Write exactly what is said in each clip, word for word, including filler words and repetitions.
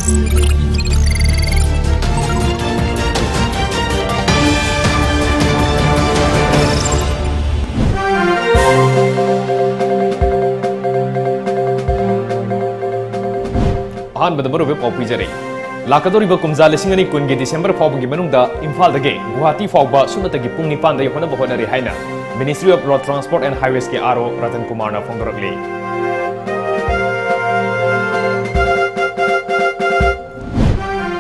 ꯑꯍꯥꯟꯕꯗ ꯃꯔꯨꯑꯣꯏꯕ ꯄꯥꯎ ꯄꯤꯖꯔꯤ꯫ ꯂꯥꯛꯀꯗꯧꯔꯤꯕ ꯀꯨꯝꯖꯥ ꯂꯤꯁꯤꯡ ꯑꯅꯤ ꯀꯨꯟꯒꯤ ꯗꯤꯁꯦꯝꯕꯔ ꯐꯥꯎꯕꯒꯤ ꯃꯅꯨꯡꯗ ꯏꯝꯐꯥꯜꯗꯒꯤ ꯒꯨꯋꯥꯍꯥꯇꯤ ꯐꯥꯎꯕ ꯁꯨꯞꯅꯇꯒꯤ ꯄꯨꯡ ꯅꯤꯄꯥꯟꯗ ꯌꯧꯍꯟꯅꯕ ꯍꯣꯠꯅꯔꯤ ꯍꯥꯏꯅ Ministry of Road Transport and Highways ꯀꯤ RO ꯔꯇꯟ ꯀꯨꯃꯥꯔꯅ ꯐꯣꯡꯗꯣꯔꯛꯂꯤ꯫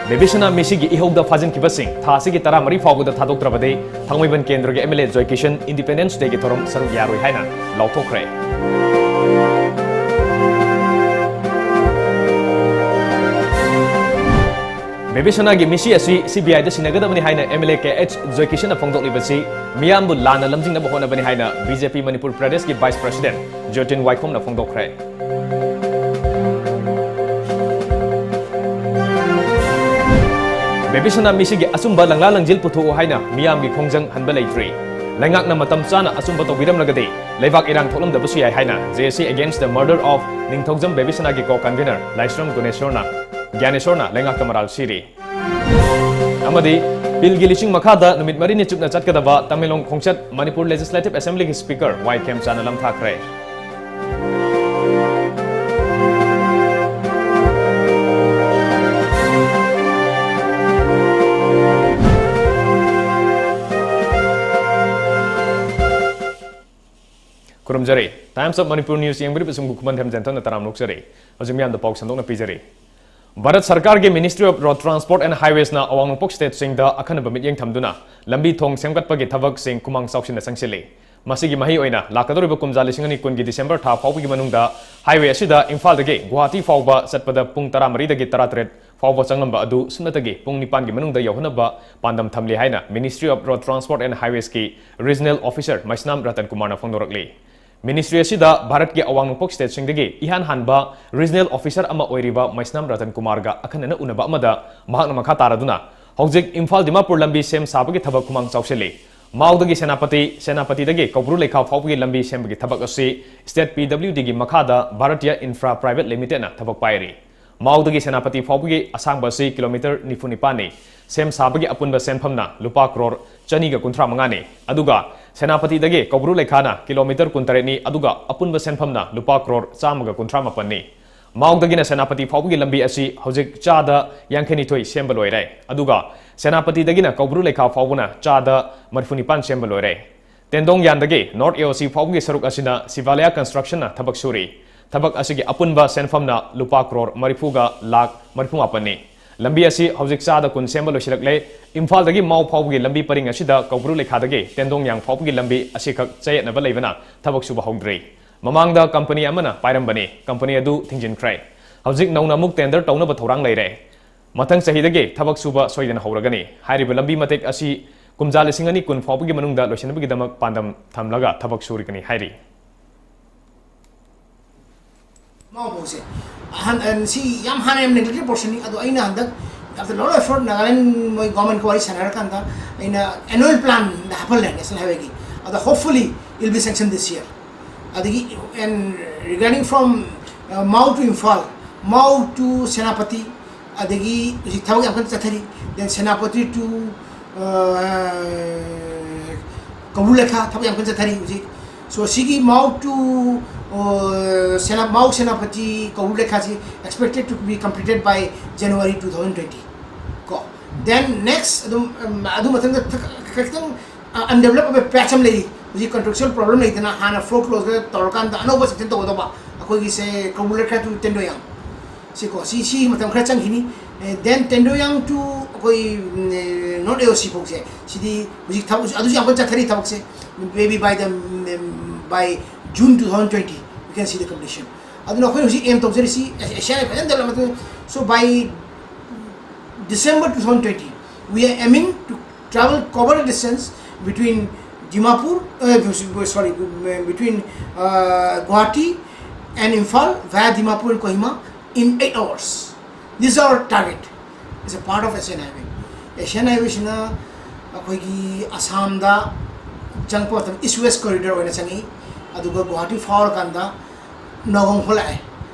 ꯕꯦꯕꯤꯁꯅꯥ ꯃꯤꯁꯤꯒꯤ ꯏꯍꯧꯗ ꯐꯥꯖꯤꯟꯈꯤꯕꯁꯤꯡ ꯊꯥ ꯑꯁꯤꯒꯤ ꯇꯔꯥꯃꯔꯤ ꯐꯥꯎꯕꯗ ꯊꯥꯗꯣꯛꯇ꯭ꯔꯕꯗꯤ ꯊꯥꯡꯃꯩꯕꯟ ꯀꯦꯟꯗ꯭ꯔꯒꯤ MLA ꯖꯣꯏꯀꯤꯁꯟ Independence Day ꯒꯤ ꯊꯧꯔꯝ ꯁꯔꯨꯛ ꯌꯥꯔꯣꯏ ꯍꯥꯏꯅ ꯂꯥꯎꯊꯣꯛꯈ꯭ꯔꯦ꯫ ꯕꯦꯕꯤꯁꯅꯥꯒꯤ ꯃꯤꯁꯤ ꯑꯁꯤ CBI ꯗ ꯁꯤꯟꯅꯒꯗꯕꯅꯤ ꯍꯥꯏꯅ MLA KH ꯖꯣꯏꯀꯤꯁꯟꯅ ꯐꯣꯡꯗꯣꯛꯂꯤꯕꯁꯤ ꯃꯤꯌꯥꯝꯕꯨ ꯂꯥꯟꯅ ꯂꯝꯖꯤꯡꯅꯕ ꯍꯣꯠꯅꯕꯅꯤ ꯍꯥꯏꯅ BJP ꯃꯅꯤꯄꯨꯔ ꯄ꯭ꯔꯗꯦꯁꯀꯤ Vice President ꯖꯣꯇꯤꯟ ꯋꯥꯏꯈꯣꯝꯅ ꯐꯣꯡꯗꯣꯛꯈ꯭ꯔꯦ꯫ ꯕꯦꯕꯤꯁꯅꯥ ꯃꯤꯁꯤꯒꯤ ꯑꯆꯨꯝꯕ ꯂꯪꯂꯥ ꯂꯪꯖꯤꯜ ꯄꯨꯊꯣꯛꯎ ꯍꯥꯏꯅ ꯃꯤꯌꯥꯝꯒꯤ ꯈꯣꯡꯖꯪ ꯍꯟꯕ ꯂꯩꯇ꯭ꯔꯤ꯫ ꯂꯩꯉꯥꯛꯅ ꯃꯇꯝ ꯆꯥꯅ ꯑꯆꯨꯝꯕ ꯇꯧꯕꯤꯔꯝꯂꯒꯗꯤ ꯂꯩꯕꯥꯛ ꯏꯔꯥꯡ ꯊꯣꯛꯂꯝꯗꯕꯁꯨ ꯌꯥꯏ ꯍꯥꯏꯅ JAC Against the Murder of Ningthoujam ꯕꯦꯕꯤꯁꯅꯥꯒꯤ co-convener ꯂꯥꯏꯁ꯭ꯔꯝ ꯒꯨꯅꯦꯁ꯭ꯋꯔꯅ, ꯒ꯭ꯌꯥꯅꯦꯁ꯭ꯋꯔꯅ ꯂꯩꯉꯥꯛꯇ ꯃꯔꯥꯜ ꯁꯤꯔꯤ꯫ ꯑꯃꯗꯤ ꯄꯤꯜꯒꯤ ꯂꯤꯆꯤꯡ ꯃꯈꯥꯗ ꯅꯨꯃꯤꯠ ꯃꯔꯤꯅꯤ ꯆꯨꯞꯅ ꯆꯠꯀꯗꯕ ꯇꯃꯦꯡꯂꯣꯡ ꯈꯣꯡꯆꯠ ꯃꯅꯤꯄꯨꯔ Legislative Assembly ꯒꯤ Speaker Y ꯈꯦꯝꯆꯥꯅ ꯂꯝꯊꯥꯈ꯭ꯔꯦ꯫ ꯈꯨꯔꯨꯝꯖꯔꯤ꯫ Times of Manipur News ꯌꯦꯡꯕꯤꯔꯤꯕꯁꯤꯡꯕꯨ ꯈꯨꯃꯟꯊꯦꯝ ꯖꯦꯟꯊꯣꯟꯅ ꯇꯔꯥꯝꯅ ꯑꯣꯛꯆꯔꯤ꯫ ꯍꯧꯖꯤꯛ ꯃꯤꯌꯥꯝꯗ ꯄꯥꯎ ꯁꯟꯗꯣꯛꯅ ꯄꯤꯖꯔꯤ꯫ ꯚꯥꯔꯠ ꯁꯔꯀꯥꯔꯒꯤ Ministry of Road Transport and Highways ꯅ ꯑꯋꯥꯡ ꯅꯣꯡꯄꯣꯛ state ꯁꯤꯡꯗ ꯑꯈꯟꯅꯕ ꯃꯤꯠꯌꯦꯡ ꯊꯝꯗꯨꯅ ꯂꯝꯕꯤ ꯊꯣꯡ ꯁꯦꯝꯒꯠꯄꯒꯤ ꯊꯕꯛꯁꯤꯡ ꯈꯨꯃꯥꯡ ꯆꯥꯎꯁꯤꯟꯅ ꯆꯪꯁꯤꯜꯂꯤ꯫ ꯃꯁꯤꯒꯤ ꯃꯍꯩ ꯑꯣꯏꯅ ꯂꯥꯛꯀꯗꯧꯔꯤꯕ ꯀꯨꯝꯖꯥ ꯂꯤꯁꯤꯡ ꯑꯅꯤ ꯀꯨꯟꯒꯤ ꯗꯤꯁꯦꯝꯕꯔ ꯊꯥ ꯐꯥꯎꯕꯒꯤ ꯃꯅꯨꯡꯗ highway ꯑꯁꯤꯗ ꯏꯝꯐꯥꯜꯗꯒꯤ ꯒꯨꯋꯥꯍꯥꯇꯤ ꯐꯥꯎꯕ ꯆꯠꯄꯗ ꯄꯨꯡ ꯇꯔꯥꯃꯔꯤꯗꯒꯤ ꯇꯔꯥꯇꯔꯦꯠ ꯐꯥꯎꯕ ꯆꯪꯂꯝꯕ ꯑꯗꯨ ꯁꯨꯞꯅꯇꯒꯤ ꯄꯨꯡ ꯅꯤꯄꯥꯟꯒꯤ ꯃꯅꯨꯡꯗ ꯌꯧꯍꯟꯅꯕ ꯄꯥꯟꯗꯝ ꯊꯝꯂꯤ ꯍꯥꯏꯅ Ministry of Road Transport and Highways ꯀꯤ Regional Officer ꯃꯩꯁꯅꯥꯝ ꯔꯇꯟ ꯀꯨꯃꯥꯔꯅ ꯐꯣꯡꯗꯣꯔꯛꯂꯤ꯫ Ministry ꯑꯁꯤꯗ ꯚꯥꯔꯠꯀꯤ ꯑꯋꯥꯡ ꯅꯣꯡꯄꯣꯛ state ꯁꯤꯡꯗꯒꯤ ꯏꯍꯥꯟ ꯍꯥꯟꯕ Regional Officer ꯑꯃ ꯑꯣꯏꯔꯤꯕ ꯃꯩꯁꯅꯥꯝ ꯔꯇꯟ ꯀꯨꯃꯥꯔꯒ ꯑꯈꯟꯅꯅ ꯎꯅꯕ ꯑꯃꯗ ꯃꯍꯥꯛꯅ ꯃꯈꯥ ꯇꯥꯔꯗꯨꯅ ꯍꯧꯖꯤꯛ ꯏꯝꯐꯥꯜ ꯗꯤꯃꯥꯄꯨꯔ ꯂꯝꯕꯤ ꯁꯦꯝ ꯁꯥꯕꯒꯤ ꯊꯕꯛ ꯈꯨꯃꯥꯡ ꯆꯥꯎꯁꯤꯜꯂꯤ꯫ ꯃꯥꯎꯗꯒꯤ ꯁꯦꯅꯥꯄꯇꯤ, ꯁꯦꯅꯥꯄꯇꯤꯗꯒꯤ ꯀꯧꯕ꯭ꯔꯨ ꯂꯩꯈꯥ ꯐꯥꯎꯕꯒꯤ ꯂꯝꯕꯤ ꯁꯦꯝꯕꯒꯤ ꯊꯕꯛ ꯑꯁꯤ State PWD ꯒꯤ ꯃꯈꯥꯗ Bharatiya Infra Private Limited ꯅ ꯊꯕꯛ ꯄꯥꯏꯔꯤ꯫ ꯃꯥꯎꯗꯒꯤ ꯁꯦꯅꯥꯄꯇꯤ ꯐꯥꯎꯕꯒꯤ ꯑꯁꯥꯡꯕ ꯑꯁꯤ ꯀꯤꯂꯣꯃꯤꯇꯔ ꯅꯤꯐꯨ ꯅꯤꯄꯥꯟꯅꯤ꯫ ꯁꯦꯝ ꯁꯥꯕꯒꯤ ꯑꯄꯨꯟꯕ ꯁꯦꯟꯐꯝꯅ ꯂꯨꯄꯥ ꯀ꯭ꯔꯣꯔ ꯆꯅꯤꯒ ꯀꯨꯟꯊ꯭ꯔꯥ ꯃꯉꯥꯅꯤ꯫ ꯑꯗꯨꯒ ꯁꯦꯅꯥꯄꯇꯤꯗꯒꯤ ꯀꯧꯕ꯭ꯔꯨ ꯂꯩꯈꯥꯅ ꯀꯤꯂꯣꯃꯤꯇꯔ ꯀꯨꯟꯇꯔꯦꯠꯅꯤ, ꯑꯗꯨꯒ ꯑꯄꯨꯟꯕ ꯁꯦꯟꯐꯝꯅ ꯂꯨꯄꯥ ꯀ꯭ꯔꯣꯔ ꯆꯥꯝꯃꯒ ꯀꯨꯟꯊ꯭ꯔꯥ ꯃꯥꯄꯟꯅꯤ꯫ ꯃꯥꯎꯗꯒꯤꯅ ꯁꯦꯅꯥꯄꯇꯤ ꯐꯥꯎꯕꯒꯤ ꯂꯝꯕꯤ ꯑꯁꯤ ꯍꯧꯖꯤꯛ ꯆꯥꯗ ꯌꯥꯡꯈꯩꯅꯤꯊꯣꯏ ꯁꯦꯝꯕ ꯂꯣꯏꯔꯦ꯫ ꯑꯗꯨꯒ ꯁꯦꯅꯥꯄꯇꯤꯗꯒꯤꯅ ꯀꯧꯕ꯭ꯔꯨ ꯂꯩꯈꯥ ꯐꯥꯎꯕꯅ ꯆꯥꯗ ꯃꯔꯤꯐꯨ ꯅꯤꯄꯥꯟ ꯁꯦꯝꯕ ꯂꯣꯏꯔꯦ꯫ ꯇꯦꯟꯗꯣꯡ ꯌꯥꯟꯗꯒꯤ ꯅꯣꯔꯠ ꯑꯦ ꯑꯣ ꯁꯤ ꯐꯥꯎꯕꯒꯤ ꯁꯔꯨꯛ ꯑꯁꯤꯅ ꯁꯤꯚꯥꯂꯌꯥ ꯀꯟꯁꯇ꯭ꯔꯛꯁꯟꯅ ꯊꯕꯛ ꯁꯨꯔꯤ꯫ ꯊꯕꯛ ꯑꯁꯤꯒꯤ ꯑꯄꯨꯟꯕ ꯁꯦꯟꯐꯝꯅ ꯂꯨꯄꯥ ꯀ꯭ꯔꯣꯔ ꯃꯔꯤꯐꯨꯒ ꯂꯥꯈ ꯃꯔꯤꯐꯨ ꯃꯥꯄꯟꯅꯤ꯫ ꯂꯝꯕꯤ ꯑꯁꯤ ꯍꯧꯖꯤꯛ ꯆꯥꯗ ꯀꯨꯟ ꯁꯦꯝꯕ ꯂꯣꯏꯁꯤꯜꯂꯛꯂꯦ꯫ ꯏꯝꯐꯥꯜꯗꯒꯤ ꯃꯥꯎ ꯐꯥꯎꯕꯒꯤ ꯂꯝꯕꯤ ꯄꯔꯤꯡ ꯑꯁꯤꯗ ꯀꯧꯕ꯭ꯔꯨ ꯂꯩꯈꯥꯗꯒꯤ ꯇꯦꯟꯗꯣꯡ ꯌꯥꯡ ꯐꯥꯎꯕꯒꯤ ꯂꯝꯕꯤ ꯑꯁꯤꯈꯛ ꯆꯌꯦꯠꯅꯕ ꯂꯩꯕꯅ ꯊꯕꯛ ꯁꯨꯕ ꯍꯧꯗ꯭ꯔꯤ꯫ ꯃꯃꯥꯡꯗ ꯀꯝꯄꯅꯤ ꯑꯃꯅ ꯄꯥꯏꯔꯝꯕꯅꯤ, ꯀꯝꯄꯅꯤ ꯑꯗꯨ ꯊꯤꯡꯖꯤꯟꯈ꯭ꯔꯦ꯫ ꯍꯧꯖꯤꯛ ꯅꯧꯅ ꯑꯃꯨꯛ ꯇꯦꯟꯗꯔ ꯇꯧꯅꯕ ꯊꯧꯔꯥꯡ ꯂꯩꯔꯦ꯫ ꯃꯊꯪ ꯆꯍꯤꯗꯒꯤ ꯊꯕꯛ ꯁꯨꯕ ꯁꯣꯏꯗꯅ ꯍꯧꯔꯒꯅꯤ꯫ ꯍꯥꯏꯔꯤꯕ ꯂꯝꯕꯤ ꯃꯇꯦꯛ ꯑꯁꯤ ꯀꯨꯝꯖꯥ ꯂꯤꯁꯤꯡ ꯑꯅꯤ ꯀꯨꯟ ꯐꯥꯎꯕꯒꯤ ꯃꯅꯨꯡꯗ ꯂꯣꯏꯁꯤꯟꯕꯒꯤꯗꯃꯛ ꯄꯥꯟꯗꯝ ꯊꯝꯂꯒ ꯊꯕꯛ ꯁꯨꯔꯒꯅꯤ ꯍꯥꯏꯔꯤ꯫ ꯃꯥꯎ ꯐꯥꯎꯁꯦ ꯑꯍꯟ, ꯑ, ꯁꯤ ꯌꯥꯝ ꯍꯥꯟꯅ ꯌꯥꯝ ꯅꯦꯒ꯭ꯂꯦꯛꯇꯦꯠ ꯄꯣꯔꯁꯟꯅꯤ꯫ ꯑꯗꯣ ꯑꯩꯅ ꯍꯟꯗꯛ after lot of effort Nagaland ꯃꯣꯏ ꯒꯣꯔꯃꯦꯟꯒ ꯋꯥꯔꯤ ꯁꯥꯟꯅꯔꯀꯥꯟꯗ ꯑꯩꯅ ꯑꯦꯅꯨꯋꯦꯜ ꯄ꯭ꯂꯥꯟꯗ ꯍꯥꯞꯍꯜꯂꯦ ꯅꯦꯁꯅꯦꯜ ꯍꯥꯏꯋꯦꯒꯤ꯫ ꯑꯗꯣ hopefully it will be sanctioned this year꯫ ꯑꯗꯒꯤ and regarding from, uh, Mao to Imphal, Mao to Senapati, ꯑꯗꯒꯤ ꯍꯧꯖꯤꯛ ꯊꯕꯛ ꯌꯥꯝ ꯀꯟꯅ ꯆꯠꯊꯔꯤ꯫ Then Senapati to, uh, ꯀꯧꯕ꯭ꯔꯨ ꯂꯩꯈꯥ ꯊꯕꯛ ꯌꯥꯝ ꯀꯟꯅ ꯆꯠꯊꯔꯤ ꯍꯧꯖꯤꯛ꯫ So ꯁꯤꯒꯤ Mao to, uh, Sena-, Mao Senapati Koubru ꯂꯩꯈꯥꯁꯤ expected to be completed by January two thousand twenty꯫ ꯀꯣ, then next ꯑꯗꯨꯝ, ꯎꯝ, ꯑꯗꯨ ꯃꯊꯪꯗ ꯊ-, ꯈꯤꯇꯪ, ꯑ, undeveloped ꯑꯣꯏꯕ patch ꯑꯃ ꯂꯩꯔꯤ꯫ ꯍꯧꯖꯤꯛ contractual problem ꯂꯩꯗꯅ ꯍꯥꯟꯅ foreclosure ꯇꯧꯔꯀꯥꯟꯗ ꯑꯅꯧꯕ sanction ꯇꯧꯒꯗꯧꯕ꯫ ꯑꯩꯈꯣꯏꯒꯤꯁꯦ ꯀꯧꯕ꯭ꯔꯨ ꯂꯩꯈꯥ to ꯇꯦꯟꯗꯣꯌꯥꯡ꯫ ꯁꯤꯀꯣ, ꯁꯤ, ꯁꯤ ꯃꯇꯝ ꯈꯔ ꯆꯪꯈꯤꯅꯤ꯫ ꯑꯦ, then ꯇꯦꯟꯗꯣꯌꯥꯡ to ꯑꯩꯈꯣꯏ, ꯎꯝ, ꯑꯦ, ꯅꯣꯔꯠ ꯑꯦ ꯑꯣ ꯁꯤ ꯐꯥꯎꯁꯦ꯫ ꯁꯤꯗꯤ ꯍꯧꯖꯤꯛ ꯊꯕꯛ, ꯑꯗꯨꯁꯨ ꯌꯥꯝ ꯀꯟꯅ ꯆꯠꯊꯔꯤ ꯊꯕꯛꯁꯦ꯫ Maybe by the, um, by June two thousand twenty, we can see the completion꯫ ꯑꯗꯨꯅ ꯑꯩꯈꯣꯏ ꯍꯧꯖꯤꯛ aim ꯇꯧꯖꯔꯤꯁꯤ, ꯑꯦ-, ꯑꯦꯁꯤꯌꯥꯒꯤ ꯐꯖꯅ development꯫ So by December two thousand twenty, we are aiming to travel, cover the distance between Dimapur, uh, sorry, between, uh, Guwahati and Imphal via Dimapur and Kohima in eight hours. This is our target. It's a part of Asian Highway. Asian Highway ꯁꯤꯅ ꯑꯩꯈꯣꯏꯒꯤ ꯑꯁꯥꯝꯗ ꯆꯪꯉꯛꯄ ꯃꯇꯝꯗ east west corridor ꯑꯣꯏꯅ ꯆꯪꯉꯤ꯫ ꯑꯗꯨꯒ ꯒꯨꯋꯥꯍꯥꯇꯤ ꯐꯥꯎꯔꯀꯥꯟꯗ ꯅꯥꯒꯣꯡ ꯍꯣꯜꯂꯛꯑꯦ꯫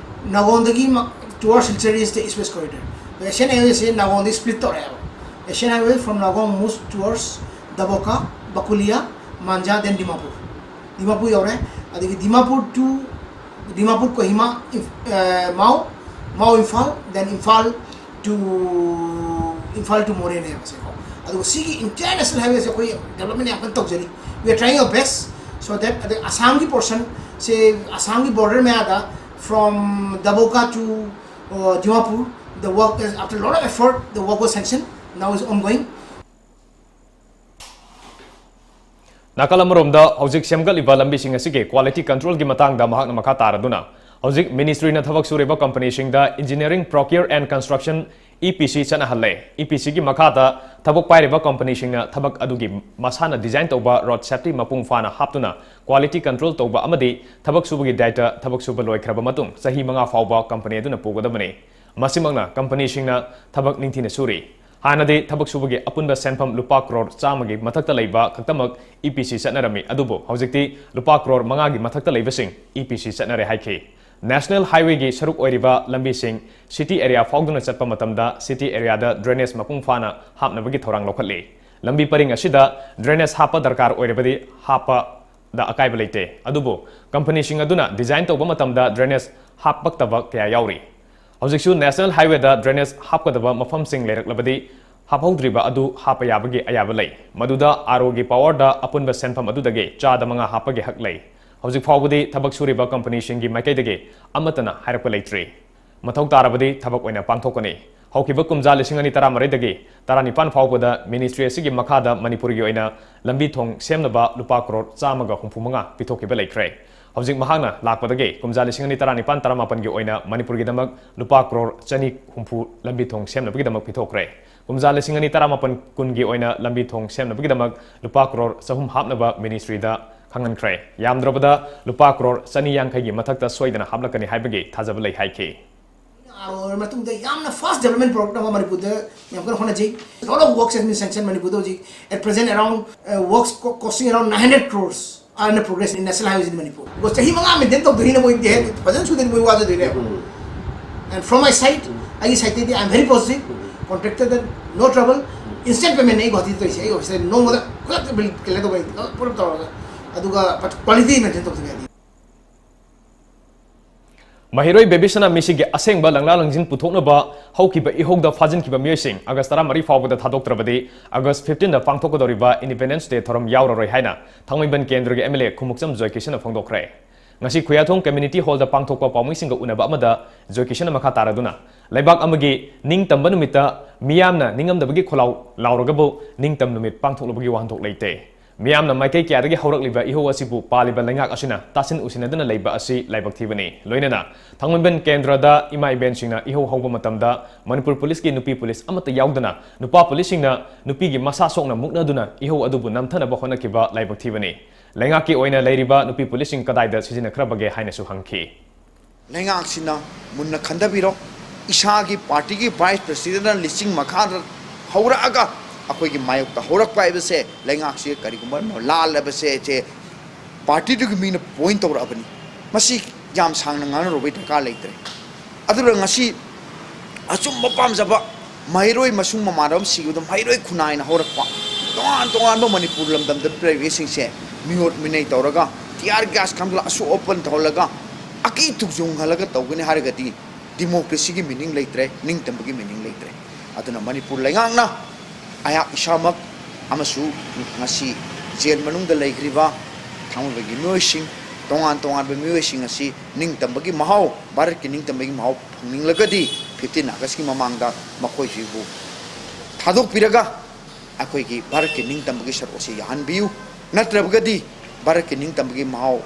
ꯅꯥꯒꯣꯡꯗꯒꯤ ꯃ-, Towards Silchar is the east west corridor. ꯑꯗꯣ Asian Highway ꯁꯦ ꯅꯥꯒꯣꯡꯗꯒꯤ split ꯇꯧꯔꯛꯑꯦꯕ꯫ Asian Highway from Nagaon moves towards Daboka, Bakulia, Manja, then Dimapur. Dimapur ꯌꯧꯔꯦ꯫ ꯑꯗꯒꯤ Dimapur to Dimapur, Kohima, Imf- uh, Mao, Mao, Imphal, then Imphal to Imphal to Moreh ꯅꯦꯕ ꯁꯦꯀꯣ꯫ ꯑꯗꯨꯒ ꯁꯤꯒꯤ entire National Highway ꯁꯦ ꯑꯩꯈꯣꯏ development ꯌꯥꯝ ꯀꯟꯅ ꯇꯧꯖꯔꯤ꯫ We are trying our best so that ꯑꯗꯩ ꯑꯁꯥꯝꯒꯤ portion ꯁꯦ, ꯑꯁꯥꯝꯒꯤ border ꯃꯌꯥꯗ from Daboka to uh, Dimapur, the work is, after a lot of effort, the work was sanctioned, now is ongoing. ꯅꯥꯀꯜ ꯑꯃꯔꯣꯝꯗ ꯍꯧꯖꯤꯛ ꯁꯦꯝꯒꯠꯂꯤꯕ ꯂꯝꯕꯤꯁꯤꯡ ꯑꯁꯤꯒꯤ quality control ꯒꯤ ꯃꯇꯥꯡꯗ ꯃꯍꯥꯛꯅ ꯃꯈꯥ ꯇꯥꯔꯗꯨꯅ, ꯍꯧꯖꯤꯛ ministry ꯅ ꯊꯕꯛ ꯁꯨꯔꯤꯕ company ꯁꯤꯡꯗ Engineering Procure and Construction, E P C, ꯆꯠꯅꯍꯜꯂꯦ꯫ E P C ꯒꯤ ꯃꯈꯥꯗ ꯊꯕꯛ ꯄꯥꯏꯔꯤꯕ company ꯁꯤꯡꯅ ꯊꯕꯛ ꯑꯗꯨꯒꯤ ꯃꯁꯥꯅ design ꯇꯧꯕ road safety ꯃꯄꯨꯡ ꯐꯥꯅ ꯍꯥꯞꯇꯨꯅ quality control ꯇꯧꯕ ꯑꯃꯗꯤ ꯊꯕꯛ ꯁꯨꯕꯒꯤ ꯗꯥꯏꯇ ꯊꯕꯛ ꯁꯨꯕ ꯂꯣꯏꯈ꯭ꯔꯕ ꯃꯇꯨꯡ ꯆꯍꯤ ꯃꯉꯥ ꯐꯥꯎꯕ company ꯑꯗꯨꯅ ꯄꯨꯒꯗꯕꯅꯤ꯫ ꯃꯁꯤꯃꯛꯅ company ꯁꯤꯡꯅ ꯊꯕꯛ ꯅꯤꯡꯊꯤꯅ ꯁꯨꯔꯤ꯫ ꯍꯥꯟꯅꯗꯤ ꯊꯕꯛ ꯁꯨꯕꯒꯤ ꯑꯄꯨꯟꯕ ꯁꯦꯟꯐꯝ ꯂꯨꯄꯥ ꯀ꯭ꯔꯣꯔ ꯆꯥꯝꯃꯒꯤ ꯃꯊꯛꯇ ꯂꯩꯕ ꯈꯛꯇꯃꯛ E P C ꯆꯠꯅꯔꯝꯃꯤ, ꯑꯗꯨꯕꯨ ꯍꯧꯖꯤꯛꯇꯤ ꯂꯨꯄꯥ ꯀ꯭ꯔꯣꯔ ꯃꯉꯥꯒꯤ ꯃꯊꯛꯇ ꯂꯩꯕꯁꯤꯡ E P C ꯆꯠꯅꯔꯦ ꯍꯥꯏꯈꯤ꯫ National Highway ꯒꯤ ꯁꯔꯨꯛ ꯑꯣꯏꯔꯤꯕ ꯂꯝꯕꯤꯁꯤꯡ city area ꯐꯥꯎꯗꯨꯅ ꯆꯠꯄ ꯃꯇꯝꯗ city area ꯗ drainage ꯃꯄꯨꯡ ꯐꯥꯅ ꯍꯥꯞꯅꯕꯒꯤ ꯊꯧꯔꯥꯡ ꯂꯧꯈꯠꯂꯤ꯫ ꯂꯝꯕꯤ ꯄꯔꯤꯡ ꯑꯁꯤꯗ drainage ꯍꯥꯞꯄ ꯗꯔꯀꯥꯔ ꯑꯣꯏꯔꯕꯗꯤ ꯍꯥꯞꯄ ꯗ ꯑꯀꯥꯏꯕ ꯂꯩꯇꯦ꯫ ꯑꯗꯨꯕꯨ company ꯁꯤꯡ ꯑꯗꯨꯅ design ꯇꯧꯕ ꯃꯇꯝꯗ drainage ꯍꯥꯞꯄꯛꯇꯕ ꯀꯌꯥ ꯌꯥꯎꯔꯤ꯫ ꯍꯧꯖꯤꯛꯁꯨ National Highway ꯗ drainage ꯍꯥꯞꯀꯗꯕ ꯃꯐꯝꯁꯤꯡ ꯂꯩꯔꯛꯂꯕꯗꯤ ꯍꯥꯞꯍꯧꯗ꯭ꯔꯤꯕ ꯑꯗꯨ ꯍꯥꯞꯄ ꯌꯥꯕꯒꯤ ꯑꯌꯥꯕ ꯂꯩ꯫ ꯃꯗꯨꯗ R O ꯒꯤ power ꯗ ꯑꯄꯨꯟꯕ ꯁꯦꯟꯐꯝ ꯑꯗꯨꯗꯒꯤ ꯆꯥꯗ ꯃꯉꯥ ꯍꯥꯞꯄꯒꯤ ꯍꯛ ꯂꯩ꯫ ꯍꯧꯖꯤꯛ ꯐꯥꯎꯕꯗꯤ ꯊꯕꯛ ꯁꯨꯔꯤꯕ company ꯁꯤꯡꯒꯤ ꯃꯥꯏꯀꯩꯗꯒꯤ ꯑꯃꯠꯇꯅ ꯍꯥꯏꯔꯛꯄ ꯂꯩꯇ꯭ꯔꯤ꯫ ꯃꯊꯧ ꯇꯥꯔꯕꯗꯤ ꯊꯕꯛ ꯑꯣꯏꯅ ꯄꯥꯡꯊꯣꯛꯀꯅꯤ꯫ ꯍꯧꯈꯤꯕ ꯀꯨꯝꯖꯥ ꯂꯤꯁꯤꯡ ꯑꯅꯤ ꯇꯔꯥꯃꯔꯤꯗꯒꯤ ꯇꯔꯥꯅꯤꯄꯥꯟ ꯐꯥꯎꯕꯗ ministry ꯑꯁꯤꯒꯤ ꯃꯈꯥꯗ ꯃꯅꯤꯄꯨꯔꯒꯤ ꯑꯣꯏꯅ ꯂꯝꯕꯤ ꯊꯣꯡ ꯁꯦꯝꯅꯕ ꯂꯨꯄꯥ ꯀ꯭ꯔꯣꯔ ꯆꯥꯝꯃꯒ ꯍꯨꯝꯐꯨ ꯃꯉꯥ ꯄꯤꯊꯣꯛꯈꯤꯕ ꯂꯩꯈ꯭ꯔꯦ꯫ ꯍꯧꯖꯤꯛ ꯃꯍꯥꯛꯅ ꯂꯥꯛꯄꯗꯒꯤ ꯀꯨꯝꯖꯥ ꯂꯤꯁꯤꯡ ꯑꯅꯤ ꯇꯔꯥꯅꯤꯄꯥꯟ ꯇꯔꯥꯃꯥꯄꯟꯒꯤ ꯑꯣꯏꯅ ꯃꯅꯤꯄꯨꯔꯒꯤꯗꯃꯛ ꯂꯨꯄꯥ ꯀ꯭ꯔꯣꯔ ꯆꯅꯤ ꯍꯨꯝꯐꯨ ꯂꯝꯕꯤ ꯊꯣꯡ ꯁꯦꯝꯅꯕꯒꯤꯗꯃꯛ ꯄꯤꯊꯣꯛꯈ꯭ꯔꯦ꯫ ꯀꯨꯝꯖꯥ ꯂꯤꯁꯤꯡ ꯑꯅꯤ ꯇꯔꯥꯃꯥꯄꯟ ꯀꯨꯟꯒꯤ ꯑꯣꯏꯅ ꯂꯝꯕꯤ ꯊꯣꯡ ꯁꯦꯝꯅꯕꯒꯤꯗꯃꯛ ꯂꯨꯄꯥ ꯀ꯭ꯔꯣꯔ ꯆꯍꯨꯝ ꯍꯥꯞꯅꯕ ministry ꯗ ꯈꯪꯍꯟꯈ꯭ꯔꯦ꯫ ꯌꯥꯝꯗ꯭ꯔꯕꯗ ꯂꯨꯄꯥ ꯀ꯭ꯔꯣꯔ ꯆꯅꯤ ꯌꯥꯡꯈꯩꯒꯤ ꯃꯊꯛꯇ ꯁꯣꯏꯗꯅ ꯍꯥꯞꯂꯛꯀꯅꯤ ꯍꯥꯏꯕꯒꯤ ꯊꯥꯖꯕ ꯂꯩ ꯍꯥꯏꯈꯤ꯫ ꯑꯥꯔ ꯑꯣ ꯑꯣꯏꯔ ꯃꯇꯨꯡꯗ ꯌꯥꯝꯅ fast development project ꯑꯃ ꯃꯅꯤꯄꯨꯔꯗ ꯌꯥꯝ ꯀꯟꯅ ꯍꯣꯠꯅꯖꯩ꯫ Lot of works has been sanctioned ꯃꯅꯤꯄꯨꯔꯗ ꯍꯧꯖꯤꯛ at present around uh, works co- costing around nine hundred crores are in progress in National Highways in Manipur. Because ꯆꯍꯤ ꯃꯉꯥ maintain ꯇꯧꯗꯣꯏꯅꯤꯅ ꯃꯣꯏꯗꯤ ꯍꯦꯛ ꯐꯖꯅ ꯁꯨꯗꯗꯤ ꯃꯣꯏ ꯋꯥꯖꯗꯣꯏꯅꯦ꯫ And from my side, ꯑꯩꯒꯤ ꯁꯥꯏꯠꯇꯩꯗꯤ I am very positive. ꯀꯣꯟꯇ꯭ꯔꯦꯛꯇꯔꯗ no trouble. Instant payment ꯑꯩ ꯒꯨꯍꯥꯇꯤꯗ ꯇꯧꯔꯤꯁꯦ, ꯑꯩ ꯑꯣꯐꯤꯁꯇ ꯅꯣꯡꯃꯗ ꯈꯨꯗꯛꯇ ꯕꯤꯜ ꯀ꯭ꯂꯤꯌꯥꯔ ꯇꯧꯕ, ꯄꯨꯂꯞ ꯇꯧꯔꯒ, ꯑꯗꯨꯒ ꯀ꯭ꯋꯥꯂꯤꯇꯤ ꯃꯦꯟꯇꯦꯟ ꯇꯧꯗꯕ ꯌꯥꯗꯦ꯫ ꯃꯍꯩꯔꯣꯏ ꯕꯦꯕꯤꯁꯅꯥ ꯃꯤꯁꯤꯒꯤ ꯑꯁꯦꯡꯕ ꯂꯪꯂꯥ ꯂꯪꯖꯤꯟ ꯄꯨꯊꯣꯛꯅꯕ ꯍꯧꯈꯤꯕ ꯏꯍꯧꯗ ꯐꯥꯖꯤꯟꯈꯤꯕ ꯃꯤꯑꯣꯏꯁꯤꯡ ꯑꯥꯒꯁ ꯇꯔꯥꯃꯔꯤ ꯐꯥꯎꯕꯗ ꯊꯥꯗꯣꯛꯇ꯭ꯔꯕꯗꯤ ꯑꯥꯒꯁ ꯐꯤꯐꯇꯤꯟꯗ ꯄꯥꯡꯊꯣꯛꯀꯗꯧꯔꯤꯕ ꯏꯟꯗꯤꯄꯦꯟꯗꯦꯟꯁ ꯗꯦ ꯊꯧꯔꯝ ꯌꯥꯎꯔꯔꯣꯏ ꯍꯥꯏꯅ ꯊꯥꯡꯃꯩꯕꯟ ꯀꯦꯟꯗ꯭ꯔꯒꯤ ꯑꯦꯝ ꯑꯦꯜ ꯑꯦ ꯈꯨꯃꯨꯛꯆꯝ ꯖꯣꯏꯀꯤꯁꯟꯅ ꯐꯣꯡꯗꯣꯛꯈ꯭ꯔꯦ꯫ ꯉꯁꯤ ꯈꯨꯌꯥꯊꯣꯡ ꯀꯝꯃ꯭ꯌꯨꯅꯤꯇꯤ ꯍꯣꯜꯗ ꯄꯥꯡꯊꯣꯛꯄ ꯄꯥꯎꯃꯤꯁꯤꯡꯒ ꯎꯅꯕ ꯑꯃꯗ ꯖꯣꯏꯀꯤꯁꯟꯅ ꯃꯈꯥ ꯇꯥꯔꯗꯨꯅ, ꯂꯩꯕꯥꯛ ꯑꯃꯒꯤ ꯅꯤꯡꯇꯝꯕ ꯅꯨꯃꯤꯠꯇ ꯃꯤꯌꯥꯝꯅ ꯅꯤꯡꯉꯝꯗꯕꯒꯤ ꯈꯣꯜꯂꯥꯎ ꯂꯥꯎꯔꯒꯕꯨ ꯅꯤꯡꯇꯝ ꯅꯨꯃꯤꯠ ꯄꯥꯡꯊꯣꯛꯂꯨꯕꯒꯤ ꯋꯥꯍꯟꯊꯣꯛ ꯂꯩꯇꯦ꯫ ꯃꯤꯌꯥꯝꯅ ꯃꯥꯏꯀꯩ ꯀꯌꯥꯗꯒꯤ ꯍꯧꯔꯛꯂꯤꯕ ꯏꯍꯧ ꯑꯁꯤꯕꯨ ꯄꯥꯜꯂꯤꯕ ꯂꯩꯉꯥꯛ ꯑꯁꯤꯅ ꯇꯥꯁꯤꯟ ꯎꯁꯤꯟꯅꯗꯅ ꯂꯩꯕ ꯑꯁꯤ ꯂꯥꯏꯕꯛ ꯊꯤꯕꯅꯤ꯫ ꯂꯣꯏꯅꯅ ꯊꯥꯡꯃꯩꯕꯟ ꯀꯦꯟꯗ꯭ꯔꯗ ꯏꯃꯥ ꯏꯕꯦꯟꯁꯤꯡꯅ ꯏꯍꯧ ꯍꯧꯕ ꯃꯇꯝꯗ ꯃꯅꯤꯄꯨꯔ ꯄꯨꯂꯤꯁꯀꯤ ꯅꯨꯄꯤ ꯄꯨꯂꯤꯁ ꯑꯃꯠꯇ ꯌꯥꯎꯗꯅ ꯅꯨꯄꯥ ꯄꯨꯂꯤꯁꯁꯤꯡꯅ ꯅꯨꯄꯤꯒꯤ ꯃꯁꯥ ꯁꯣꯛꯅ ꯃꯨꯛꯅꯗꯨꯅ ꯏꯍꯧ ꯑꯗꯨꯕꯨ ꯅꯝꯊꯅꯕ ꯍꯣꯠꯅꯈꯤꯕ ꯂꯥꯏꯕꯛ ꯊꯤꯕꯅꯤ꯫ ꯂꯩꯉꯥꯛꯀꯤ ꯑꯣꯏꯅ ꯂꯩꯔꯤꯕ ꯅꯨꯄꯤ ꯄꯨꯂꯤꯁꯁꯤꯡ ꯀꯗꯥꯏꯗ ꯁꯤꯖꯤꯟꯅꯈ꯭ꯔꯕꯒꯦ ꯍꯥꯏꯅꯁꯨ ꯍꯪꯈꯤ꯫ ꯂꯩꯉꯥꯛꯁꯤꯅ ꯃꯨꯟꯅ ꯈꯟꯊꯕꯤꯔꯣ꯫ ꯏꯁꯥꯒꯤ ꯄꯥꯔꯇꯤꯒꯤ ꯚꯥꯏꯁ ꯄ꯭ꯔꯁꯤꯗꯦꯟꯅ ꯂꯤꯁꯤꯡ ꯃꯈꯥꯗ ꯍꯧꯔꯛꯑꯒ ꯑꯩꯈꯣꯏꯒꯤ ꯃꯥꯌꯣꯛꯇ ꯍꯧꯔꯛꯄ ꯍꯥꯏꯕꯁꯦ, ꯂꯩꯉꯥꯛꯁꯤꯒ ꯀꯔꯤꯒꯨꯝꯕ ꯑꯃ ꯂꯥꯜꯂꯕꯁꯦ, ꯁꯦ ꯄꯥꯔꯇꯤꯗꯨꯒꯤ ꯃꯤꯅ ꯄꯣꯏꯟ ꯇꯧꯔꯛꯑꯕꯅꯤ꯫ ꯃꯁꯤ ꯌꯥꯝ ꯁꯥꯡꯅ ꯉꯥꯡꯅꯔꯨꯕꯒꯤ ꯗꯔꯀꯥꯔ ꯂꯩꯇ꯭ꯔꯦ꯫ ꯑꯗꯨꯅ ꯉꯁꯤ ꯑꯆꯨꯝꯕ ꯄꯥꯝꯖꯕ ꯃꯍꯩꯔꯣꯏ ꯃꯁꯨꯡ ꯃꯃꯥꯟꯅꯕ ꯑꯃ ꯁꯤꯈꯤꯕꯗꯣ ꯃꯍꯩꯔꯣꯏ ꯈꯨꯟꯅꯥꯏꯅ ꯍꯧꯔꯛꯄ, ꯇꯣꯉꯥꯟ ꯇꯣꯉꯥꯟꯕ ꯃꯅꯤꯄꯨꯔ ꯂꯝꯗꯝꯗ ꯂꯩꯔꯤꯕꯁꯤꯡꯁꯦ ꯃꯤꯑꯣꯠ ꯃꯤꯅꯩ ꯇꯧꯔꯒ, tear gas ꯀꯥꯞꯍꯜꯂꯒ, ꯑꯁꯣꯛ ꯑꯄꯟ ꯇꯧꯍꯜꯂꯒ, ꯑꯀꯤ ꯇꯨꯛꯁꯨꯡꯍꯜꯂꯒ ꯇꯧꯒꯅꯤ ꯍꯥꯏꯔꯒꯗꯤ ꯗꯤꯃꯣꯀ꯭ꯔꯦꯁꯤꯒꯤ ꯃꯤꯅꯤꯡ ꯂꯩꯇ꯭ꯔꯦ, ꯅꯤꯡꯇꯝꯕꯒꯤ ꯃꯤꯅꯤꯡ ꯂꯩꯇ꯭ꯔꯦ꯫ ꯑꯗꯨꯅ ꯃꯅꯤꯄꯨꯔ ꯂꯩꯉꯥꯛꯅ ꯑꯩꯍꯥꯛ ꯏꯁꯥꯃꯛ ꯑꯃꯁꯨ ꯉꯁꯤ ꯖꯦꯜ ꯃꯅꯨꯡꯗ ꯂꯩꯈ꯭ꯔꯤꯕ ꯊꯥꯡꯃꯩꯕꯟꯒꯤ ꯃꯤꯑꯣꯏꯁꯤꯡ, ꯇꯣꯉꯥꯟ ꯇꯣꯉꯥꯟꯕ ꯃꯤꯑꯣꯏꯁꯤꯡ ꯑꯁꯤ ꯅꯤꯡꯇꯝꯕꯒꯤ ꯃꯍꯥꯎ, ꯚꯥꯔꯠꯀꯤ ꯅꯤꯡꯇꯝꯕꯒꯤ ꯃꯍꯥꯎ ꯐꯪꯅꯤꯡꯂꯒꯗꯤ ꯐꯤꯐꯇꯤꯟ ꯑꯥꯒꯁꯀꯤ ꯃꯃꯥꯡꯗ ꯃꯈꯣꯏꯁꯤꯕꯨ ꯊꯥꯗꯣꯛꯄꯤꯔꯒ ꯑꯩꯈꯣꯏꯒꯤ ꯚꯥꯔꯠꯀꯤ ꯅꯤꯡꯇꯝꯕꯒꯤ ꯁꯔꯨꯛ ꯑꯁꯤ ꯌꯥꯍꯟꯕꯤꯌꯨ꯫ ꯅꯠꯇ꯭ꯔꯕꯒꯗꯤ ꯚꯥꯔꯠꯀꯤ ꯅꯤꯡꯇꯝꯕꯒꯤ ꯃꯍꯥꯎ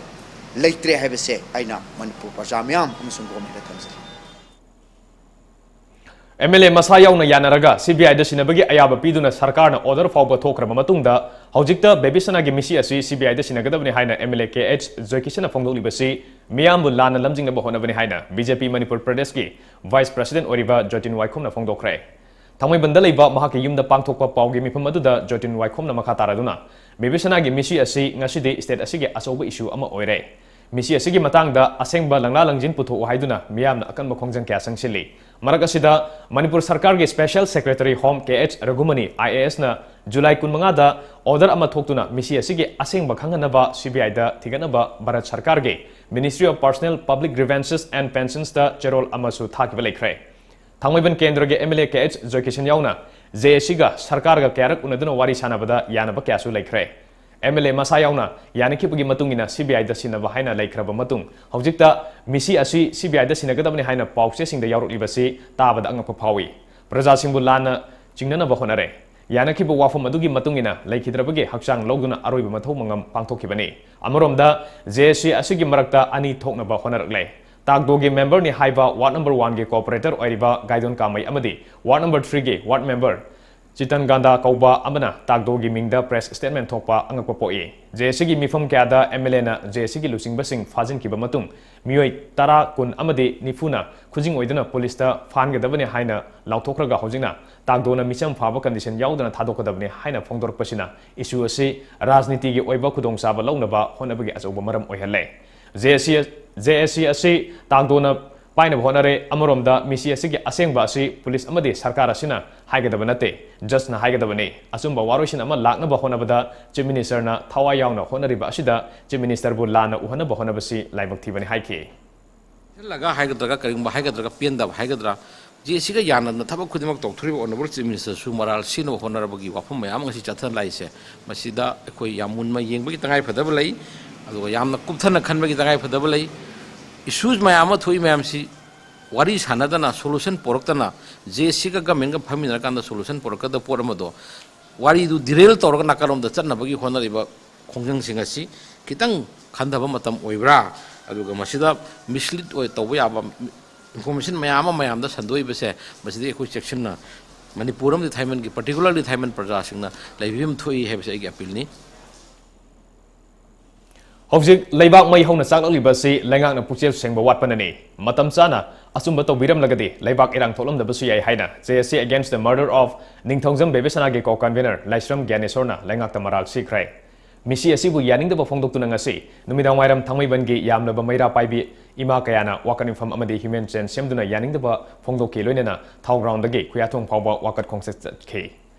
ꯂꯩꯇ꯭ꯔꯦ ꯍꯥꯏꯕꯁꯦ ꯑꯩꯅ ꯃꯅꯤꯄꯨꯔ ꯄ꯭ꯔꯖꯥ ꯃꯤꯌꯥꯝ ꯑꯃꯁꯨꯡ ꯒꯣꯔꯃꯦꯟꯗ ꯊꯝꯖꯔꯤ꯫ ꯑꯦꯝ ꯑꯦꯜ ꯑꯦ ꯃꯁꯥ ꯌꯥꯎꯅ ꯌꯥꯅꯔꯒ ꯁꯤ ꯕꯤ ꯑꯥꯏꯗ ꯁꯤꯟꯅꯕꯒꯤ ꯑꯌꯥꯕ ꯄꯤꯗꯨꯅ ꯁꯔꯀꯥꯔꯅ ꯑꯣꯔꯗꯔ ꯐꯥꯎꯕ ꯊꯣꯛꯈ꯭ꯔꯕ ꯃꯇꯨꯡꯗ ꯍꯧꯖꯤꯛꯇ ꯕꯦꯕꯤꯁꯅꯥꯒꯤ ꯃꯤꯁꯤ ꯑꯁꯤ ꯁꯤ ꯕꯤ ꯑꯥꯏꯗ ꯁꯤꯟꯅꯒꯗꯕꯅꯤ ꯍꯥꯏꯅ M L A K H ꯖꯣꯏꯀꯤꯁꯟꯅ ꯐꯣꯡꯗꯣꯛꯂꯤꯕꯁꯤ ꯃꯤꯌꯥꯝꯕꯨ ꯂꯥꯟꯅ ꯂꯝꯖꯤꯡꯅꯕ ꯍꯣꯠꯅꯕꯅꯤ ꯍꯥꯏꯅ ꯕꯤ ꯖꯦ ꯄꯤ ꯃꯅꯤꯄꯨꯔ ꯄ꯭ꯔꯗꯦꯁꯀꯤ ꯚꯥꯏꯁ ꯄ꯭ꯔꯁꯤꯗꯦꯟ ꯑꯣꯏꯔꯤꯕ ꯖꯣꯇꯤꯟ ꯋꯥꯏꯈꯣꯝꯅ ꯐꯣꯡꯗꯣꯛꯈ꯭ꯔꯦ꯫ ꯊꯥꯡꯃꯩꯕꯟꯗ ꯂꯩꯕ ꯃꯍꯥꯛꯀꯤ ꯌꯨꯝꯗ ꯄꯥꯡꯊꯣꯛꯄ ꯄꯥꯎꯒꯤ ꯃꯤꯐꯝ ꯑꯗꯨꯗ ꯖꯣꯇꯤꯟ ꯋꯥꯏꯈꯣꯝꯅ ꯃꯈꯥ ꯇꯥꯔꯗꯨꯅ, ꯕꯦꯕꯤꯁꯅꯥꯒꯤ ꯃꯤꯁꯤ ꯑꯁꯤ ꯉꯁꯤꯗꯤ ꯁ꯭ꯇꯦꯠ ꯑꯁꯤꯒꯤ ꯑꯆꯧꯕ ꯏꯁꯨ ꯑꯃ ꯑꯣꯏꯔꯦ꯫ ꯃꯤꯁꯤ ꯑꯁꯤꯒꯤ ꯃꯇꯥꯡꯗ ꯑꯁꯦꯡꯕ ꯂꯪꯂꯥ ꯂꯪꯖꯤꯟ ꯄꯨꯊꯣꯛꯎ ꯍꯥꯏꯗꯨꯅ ꯃꯤꯌꯥꯝꯅ ꯑꯀꯟꯕ ꯈꯣꯡꯖꯪ ꯀꯌꯥ ꯆꯪꯁꯤꯜꯂꯤ꯫ ꯃꯔꯛ ꯑꯁꯤꯗ ꯃꯅꯤꯄꯨꯔ ꯁꯔꯀꯥꯔꯒꯤ Special Secretary Home K H Raghumani I A S ꯅ July ꯀꯨꯟꯃꯉꯥꯗ order ꯑꯃ ꯊꯣꯛꯇꯨꯅ ꯃꯤꯁꯤ ꯑꯁꯤꯒꯤ ꯑꯁꯦꯡꯕ ꯈꯪꯍꯟꯅꯕ C B I ꯗ ꯊꯤꯒꯠꯅꯕ ꯚꯥꯔꯠ ꯁꯔꯀꯥꯔꯒꯤ Ministry of Personnel, Public Grievances and Pensions ꯇ ꯆꯦꯔꯣꯜ ꯑꯃꯁꯨ ꯊꯥꯈꯤꯕ ꯂꯩꯈ꯭ꯔꯦ꯫ ꯊꯥꯡꯃꯩꯕꯟ ꯀꯦꯟꯗ꯭ꯔꯒꯤ M L A K H ꯖꯣꯏꯀꯤꯁꯟ ꯌꯥꯎꯅ J A C ꯒ ꯁꯔꯀꯥꯔꯒ ꯀꯌꯥꯔꯛ ꯎꯅꯗꯨꯅ ꯋꯥꯔꯤ ꯁꯥꯟꯅꯕꯗ ꯌꯥꯅꯕ ꯀꯌꯥꯁꯨ ꯂꯩꯈ꯭ꯔꯦ꯫ M L A ꯃꯁꯥ ꯌꯥꯎꯅ ꯌꯥꯅꯈꯤꯕꯒꯤ ꯃꯇꯨꯡ ꯏꯟꯅ C B I ꯗ ꯁꯤꯟꯅꯕ ꯍꯥꯏꯅ ꯂꯩꯈ꯭ꯔꯕ ꯃꯇꯨꯡ, ꯍꯧꯖꯤꯛꯇ ꯃꯤꯁꯤ ꯑꯁꯤ C B I ꯗ ꯁꯤꯟꯅꯒꯗꯕꯅꯤ ꯍꯥꯏꯅ ꯄꯥꯎꯆꯦꯁꯤꯡꯗ ꯌꯥꯎꯔꯛꯂꯤꯕꯁꯤ ꯇꯥꯕꯗ ꯑꯉꯛꯄ ꯐꯥꯎꯏ꯫ ꯄ꯭ꯔꯖꯥꯁꯤꯡꯕꯨ ꯂꯥꯟꯅ ꯆꯤꯡꯅꯅꯕ ꯍꯣꯠꯅꯔꯦ꯫ ꯌꯥꯅꯈꯤꯕ ꯋꯥꯐꯝ ꯑꯗꯨꯒꯤ ꯃꯇꯨꯡ ꯏꯟꯅ ꯂꯩꯈꯤꯗ꯭ꯔꯕꯒꯤ ꯍꯛꯆꯥꯡ ꯂꯧꯗꯨꯅ ꯑꯔꯣꯏꯕ ꯃꯊꯧ ꯃꯉꯝ ꯄꯥꯡꯊꯣꯛꯈꯤꯕꯅꯤ꯫ ꯑꯃꯔꯣꯝꯗ, J A C ꯑꯁꯤꯒꯤ ꯃꯔꯛꯇ ꯑꯅꯤ ꯊꯣꯛꯅꯕ ꯍꯣꯠꯅꯔꯛꯂꯦ꯫ ꯇꯥꯛꯗꯣꯒꯤ member ꯅꯤ ꯍꯥꯏꯕ ward number one ꯒꯤ corporator ꯑꯣꯏꯔꯤꯕ ꯒꯥꯏꯗꯣꯟ ꯀꯥꯃꯩ ꯑꯃꯗꯤ ward number three ꯒꯤ ward member ꯆꯤꯇꯟ ꯒꯥꯟꯗꯥ ꯀꯧꯕ ꯑꯃꯅ ꯇꯥꯛꯗꯣꯒꯤ ꯃꯤꯡꯗ press statement ꯊꯣꯛꯄ ꯑꯉꯛꯄ ꯄꯣꯛꯏ꯫ J A C ꯒꯤ ꯃꯤꯐꯝ ꯀꯌꯥꯗ M L A ꯅ J A C ꯒꯤ ꯂꯨꯆꯤꯡꯕꯁꯤꯡ ꯐꯥꯖꯤꯟꯈꯤꯕ ꯃꯇꯨꯡ ꯃꯤꯑꯣꯏ ꯇꯔꯥ, ꯀꯨꯟ ꯑꯃꯗꯤ ꯅꯤꯐꯨꯅ ꯈꯨꯖꯤꯡ ꯑꯣꯏꯗꯨꯅ ꯄꯨꯂꯤꯁꯇ ꯐꯥꯍꯟꯒꯗꯕꯅꯤ ꯍꯥꯏꯅ ꯂꯥꯎꯊꯣꯛꯈ꯭ꯔꯒ ꯍꯧꯖꯤꯛꯅ ꯇꯥꯛꯗꯣꯅ ꯃꯤꯆꯪ ꯐꯥꯕ condition ꯌꯥꯎꯗꯅ ꯊꯥꯗꯣꯛꯀꯗꯕꯅꯤ ꯍꯥꯏꯅ ꯐꯣꯡꯗꯣꯔꯛꯄꯁꯤꯅ issue ꯑꯁꯤ ꯔꯥꯖꯅꯤꯇꯤꯒꯤ ꯑꯣꯏꯕ ꯈꯨꯗꯣꯡꯆꯥꯕ ꯂꯧꯅꯕ ꯍꯣꯠꯅꯕꯒꯤ ꯑꯆꯧꯕ ꯃꯔꯝ ꯑꯣꯏꯍꯜꯂꯦ꯫ J A C, J A C ꯑꯁꯤ ꯇꯥꯛꯗꯣꯅ ꯄꯥꯏꯅꯕ ꯍꯣꯠꯅꯔꯦ꯫ ꯑꯃꯔꯣꯝꯗ ꯃꯤꯁꯤ ꯑꯁꯤꯒꯤ ꯑꯁꯦꯡꯕ ꯑꯁꯤ ꯄꯨꯂꯤꯁ ꯑꯃꯗꯤ ꯁꯔꯀꯥꯔ ꯑꯁꯤꯅ ꯍꯥꯏꯒꯗꯕ ꯅꯠꯇꯦ, judge ꯅ ꯍꯥꯏꯒꯗꯕꯅꯤ꯫ ꯑꯆꯨꯝꯕ ꯋꯥꯔꯣꯏꯁꯤꯟ ꯑꯃ ꯂꯥꯛꯅꯕ ꯍꯣꯠꯅꯕꯗ Chief Minister ꯅ ꯊꯋꯥꯏ ꯌꯥꯎꯅ ꯍꯣꯠꯅꯔꯤꯕ ꯑꯁꯤꯗ Chief Minister ꯕꯨ ꯂꯥꯟꯅ ꯎꯍꯟꯅꯕ ꯍꯣꯠꯅꯕꯁꯤ ꯂꯥꯏꯕꯛ ꯊꯤꯕꯅꯤ ꯍꯥꯏꯈꯤ꯫ ꯁꯤꯜꯂꯒ ꯍꯥꯏꯒꯗ꯭ꯔꯒ ꯀꯔꯤꯒꯨꯝꯕ ꯍꯥꯏꯒꯗ꯭ꯔꯒ ꯄꯦꯟꯗꯕ ꯍꯥꯏꯒꯗ꯭ꯔꯥ, J A C ꯒ ꯌꯥꯅꯗꯅ ꯊꯕꯛ ꯈꯨꯗꯤꯡꯃꯛ ꯇꯧꯊꯣꯔꯤꯕ Honourable Chief Minister ꯁꯨ ꯃꯔꯥꯜ ꯁꯤꯅꯕ ꯍꯣꯠꯅꯔꯕꯒꯤ ꯋꯥꯐꯝ ꯃꯌꯥꯝ ꯑꯃ ꯉꯁꯤ ꯆꯠꯊꯔ ꯂꯥꯛꯏꯁꯦ, ꯃꯁꯤꯗ ꯑꯩꯈꯣꯏ ꯌꯥꯝ ꯃꯨꯟꯅ ꯌꯦꯡꯕꯒꯤ ꯇꯉꯥꯏꯐꯗꯕ ꯂꯩ, ꯑꯗꯨꯒ ꯌꯥꯝꯅ ꯀꯨꯞꯊꯅ ꯈꯟꯕꯒꯤ ꯇꯉꯥꯏꯐꯗꯕ ꯂꯩ꯫ Issues ꯃꯌꯥꯝ ꯑꯃ ꯊꯣꯛꯏ ꯃꯌꯥꯝꯁꯤ ꯋꯥꯔꯤ ꯁꯥꯟꯅꯗꯅ solution ꯄꯣꯔꯛꯇꯅ J A C ꯒ government ꯒ ꯐꯝꯃꯤꯟꯅꯔꯀꯥꯟꯗ solution ꯄꯣꯔꯛꯀꯗꯕ ꯄꯣꯠ ꯑꯃꯗꯣ ꯋꯥꯔꯤꯗꯨ derail ꯇꯧꯔꯒ ꯅꯥꯀꯜꯂꯣꯝꯗ ꯆꯠꯅꯕꯒꯤ ꯍꯣꯠꯅꯔꯤꯕ ꯈꯣꯡꯖꯪꯁꯤꯡ ꯑꯁꯤ ꯈꯤꯇꯪ ꯈꯟꯊꯕ ꯃꯇꯝ ꯑꯣꯏꯕ꯭ꯔꯥ? ꯑꯗꯨꯒ ꯃꯁꯤꯗ mislead ꯑꯣꯏ ꯇꯧꯕ ꯌꯥꯕ information ꯃꯌꯥꯝ ꯑꯃ ꯃꯌꯥꯝꯗ ꯁꯟꯗꯣꯛꯏꯕꯁꯦ, ꯃꯁꯤꯗꯤ ꯑꯩꯈꯣꯏ ꯆꯦꯛꯁꯤꯟꯅ, ꯃꯅꯤꯄꯨꯔ ꯑꯃꯗꯤ ꯊꯥꯏꯃꯟꯒꯤ, particularly ꯊꯥꯏꯃꯟ ꯄ꯭ꯔꯖꯥꯁꯤꯡꯅ ꯂꯩꯕꯤꯐꯝ ꯊꯣꯛꯏ ꯍꯥꯏꯕꯁꯦ ꯑꯩꯒꯤ appeal ꯅꯤ꯫ ꯍꯧꯖꯤꯛ ꯂꯩꯕꯥꯛ ꯃꯩ ꯍꯧꯅ ꯆꯥꯛꯂꯛꯂꯤꯕ ꯑꯁꯤ ꯂꯩꯉꯥꯛꯅ ꯄꯨꯛꯆꯦꯜ ꯁꯦꯡꯕ ꯋꯥꯠꯄꯅꯅꯤ꯫ ꯃꯇꯝ ꯆꯥꯅ ꯑꯆꯨꯝꯕ ꯇꯧꯕꯤꯔꯝꯂꯒꯗꯤ ꯂꯩꯕꯥꯛ ꯏꯔꯥꯡ ꯊꯣꯛꯂꯝꯗꯕꯁꯨ ꯌꯥꯏ ꯍꯥꯏꯅ J A C Against the Murder of Ningthoujam ꯕꯦꯕꯤꯁꯅꯥꯒꯤ co-convener ꯂꯥꯏꯁ꯭ꯔꯝ ꯒ꯭ꯌꯥꯅꯦꯁꯣꯔꯅ ꯂꯩꯉꯥꯛꯇ ꯃꯔꯥꯜ ꯁꯤꯈ꯭ꯔꯦ꯫ ꯃꯤꯁꯤ ꯑꯁꯤꯕꯨ ꯌꯥꯅꯤꯡꯗꯕ ꯐꯣꯡꯗꯣꯛꯇꯨꯅ ꯉꯁꯤ ꯅꯨꯃꯤꯗꯥꯡ ꯋꯥꯏꯔꯝ ꯊꯥꯡꯃꯩꯕꯟꯒꯤ ꯌꯥꯝꯂꯕ ꯃꯩꯔꯥ ꯄꯥꯏꯕꯤ ꯏꯃꯥ ꯀꯌꯥꯅ ꯋꯥꯀꯠ ꯃꯤꯐꯝ ꯑꯃꯗꯤ ꯍ꯭ꯌꯨꯃꯦꯟ ꯆꯦꯟ ꯁꯦꯝꯗꯨꯅ ꯌꯥꯅꯤꯡꯗꯕ ꯐꯣꯡꯗꯣꯛꯈꯤ꯫ ꯂꯣꯏꯅꯅ ꯊꯥꯎ ꯒ꯭ꯔꯥꯎꯟꯗꯒꯤ ꯈꯨꯌꯥꯊꯣꯡ ꯐꯥꯎꯕ ꯋꯥꯀꯠ ꯈꯣꯡꯆꯠ ꯆꯠꯈꯤ꯫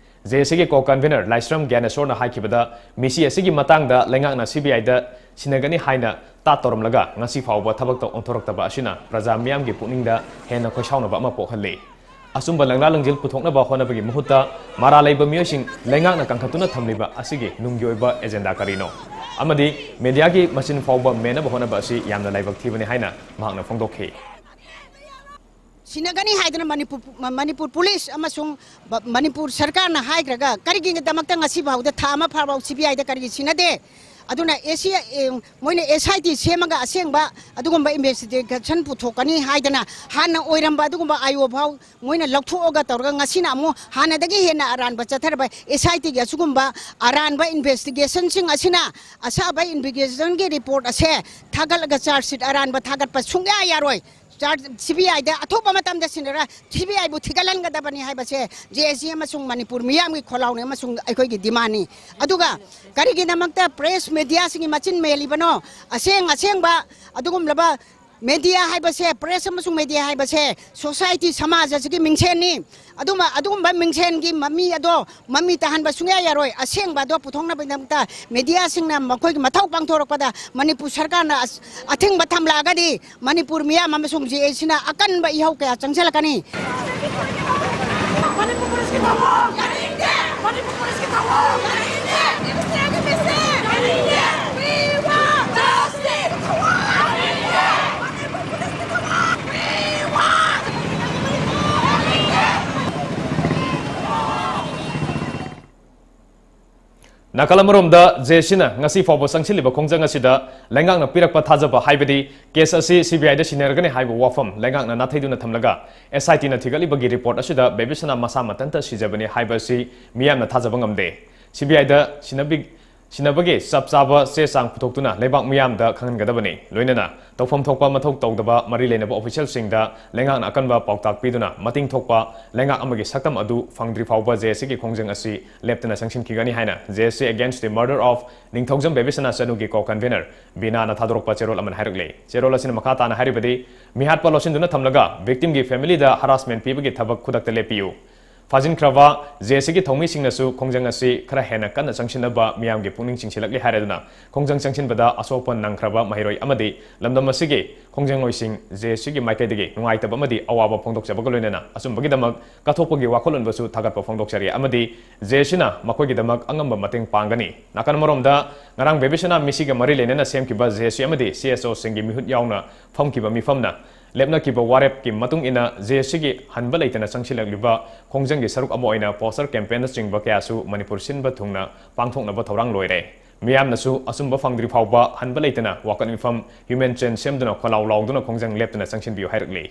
ꯖꯦ ꯑꯦꯁ ꯁꯤꯒꯤ ꯀꯣ ꯀꯟꯚꯤꯅꯔ ꯂꯥꯏꯁ꯭ꯔꯝ ꯒ꯭ꯌꯥꯅꯦꯁꯣꯔꯅ ꯍꯥꯏꯈꯤꯕꯗ, ꯃꯤꯁꯤ ꯑꯁꯤꯒꯤ ꯃꯇꯥꯡꯗ ꯂꯩꯉꯥꯛꯅ ꯁꯤ ꯕꯤ ꯑꯥꯏꯗ ꯁꯤꯟꯅꯒꯅꯤ ꯍꯥꯏꯅ ꯇꯥꯠ ꯇꯧꯔꯝꯂꯒ ꯉꯁꯤ ꯐꯥꯎꯕ ꯊꯕꯛꯇ ꯑꯣꯟꯊꯣꯔꯛꯇꯕ ꯑꯁꯤꯅ ꯄ꯭ꯔꯖꯥ ꯃꯤꯌꯥꯝꯒꯤ ꯄꯨꯛꯅꯤꯡꯗ ꯍꯦꯟꯅ ꯈꯣꯏꯁꯥꯎꯅꯕ ꯑꯃ ꯄꯣꯛꯍꯜꯂꯤ꯫ ꯑꯆꯨꯝꯕ ꯂꯪꯂꯥ ꯂꯪꯖꯤꯜ ꯄꯨꯊꯣꯛꯅꯕ ꯍꯣꯠꯅꯕꯒꯤ ꯃꯍꯨꯠꯇ ꯃꯔꯥꯜ ꯂꯩꯕ ꯃꯤꯑꯣꯏꯁꯤꯡ ꯂꯩꯉꯥꯛꯅ ꯀꯟꯈꯠꯇꯨꯅ ꯊꯝꯂꯤꯕ ꯑꯁꯤꯒꯤ ꯅꯨꯡꯒꯤ ꯑꯣꯏꯕ ꯑꯦꯖꯦꯟꯗꯥ ꯀꯔꯤꯅꯣ? ꯑꯃꯗꯤ ꯃꯦꯗꯤꯌꯥꯒꯤ ꯃꯆꯤꯟ ꯐꯥꯎꯕ ꯃꯦꯟꯅꯕ ꯍꯣꯠꯅꯕ ꯑꯁꯤ ꯌꯥꯝꯅ ꯂꯥꯏꯕꯛ ꯊꯤꯕꯅꯤ ꯍꯥꯏꯅ ꯃꯍꯥꯛꯅ ꯐꯣꯡꯗꯣꯛꯈꯤ꯫ ꯁꯤꯟꯅꯒꯅꯤ ꯍꯥꯏꯗꯅ ꯃꯅꯤꯄꯨꯔ, ꯃꯅꯤꯄꯨꯔ ꯄꯨꯂꯤꯁ ꯑꯃꯁꯨꯡ ꯕ-, ꯃꯅꯤꯄꯨꯔ ꯁꯔꯀꯥꯔꯅ ꯍꯥꯏꯈ꯭ꯔꯒ ꯀꯔꯤꯒꯤꯗꯃꯛꯇ ꯉꯁꯤ ꯐꯥꯎꯗ ꯊꯥ ꯑꯃ ꯐꯥꯔꯐꯥꯎ ꯁꯤ ꯕꯤ ꯑꯥꯏꯗ ꯀꯔꯤꯒꯤ ꯁꯤꯟꯅꯗꯦ? ꯑꯗꯨꯅ ꯑꯦꯁꯤ, ꯑꯦ, ꯃꯣꯏꯅ ꯑꯦꯁ ꯑꯥꯏ ꯇꯤ ꯁꯦꯝꯃꯒ ꯑꯁꯦꯡꯕ ꯑꯗꯨꯒꯨꯝꯕ ꯏꯟꯚꯦꯁꯇꯤꯒꯦꯁꯟ ꯄꯨꯊꯣꯛꯀꯅꯤ ꯍꯥꯏꯗꯅ ꯍꯥꯟꯅ ꯑꯣꯏꯔꯝꯕ ꯑꯗꯨꯒꯨꯝꯕ ꯑꯥꯏ ꯑꯣ ꯐꯥꯎ ꯃꯣꯏꯅ ꯂꯧꯊꯣꯛꯑꯒ ꯇꯧꯔꯒ ꯉꯁꯤꯅ ꯑꯃꯨꯛ ꯍꯥꯟꯅꯗꯒꯤ ꯍꯦꯟꯅ ꯑꯔꯥꯟꯕ ꯆꯠꯊꯔꯕ ꯑꯦꯁ ꯑꯥꯏ ꯇꯤꯒꯤ ꯑꯁꯤꯒꯨꯝꯕ ꯑꯔꯥꯟꯕ ꯏꯟꯚꯦꯁꯇꯤꯒꯦꯁꯟꯁꯤꯡ ꯑꯁꯤꯅ ꯑꯁꯥꯕ ꯏꯟꯚꯦꯁꯇꯤꯒꯦꯁꯟꯒꯤ ꯔꯤꯄꯣꯔꯠ ꯑꯁꯦ ꯊꯥꯒꯠꯂꯒ ꯆꯥꯔꯖ ꯁꯤꯠ ꯑꯔꯥꯟꯕ ꯊꯥꯒꯠꯄ ꯁꯨꯡꯌꯥ ꯌꯥꯔꯣꯏ꯫ ꯆꯥꯔꯖ, ꯁꯤ ꯕꯤ ꯑꯥꯏꯗ ꯑꯊꯨꯕ ꯃꯇꯝꯗ ꯁꯤꯟꯅꯔ ꯁꯤ ꯕꯤ ꯑꯥꯏꯕꯨ ꯊꯤꯒꯠꯍꯟꯒꯗꯕꯅꯤ ꯍꯥꯏꯕꯁꯦ ꯖꯦ ꯑꯦꯁ ꯁꯤ ꯑꯃꯁꯨꯡ ꯃꯅꯤꯄꯨꯔ ꯃꯤꯌꯥꯝꯒꯤ ꯈꯣꯜꯂꯥꯎꯅꯤ ꯑꯃꯁꯨꯡ ꯑꯩꯈꯣꯏꯒꯤ ꯗꯤꯃꯥꯟꯅꯤ꯫ ꯑꯗꯨꯒ ꯀꯔꯤꯒꯤꯗꯃꯛꯇ ꯄ꯭ꯔꯦꯁ ꯃꯦꯗꯤꯌꯥꯁꯤꯡꯒꯤ ꯃꯆꯤꯟ ꯃꯦꯜꯂꯤꯕꯅꯣ? ꯑꯁꯦꯡ ꯑꯁꯦꯡꯕ ꯑꯗꯨꯒꯨꯝꯂꯕ ꯃꯦꯗꯤꯌꯥ ꯍꯥꯏꯕꯁꯦ, ꯄ꯭ꯔꯦꯁ ꯑꯃꯁꯨꯡ ꯃꯦꯗꯤꯌꯥ ꯍꯥꯏꯕꯁꯦ ꯁꯣꯁꯥꯏꯇꯤ, ꯁꯃꯥꯖ ꯑꯁꯤꯒꯤ ꯃꯤꯡꯁꯦꯟꯅꯤ꯫ ꯑꯗꯨꯃ, ꯑꯗꯨꯒꯨꯝꯕ ꯃꯤꯡꯁꯦꯟꯒꯤ ꯃꯃꯤ ꯑꯗꯣ ꯃꯃꯤ ꯇꯥꯍꯟꯕ ꯁꯨꯡꯌꯥ ꯌꯥꯔꯣꯏ꯫ ꯑꯁꯦꯡꯕ ꯑꯗꯣ ꯄꯨꯊꯣꯛꯅꯕꯒꯤꯗꯃꯛꯇ ꯃꯦꯗꯤꯌꯥꯁꯤꯡꯅ ꯃꯈꯣꯏꯒꯤ ꯃꯊꯧ ꯄꯥꯡꯊꯣꯔꯛꯄꯗ ꯃꯅꯤꯄꯨꯔ ꯁꯔꯀꯥꯔꯅ ꯑꯁ-, ꯑꯊꯤꯡꯕ ꯊꯝꯂꯛꯑꯒꯗꯤ ꯃꯅꯤꯄꯨꯔ ꯃꯤꯌꯥꯝ ꯑꯃꯁꯨꯡ ꯖꯦ ꯑꯦꯁ ꯁꯤꯅ ꯑꯀꯟꯕ ꯏꯍꯧ ꯀꯌꯥ ꯆꯪꯁꯤꯜꯂꯛꯀꯅꯤ꯫ ꯅꯥꯀꯜ ꯑꯃꯔꯣꯝꯗ, ꯖꯦ ꯑꯦꯁ ꯁꯤꯅ ꯉꯁꯤ ꯐꯥꯎꯕ ꯆꯪꯁꯤꯜꯂꯤꯕ ꯈꯣꯡꯖꯪ ꯑꯁꯤꯗ ꯂꯩꯉꯥꯛꯅ ꯄꯤꯔꯛꯄ ꯊꯥꯖꯕ, ꯍꯥꯏꯕꯗꯤ ꯀꯦꯁ ꯑꯁꯤ ꯁꯤ ꯕꯤ ꯑꯥꯏꯗ ꯁꯤꯟꯅꯔꯒꯅꯤ ꯍꯥꯏꯕ ꯋꯥꯐꯝ ꯂꯩꯉꯥꯛꯅ ꯅꯥꯊꯩꯗꯨꯅ ꯊꯝꯂꯒ, ꯑꯦꯁ ꯑꯥꯏ ꯇꯤꯅ ꯊꯤꯒꯠꯂꯤꯕꯒꯤ ꯔꯤꯄꯣꯔꯠ ꯑꯁꯤꯗ ꯕꯦꯕꯤꯁꯅꯥ ꯃꯁꯥ ꯃꯊꯟꯇ ꯁꯤꯖꯕꯅꯤ ꯍꯥꯏꯕ ꯑꯁꯤ ꯃꯤꯌꯥꯝꯅ ꯊꯥꯖꯕ ꯉꯝꯗꯦ꯫ ꯁꯤ ꯕꯤ ꯑꯥꯏꯗ ꯁꯤꯟꯅꯕꯤ-, ꯁꯤꯟꯅꯕꯒꯤ ꯆꯞ ꯆꯥꯕ ꯆꯦ ꯆꯥꯡ ꯄꯨꯊꯣꯛꯇꯨꯅ ꯂꯩꯕꯥꯛ ꯃꯤꯌꯥꯝꯗ ꯈꯪꯍꯟꯒꯗꯕꯅꯤ꯫ ꯂꯣꯏꯅꯅ ꯇꯧꯐꯝ ꯊꯣꯛꯄ ꯃꯊꯧ ꯇꯧꯗꯕ ꯃꯔꯤ ꯂꯩꯅꯕ ꯑꯣꯐꯤꯁꯤꯌꯦꯜꯁꯤꯡꯗ ꯂꯩꯉꯥꯛꯅ ꯑꯀꯟꯕ ꯄꯥꯎꯇꯥꯛ ꯄꯤꯗꯨꯅ ꯃꯇꯤꯡ ꯊꯣꯛꯄ ꯂꯩꯉꯥꯛ ꯑꯃꯒꯤ ꯁꯛꯇꯝ ꯑꯗꯨ ꯐꯪꯗ꯭ꯔꯤ ꯐꯥꯎꯕ ꯖꯦ ꯑꯦꯁ ꯁꯤꯒꯤ ꯈꯣꯡꯖꯪ ꯑꯁꯤ ꯂꯦꯞꯇꯅ ꯆꯪꯁꯤꯟꯈꯤꯒꯅꯤ ꯍꯥꯏꯅ J A C Against the Murder of ꯅꯤꯡꯊꯧꯖꯝ ꯕꯦꯕꯤꯁꯅꯥ ꯆꯅꯨꯒꯤ ꯀꯣ ꯀꯟꯚꯦꯅꯔ ꯕꯤꯅꯥꯅ ꯊꯥꯗꯣꯔꯛꯄ ꯆꯦꯔꯣꯜ ꯑꯃꯅ ꯍꯥꯏꯔꯛꯂꯤ꯫ ꯆꯦꯔꯣꯜ ꯑꯁꯤꯅ ꯃꯈꯥ ꯇꯥꯅ ꯍꯥꯏꯔꯤꯕꯗꯤ, ꯃꯤꯍꯥꯠꯄ ꯂꯣꯠꯁꯤꯟꯗꯨꯅ ꯊꯝꯂꯒ ꯚꯤꯛꯇꯤꯝꯒꯤ ꯐꯦꯃꯤꯂꯤꯗ ꯍꯔꯥꯁꯃꯦꯟ ꯄꯤꯕꯒꯤ ꯊꯕꯛ ꯈꯨꯗꯛꯇ ꯂꯦꯞꯄꯤꯌꯨ꯫ ꯐꯥꯖꯤꯟꯈ꯭ꯔꯕ ꯖꯦ ꯑꯦꯁ ꯁꯤꯒꯤ ꯊꯧꯃꯤꯁꯤꯡꯅꯁꯨ ꯈꯣꯡꯖꯪ ꯑꯁꯤ ꯈꯔ ꯍꯦꯟꯅ ꯀꯟꯅ ꯆꯪꯁꯤꯟꯅꯕ ꯃꯤꯌꯥꯝꯒꯤ ꯄꯨꯛꯅꯤꯡ ꯆꯤꯡꯁꯤꯜꯂꯛꯂꯤ ꯍꯥꯏꯔꯗꯨꯅ, ꯈꯣꯡꯖꯪ ꯆꯪꯁꯤꯟꯕꯗ ꯑꯁꯣꯛꯄ ꯅꯪꯈ꯭ꯔꯕ ꯃꯍꯩꯔꯣꯏ ꯑꯃꯗꯤ ꯂꯝꯗꯝ ꯑꯁꯤꯒꯤ ꯈꯣꯡꯖꯪꯂꯣꯏꯁꯤꯡ ꯖꯦ ꯑꯦꯁ ꯁꯤꯒꯤ ꯃꯥꯏꯀꯩꯗꯒꯤ ꯅꯨꯡꯉꯥꯏꯇꯕ ꯑꯃꯗꯤ ꯑꯋꯥꯕ ꯐꯣꯡꯗꯣꯛꯆꯕꯒ ꯂꯣꯏꯅꯅ ꯑꯆꯨꯝꯕꯒꯤꯗꯃꯛ ꯀꯠꯊꯣꯛꯄꯒꯤ ꯋꯥꯈꯜꯂꯣꯟꯕꯨꯁꯨ ꯊꯥꯒꯠꯄ ꯐꯣꯡꯗꯣꯛꯆꯔꯤ ꯑꯃꯗꯤ ꯖꯦ ꯑꯦꯁ ꯁꯤꯅ ꯃꯈꯣꯏꯒꯤꯗꯃꯛ ꯑꯉꯝꯕ ꯃꯇꯦꯡ ꯄꯥꯡꯒꯅꯤ꯫ ꯅꯥꯀꯟ ꯑꯃꯔꯣꯝꯗ, ꯉꯔꯥꯡ ꯕꯦꯕꯤꯁꯅꯥ ꯃꯤꯁꯤꯒ ꯃꯔꯤ ꯂꯩꯅꯅ ꯁꯦꯝꯈꯤꯕ ꯖꯦ ꯑꯦꯁ ꯁꯤ ꯑꯃꯗꯤ ꯁꯤ ꯑꯦꯁ ꯑꯣꯁꯤꯡꯒꯤ ꯃꯤꯍꯨꯠ ꯌꯥꯎꯅ ꯐꯝꯈꯤꯕ ꯃꯤꯐꯝꯅ ꯂꯦꯞꯅꯈꯤꯕ ꯋꯥꯔꯦꯞꯀꯤ ꯃꯇꯨꯡ ꯏꯟꯅ ꯖꯦ ꯑꯦꯁ ꯁꯤꯒꯤ ꯍꯟꯕ ꯂꯩꯇꯅ ꯆꯪꯁꯤꯜꯂꯛꯂꯤꯕ ꯈꯣꯡꯖꯪꯒꯤ ꯁꯔꯨꯛ ꯑꯃ ꯑꯣꯏꯅ ꯄꯣꯁꯇꯔ ꯀꯦꯝꯄꯦꯟꯅꯆꯤꯡꯕ ꯀꯌꯥꯁꯨ ꯃꯅꯤꯄꯨꯔ ꯁꯤꯟꯕ ꯊꯨꯡꯅ ꯄꯥꯡꯊꯣꯛꯅꯕ ꯊꯧꯔꯥꯡ ꯂꯣꯏꯔꯦ꯫ ꯃꯤꯌꯥꯝꯅꯁꯨ ꯑꯆꯨꯝꯕ ꯐꯪꯗ꯭ꯔꯤ ꯐꯥꯎꯕ ꯍꯟꯕ ꯂꯩꯇꯅ ꯋꯥꯀꯠ ꯃꯤꯐꯝ, ꯍ꯭ꯌꯨꯃꯦꯟ ꯆꯦꯟ ꯁꯦꯝꯗꯨꯅ ꯈꯣꯜꯂꯥꯎ ꯂꯥꯎꯗꯨꯅ ꯈꯣꯡꯖꯪ ꯂꯦꯞꯇꯅ ꯆꯪꯁꯤꯟꯕꯤꯌꯨ ꯍꯥꯏꯔꯛꯂꯤ꯫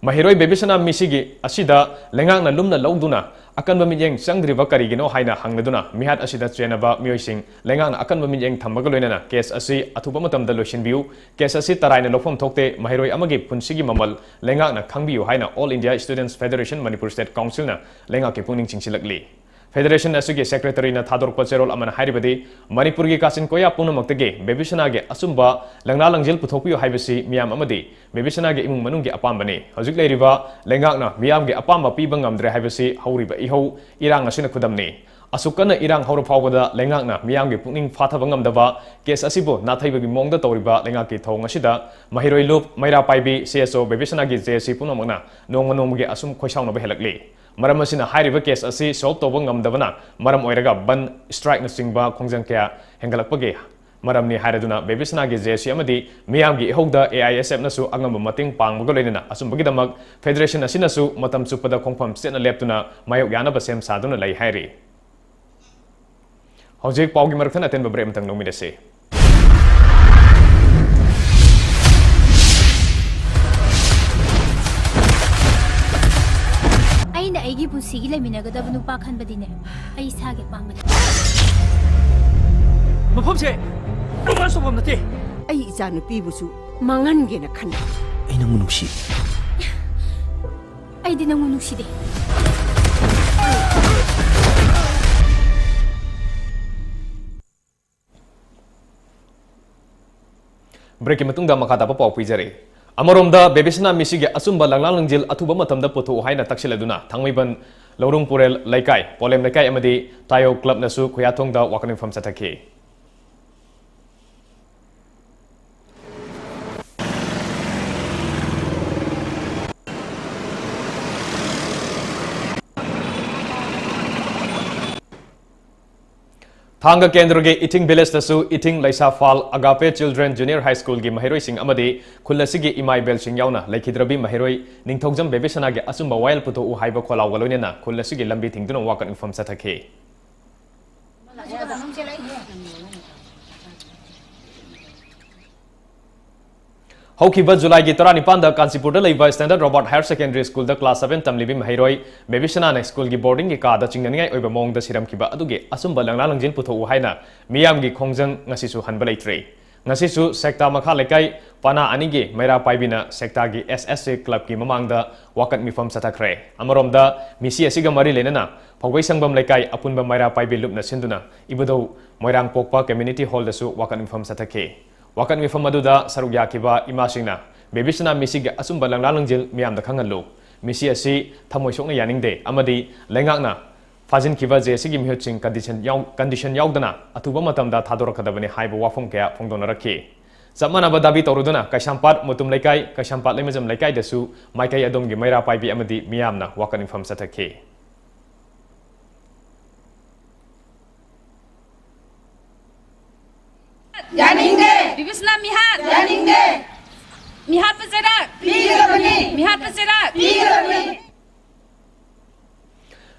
ꯃꯍꯩꯔꯣꯏ ꯕꯦꯕꯤꯁꯅꯥ ꯃꯤꯁꯤꯒꯤ ꯑꯁꯤꯗ ꯂꯩꯉꯥꯛꯅ ꯂꯨꯝꯅ ꯂꯧꯗꯨꯅ ꯑꯀꯟꯕ ꯃꯤꯠꯌꯦꯡ ꯆꯪꯗ꯭ꯔꯤꯕ ꯀꯔꯤꯒꯤꯅꯣ ꯍꯥꯏꯅ ꯍꯪꯂꯗꯨꯅ ꯃꯤꯍꯥꯠ ꯑꯁꯤꯗ ꯆꯦꯟꯅꯕ ꯃꯤꯑꯣꯏꯁꯤꯡ ꯂꯩꯉꯥꯛꯅ ꯑꯀꯟꯕ ꯃꯤꯠꯌꯦꯡ ꯊꯝꯕꯒ ꯂꯣꯏꯅꯅ ꯀꯦꯁ ꯑꯁꯤ ꯑꯊꯨꯕ ꯃꯇꯝꯗ ꯂꯣꯏꯁꯤꯟꯕꯤꯌꯨ꯫ ꯀꯦꯁ ꯑꯁꯤ ꯇꯔꯥꯏꯅ ꯂꯧꯐꯝ ꯊꯣꯛꯇꯦ꯫ ꯃꯍꯩꯔꯣꯏ ꯑꯃꯒꯤ ꯄꯨꯟꯁꯤꯒꯤ ꯃꯃꯜ ꯂꯩꯉꯥꯛꯅ ꯈꯪꯕꯤꯌꯨ ꯍꯥꯏꯅ All India Students Federation Manipur State Councilꯅ ꯂꯩꯉꯥꯛꯀꯤ ꯄꯨꯛꯅꯤꯡ ꯆꯤꯡꯁꯤꯜꯂꯛꯂꯤ꯫ ꯐꯦꯗꯔꯦꯁꯟ ꯑꯁꯤꯒꯤ ꯁꯦꯀ꯭ꯔꯦꯇꯔꯤꯅ ꯊꯥꯗꯣꯔꯛꯄ ꯆꯦꯔꯣꯜ ꯑꯃꯅ ꯍꯥꯏꯔꯤꯕꯗꯤ, ꯃꯅꯤꯄꯨꯔꯒꯤ ꯀꯥꯆꯤꯟ ꯀꯣꯌꯥ ꯄꯨꯝꯅꯃꯛꯇꯒꯤ ꯕꯦꯕꯤꯁꯅꯥꯒꯤ ꯑꯆꯨꯝꯕ ꯂꯪꯂꯥ ꯂꯪꯖꯦꯜ ꯄꯨꯊꯣꯛꯄꯤꯌꯨ ꯍꯥꯏꯕꯁꯤ ꯃꯤꯌꯥꯝ ꯑꯃꯗꯤ ꯕꯦꯕꯤꯁꯅꯥꯒꯤ ꯏꯃꯨꯡ ꯃꯅꯨꯡꯒꯤ ꯑꯄꯥꯝꯕꯅꯤ꯫ ꯍꯧꯖꯤꯛ ꯂꯩꯔꯤꯕ ꯂꯩꯉꯥꯛꯅ ꯃꯤꯌꯥꯝꯒꯤ ꯑꯄꯥꯝꯕ ꯄꯤꯕ ꯉꯝꯗ꯭ꯔꯦ ꯍꯥꯏꯕꯁꯤ ꯍꯧꯔꯤꯕ ꯏꯍꯧ ꯏꯔꯥꯡ ꯑꯁꯤꯅ ꯈꯨꯗꯝꯅꯤ꯫ ꯑꯁꯨꯛ ꯀꯟꯅ ꯏꯔꯥꯡ ꯍꯧꯔ ꯐꯥꯎꯕꯗ ꯂꯩꯉꯥꯛꯅ ꯃꯤꯌꯥꯝꯒꯤ ꯄꯨꯛꯅꯤꯡ ꯐꯥꯊꯕ ꯉꯝꯗꯕ, ꯀꯦꯁ ꯑꯁꯤꯕꯨ ꯅꯥꯊꯩꯕꯒꯤ ꯃꯑꯣꯡꯗ ꯇꯧꯔꯤꯕ ꯂꯩꯉꯥꯛꯀꯤ ꯊꯧꯑꯣꯡ ꯑꯁꯤꯗ ꯃꯍꯩꯔꯣꯏ ꯂꯨꯞ, ꯃꯩꯔꯥ ꯄꯥꯏꯕꯤ, ꯁꯤ ꯑꯦꯁ ꯑꯣ, ꯕꯦꯕꯤꯁꯅꯥꯒꯤ ꯖꯦ ꯑꯦꯁ ꯁꯤ ꯄꯨꯝꯅꯃꯛꯅ ꯅꯣꯡꯃ ꯅꯣꯡꯃꯒꯤ ꯑꯁꯨꯝ ꯈꯣꯏꯁꯥꯎꯅꯕ ꯍꯦꯜꯂꯛꯂꯤ꯫ ꯃꯔꯝ ꯑꯁꯤꯅ ꯍꯥꯏꯔꯤꯕ ꯀꯦꯁ ꯑꯁꯤ ꯁꯣꯜꯕ ꯇꯧꯕ ꯉꯝꯗꯕꯅ ꯃꯔꯝ ꯑꯣꯏꯔꯒ ꯕꯟ, ꯁ꯭ꯇ꯭ꯔꯥꯏꯛꯅꯆꯤꯡꯕ ꯈꯣꯡꯖꯪ ꯀꯌꯥ ꯍꯦꯟꯒꯠꯂꯛꯄꯒꯤ ꯃꯔꯝꯅꯤ ꯍꯥꯏꯔꯗꯨꯅ ꯕꯦꯕꯤꯁꯅꯥꯒꯤ ꯖꯦ ꯑꯦꯁ ꯁꯤ ꯑꯃꯗꯤ ꯃꯤꯌꯥꯝꯒꯤ ꯏꯍꯧꯗ ꯑꯦ ꯑꯥꯏ ꯑꯦꯁ ꯑꯦꯐꯅꯁꯨ ꯑꯉꯝꯕ ꯃꯇꯦꯡ ꯄꯥꯡꯕꯒ ꯂꯣꯏꯅꯅ ꯑꯆꯨꯝꯕꯒꯤꯗꯃꯛ ꯐꯦꯗꯔꯦꯁꯟ ꯑꯁꯤꯅꯁꯨ ꯃꯇꯝ ꯆꯨꯞꯄꯗ ꯈꯣꯡꯐꯝ ꯆꯦꯠꯅ ꯂꯦꯞꯇꯨꯅ ꯃꯥꯌꯣꯛ ꯌꯥꯅꯕ ꯁꯦꯝ ꯁꯥꯗꯨꯅ ꯂꯩ ꯍꯥꯏꯔꯤ꯫ ꯍꯧꯖꯤꯛ ꯄꯥꯎꯒꯤ ꯃꯔꯛꯇ ꯑꯇꯦꯟꯕ ꯕ꯭ꯔꯦꯛ ꯑꯃꯇꯪ ꯂꯧꯃꯤꯟꯅꯁꯤ꯫ ꯑꯩꯅ ꯑꯩꯒꯤ ꯄꯨꯟꯁꯤ ꯁꯤꯒꯤ ꯂꯩꯃꯤꯟꯅꯒꯗꯕ ꯅꯨꯄꯥ ꯈꯟꯕꯗꯤꯅꯦ, ꯑꯩ ꯏꯁꯥꯒꯤ ꯑꯄꯥꯝꯕꯅꯤ꯫ ꯃꯐꯝꯁꯦ romance ꯇꯧꯐꯝ ꯅꯠꯇꯦ꯫ ꯑꯩ ꯏꯆꯥꯅꯨꯄꯤꯕꯨꯁꯨ ꯃꯥꯡꯍꯟꯒꯦꯅ ꯈꯟꯕ꯫ ꯑꯩ ꯅꯪꯕꯨ ꯅꯨꯡꯁꯤ꯫ ꯑꯩꯗꯤ ꯅꯪꯕꯨ ꯅꯨꯡꯁꯤꯗꯦ꯫ ꯕ꯭ꯔꯦꯛꯀꯤ ꯃꯇꯨꯡꯗ ꯃꯈꯥ ꯇꯥꯕ ꯄꯥꯎ ꯄꯤꯖꯔꯤ꯫ ꯑꯃꯔꯣꯝꯗ, ꯕꯦꯕꯤꯁꯅꯥ ꯃꯤꯁꯤꯒꯤ ꯑꯆꯨꯝꯕ ꯂꯪꯂꯥ ꯂꯪꯖꯤꯜ ꯑꯊꯨꯕ ꯃꯇꯝꯗ ꯄꯨꯊꯣꯛꯎ ꯍꯥꯏꯅ ꯇꯛꯁꯤꯜꯂꯗꯨꯅ ꯊꯥꯡꯃꯩꯕꯟ ꯂꯧꯔꯨꯡ ꯄꯨꯔꯦꯜ ꯂꯩꯀꯥꯏ, ꯄꯣꯂꯦꯝ ꯂꯩꯀꯥꯏ ꯑꯃꯗꯤ ꯇꯥꯌꯧ ꯀ꯭ꯂꯕꯅꯁꯨ ꯈꯨꯌꯥꯊꯣꯡꯗ ꯋꯥꯀꯠ ꯃꯤꯐꯝ ꯆꯠꯊꯈꯤ꯫ ꯊꯥꯡꯒ ꯀꯦꯟꯗ꯭ꯔꯒꯤ ꯏꯊꯤꯡ ꯚꯤꯂꯦꯖꯇꯁꯨ ꯏꯊꯤꯡ ꯂꯩꯁꯥ ꯐꯥꯜ ꯑꯒꯥꯄꯦ ꯆꯤꯜꯗ꯭ꯔꯦꯟ ꯖꯨꯅꯤꯌꯔ ꯍꯥꯏ ꯁ꯭ꯀꯨꯜꯒꯤ ꯃꯍꯩꯔꯣꯏꯁꯤꯡ ꯑꯃꯗꯤ ꯈꯨꯜ ꯑꯁꯤꯒꯤ ꯏꯃꯥ ꯏꯕꯦꯜꯁꯤꯡ ꯌꯥꯎꯅ ꯂꯩꯈꯤꯗ꯭ꯔꯕꯤ ꯃꯍꯩꯔꯣꯏ ꯅꯤꯡꯊꯧꯖꯝ ꯕꯦꯕꯤꯁꯅꯥꯒꯤ ꯑꯆꯨꯝꯕ ꯋꯥꯌꯦꯜ ꯄꯨꯊꯣꯛꯎ ꯍꯥꯏꯕ ꯈꯣꯜꯂꯥꯎꯒ ꯂꯣꯏꯅꯅ ꯈꯨꯜ ꯑꯁꯤꯒꯤ ꯂꯝꯕꯤ ꯊꯤꯡꯗꯨꯅ ꯋꯥꯀꯠ ꯃꯤꯐꯝ ꯆꯠꯊꯈꯤ꯫ ꯍꯧꯈꯤꯕ ꯖꯨꯂꯥꯏꯒꯤ ꯇꯔꯥꯅꯤꯄꯥꯟꯗ ꯀꯥꯟꯆꯤꯄꯨꯔꯗ ꯂꯩꯕ ꯁ꯭ꯇꯦꯟꯗꯔꯗ ꯔꯣꯕꯥꯔꯠ ꯍꯥꯌꯔ ꯁꯦꯀꯦꯟꯗꯔꯤ ꯁ꯭ꯀꯨꯜꯗ ꯀ꯭ꯂꯥꯁ ꯁꯚꯦꯟ ꯇꯝꯂꯤꯕꯤ ꯃꯍꯩꯔꯣꯏ ꯕꯦꯕꯤꯁꯅꯥꯅ ꯁ꯭ꯀꯨꯜꯒꯤ ꯕꯣꯔꯗꯤꯡꯒꯤ ꯀꯥꯗ ꯆꯤꯡꯅꯅꯤꯡꯉꯥꯏ ꯑꯣꯏꯕ ꯃꯑꯣꯡꯗ ꯁꯤꯔꯝꯈꯤꯕ ꯑꯗꯨꯒꯤ ꯑꯆꯨꯝꯕ ꯂꯪꯂꯥ ꯂꯪꯖꯤꯟ ꯄꯨꯊꯣꯛꯎ ꯍꯥꯏꯅ ꯃꯤꯌꯥꯝꯒꯤ ꯈꯣꯡꯖꯪ ꯉꯁꯤꯁꯨ ꯍꯟꯕ ꯂꯩꯇ꯭ꯔꯤ꯫ ꯉꯁꯤꯁꯨ ꯁꯦꯛꯇꯥ ꯃꯈꯥ ꯂꯩꯀꯥꯏ ꯄꯅꯥ ꯑꯅꯤꯒꯤ ꯃꯩꯔꯥ ꯄꯥꯏꯕꯤꯅ ꯁꯦꯛꯇꯥꯒꯤ ꯑꯦꯁ ꯑꯦꯁ ꯁꯤ ꯀ꯭ꯂꯕꯀꯤ ꯃꯃꯥꯡꯗ ꯋꯥꯀꯠ ꯃꯤꯐꯝ ꯆꯠꯊꯈ꯭ꯔꯦ꯫ ꯑꯃꯔꯣꯝꯗ, ꯃꯤꯁꯤ ꯑꯁꯤꯒ ꯃꯔꯤ ꯂꯩꯅꯅ ꯐꯧꯒꯩ ꯁꯪꯕꯝ ꯂꯩꯀꯥꯏ ꯑꯄꯨꯟꯕ ꯃꯩꯔꯥ ꯄꯥꯏꯕꯤ ꯂꯨꯞꯅ ꯁꯤꯟꯗꯨꯅ ꯏꯕꯨꯙꯧ ꯃꯣꯏꯔꯥꯡ ꯄꯣꯛꯄ ꯀꯝꯃ꯭ꯌꯨꯅꯤꯇꯤ ꯍꯣꯜꯗꯁꯨ ꯋꯥꯀꯠ ꯃꯤꯐꯝ ꯆꯠꯊꯈꯤ꯫ ꯋꯥꯀꯠ ꯃꯤꯐꯝ ꯑꯗꯨꯗ ꯁꯔꯨꯛ ꯌꯥꯈꯤꯕ ꯏꯃꯥꯁꯤꯡꯅ ꯕꯦꯕꯤꯁꯅꯥ ꯃꯤꯁꯤꯒꯤ ꯑꯆꯨꯝꯕ ꯂꯪꯂꯥ ꯂꯪꯖꯤꯜ ꯃꯤꯌꯥꯝꯗ ꯈꯪꯍꯜꯂꯨ, ꯃꯤꯁꯤ ꯑꯁꯤ ꯊꯃꯣꯏ ꯁꯣꯛꯅ ꯌꯥꯅꯤꯡꯗꯦ ꯑꯃꯗꯤ ꯂꯩꯉꯥꯛꯅ ꯐꯥꯖꯤꯟꯈꯤꯕ ꯖꯦ ꯑꯦꯁ ꯁꯤꯒꯤ ꯃꯤꯍꯨꯠꯁꯤꯡ ꯀꯟꯗꯤꯁꯟ ꯌꯥꯎ-, ꯀꯟꯗꯤꯁꯟ ꯌꯥꯎꯗꯅ ꯑꯊꯨꯕ ꯃꯇꯝꯗ ꯊꯥꯗꯣꯔꯛꯀꯗꯕꯅꯤ ꯍꯥꯏꯕ ꯋꯥꯐꯝ ꯀꯌꯥ ꯐꯣꯡꯗꯣꯛꯅꯔꯛꯈꯤ꯫ ꯆꯞ ꯃꯥꯟꯅꯕ ꯗꯥꯕꯤ ꯇꯧꯔꯗꯨꯅ ꯀꯩꯁꯥꯝꯄꯥꯠ ꯃꯨꯇꯨꯝ ꯂꯩꯀꯥꯏ, ꯀꯩꯁꯥꯝꯄꯥꯠ ꯂꯩꯃꯖꯝ ꯂꯩꯀꯥꯏꯗꯁꯨ ꯃꯥꯏꯀꯩ ꯑꯗꯣꯝꯒꯤ ꯃꯩꯔꯥ ꯄꯥꯏꯕꯤ ꯑꯃꯗꯤ ꯃꯤꯌꯥꯝꯅ ꯋꯥꯀꯠ ꯃꯤꯐꯝ ꯆꯠꯊꯈꯤ꯫ ꯌꯥꯅꯤꯡꯗꯦ꯫ ꯕꯤꯕꯤꯁꯅꯥ ꯃꯤꯍꯥꯠ꯫ ꯌꯥꯅꯤꯡꯗꯦ꯫ ꯃꯤꯍꯥꯠꯄ ꯆꯩꯔꯥꯛ꯫ ꯄꯤꯒꯗꯕꯅꯤ꯫ ꯃꯤꯍꯥꯠꯄ ꯆꯩꯔꯥꯛ꯫ ꯄꯤꯒꯗꯕꯅꯤ꯫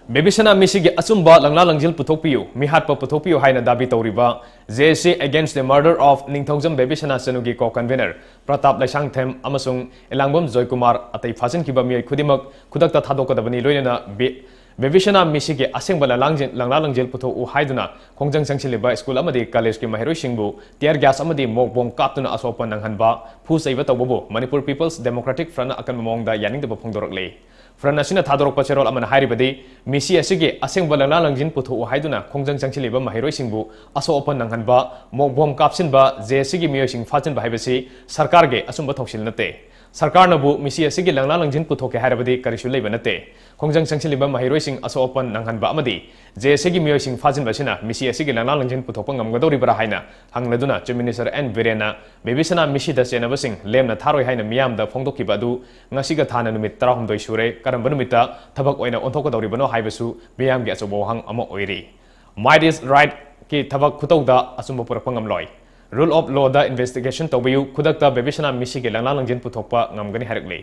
ꯕꯦꯕꯤꯁꯅꯥ ꯃꯤꯁꯤꯒꯤ ꯑꯆꯨꯝꯕ ꯂꯪꯂꯥ ꯂꯪꯖꯤꯜ ꯄꯨꯊꯣꯛꯄꯤꯌꯨ, ꯃꯤꯍꯥꯠꯄ ꯄꯨꯊꯣꯛꯄꯤꯌꯨ ꯍꯥꯏꯅ ꯗꯥꯕꯤ ꯇꯧꯔꯤꯕ J A C Against the Murder of ꯅꯤꯡꯊꯧꯖꯝ ꯕꯦꯕꯤꯁꯅꯥ ꯆꯅꯨꯒꯤ ꯀꯣ ꯀꯟꯚꯦꯅꯔ ꯄ꯭ꯔꯇꯥꯞ ꯂꯩꯁꯥꯡꯊꯦꯝ ꯑꯃꯁꯨꯡ ꯏꯂꯥꯡꯕꯝ ꯖꯣꯏꯀꯨꯃꯥꯔ ꯑꯇꯩ ꯐꯥꯖꯤꯟꯈꯤꯕ ꯃꯤꯑꯣꯏ ꯈꯨꯗꯤꯡꯃꯛ ꯈꯨꯗꯛꯇ ꯊꯥꯗꯣꯛꯀꯗꯕꯅꯤ, ꯂꯣꯏꯅꯅ ꯕꯤ-, ꯕꯦꯕꯤꯁꯅꯥ ꯃꯤꯁꯤꯒꯤ ꯑꯁꯦꯡꯕ ꯂꯪꯂꯥꯡꯖꯤꯟ-, ꯂꯪꯂꯥ ꯂꯪꯖꯤꯟ ꯄꯨꯊꯣꯛꯎ ꯍꯥꯏꯗꯨꯅ ꯈꯣꯡꯖꯪ ꯆꯪꯁꯤꯜꯂꯤꯕ ꯁ꯭ꯀꯨꯜ ꯑꯃꯗꯤ ꯀꯣꯂꯦꯖꯀꯤ ꯃꯍꯩꯔꯣꯏꯁꯤꯡꯕꯨ tear gas ꯑꯃꯗꯤ ꯃꯣꯛ ꯕꯣꯝ ꯀꯥꯞꯇꯨꯅ ꯑꯁꯣꯛ ꯑꯄꯟ ꯅꯪꯍꯟꯕ, ꯐꯨ ꯆꯩꯕ ꯇꯧꯕꯕꯨ Manipur People's Democratic Front ꯑꯀꯟꯕ ꯃꯑꯣꯡꯗ ꯌꯥꯅꯤꯡꯗꯕ ꯐꯣꯡꯗꯣꯔꯛꯂꯤ꯫ Front ꯑꯁꯤꯅ ꯊꯥꯗꯣꯔꯛꯄ ꯆꯦꯔꯣꯜ ꯑꯃꯅ ꯍꯥꯏꯔꯤꯕꯗꯤ, ꯃꯤꯁꯤ ꯑꯁꯤꯒꯤ ꯑꯁꯦꯡꯕ ꯂꯪꯂꯥ ꯂꯪꯖꯤꯟ ꯄꯨꯊꯣꯛꯎ ꯍꯥꯏꯗꯨꯅ ꯈꯣꯡꯖꯪ ꯆꯪꯁꯤꯜꯂꯤꯕ ꯃꯍꯩꯔꯣꯏꯁꯤꯡꯕꯨ ꯑꯁꯣꯛ ꯑꯄꯟ ꯅꯪꯍꯟꯕ, ꯃꯣꯛ ꯕꯣꯝ ꯀꯥꯞꯁꯤꯟꯕ, ꯖꯦ ꯑꯦꯁ ꯁꯤꯒꯤ ꯃꯤꯑꯣꯏꯁꯤꯡ ꯐꯥꯖꯤꯟꯕ ꯍꯥꯏꯕꯁꯤ ꯁꯔꯀꯥꯔꯒꯤ ꯑꯆꯨꯝꯕ ꯊꯧꯁꯤꯜ ꯅꯠꯇꯦ꯫ ꯁꯔꯀꯥꯔꯅꯕꯨ ꯃꯤꯁꯤ ꯑꯁꯤꯒꯤ ꯂꯪꯂꯥ ꯂꯪꯖꯤꯟ ꯄꯨꯊꯣꯛꯀꯦ ꯍꯥꯏꯔꯕꯗꯤ ꯀꯔꯤꯁꯨ ꯂꯩꯕ ꯅꯠꯇꯦ꯫ ꯈꯣꯡꯖꯪ ꯆꯪꯁꯤꯜꯂꯤꯕ ꯃꯍꯩꯔꯣꯏꯁꯤꯡ ꯑꯁꯣꯛ ꯑꯄꯟ ꯅꯪꯍꯟꯕ ꯑꯃꯗꯤ ꯖꯦ ꯑꯦꯁ ꯁꯤꯒꯤ ꯃꯤꯑꯣꯏꯁꯤꯡ ꯐꯥꯖꯤꯟꯕ ꯑꯁꯤꯅ ꯃꯤꯁꯤ ꯑꯁꯤꯒꯤ ꯂꯪꯂꯥ ꯂꯪꯖꯤꯟ ꯄꯨꯊꯣꯛꯄ ꯉꯝꯒꯗꯧꯔꯤꯕ꯭ꯔꯥ ꯍꯥꯏꯅ ꯍꯪꯂꯗꯨꯅ Chief Minister ꯑꯦꯟ ꯕꯤꯔꯦꯟꯅ ꯕꯦꯕꯤꯁꯅꯥ ꯃꯤꯁꯤꯗ ꯆꯦꯟꯅꯕꯁꯤꯡ ꯂꯦꯝꯅ ꯊꯥꯔꯣꯏ ꯍꯥꯏꯅ ꯃꯤꯌꯥꯝꯗ ꯐꯣꯡꯗꯣꯛꯈꯤꯕ ꯑꯗꯨ ꯉꯁꯤꯒ ꯊꯥꯅ ꯅꯨꯃꯤꯠ ꯇꯔꯥꯍꯨꯝꯗꯣꯏ ꯁꯨꯔꯦ꯫ ꯀꯔꯝꯕ ꯅꯨꯃꯤꯠꯇ ꯊꯕꯛ ꯑꯣꯏꯅ ꯑꯣꯟꯊꯣꯛꯀꯗꯧꯔꯤꯕꯅꯣ ꯍꯥꯏꯕꯁꯨ ꯃꯤꯌꯥꯝꯒꯤ ꯑꯆꯧꯕ ꯋꯥꯍꯪ ꯑꯃ ꯑꯣꯏꯔꯤ꯫ Might is Rightꯀꯤ ꯊꯕꯛ ꯈꯨꯇꯧꯗ ꯑꯆꯨꯝꯕ ꯄꯨꯔꯛꯄ ꯉꯝꯂꯣꯏ꯫ Rule of Lawꯗ investigation ꯇꯧꯕꯤꯌꯨ, ꯈꯨꯗꯛꯇ ꯕꯦꯕꯤꯁꯅꯥ ꯃꯤꯁꯤꯒꯤ ꯂꯪꯂꯥ ꯂꯪꯖꯤꯟ ꯄꯨꯊꯣꯛꯄ ꯉꯝꯒꯅꯤ ꯍꯥꯏꯔꯛꯂꯤ꯫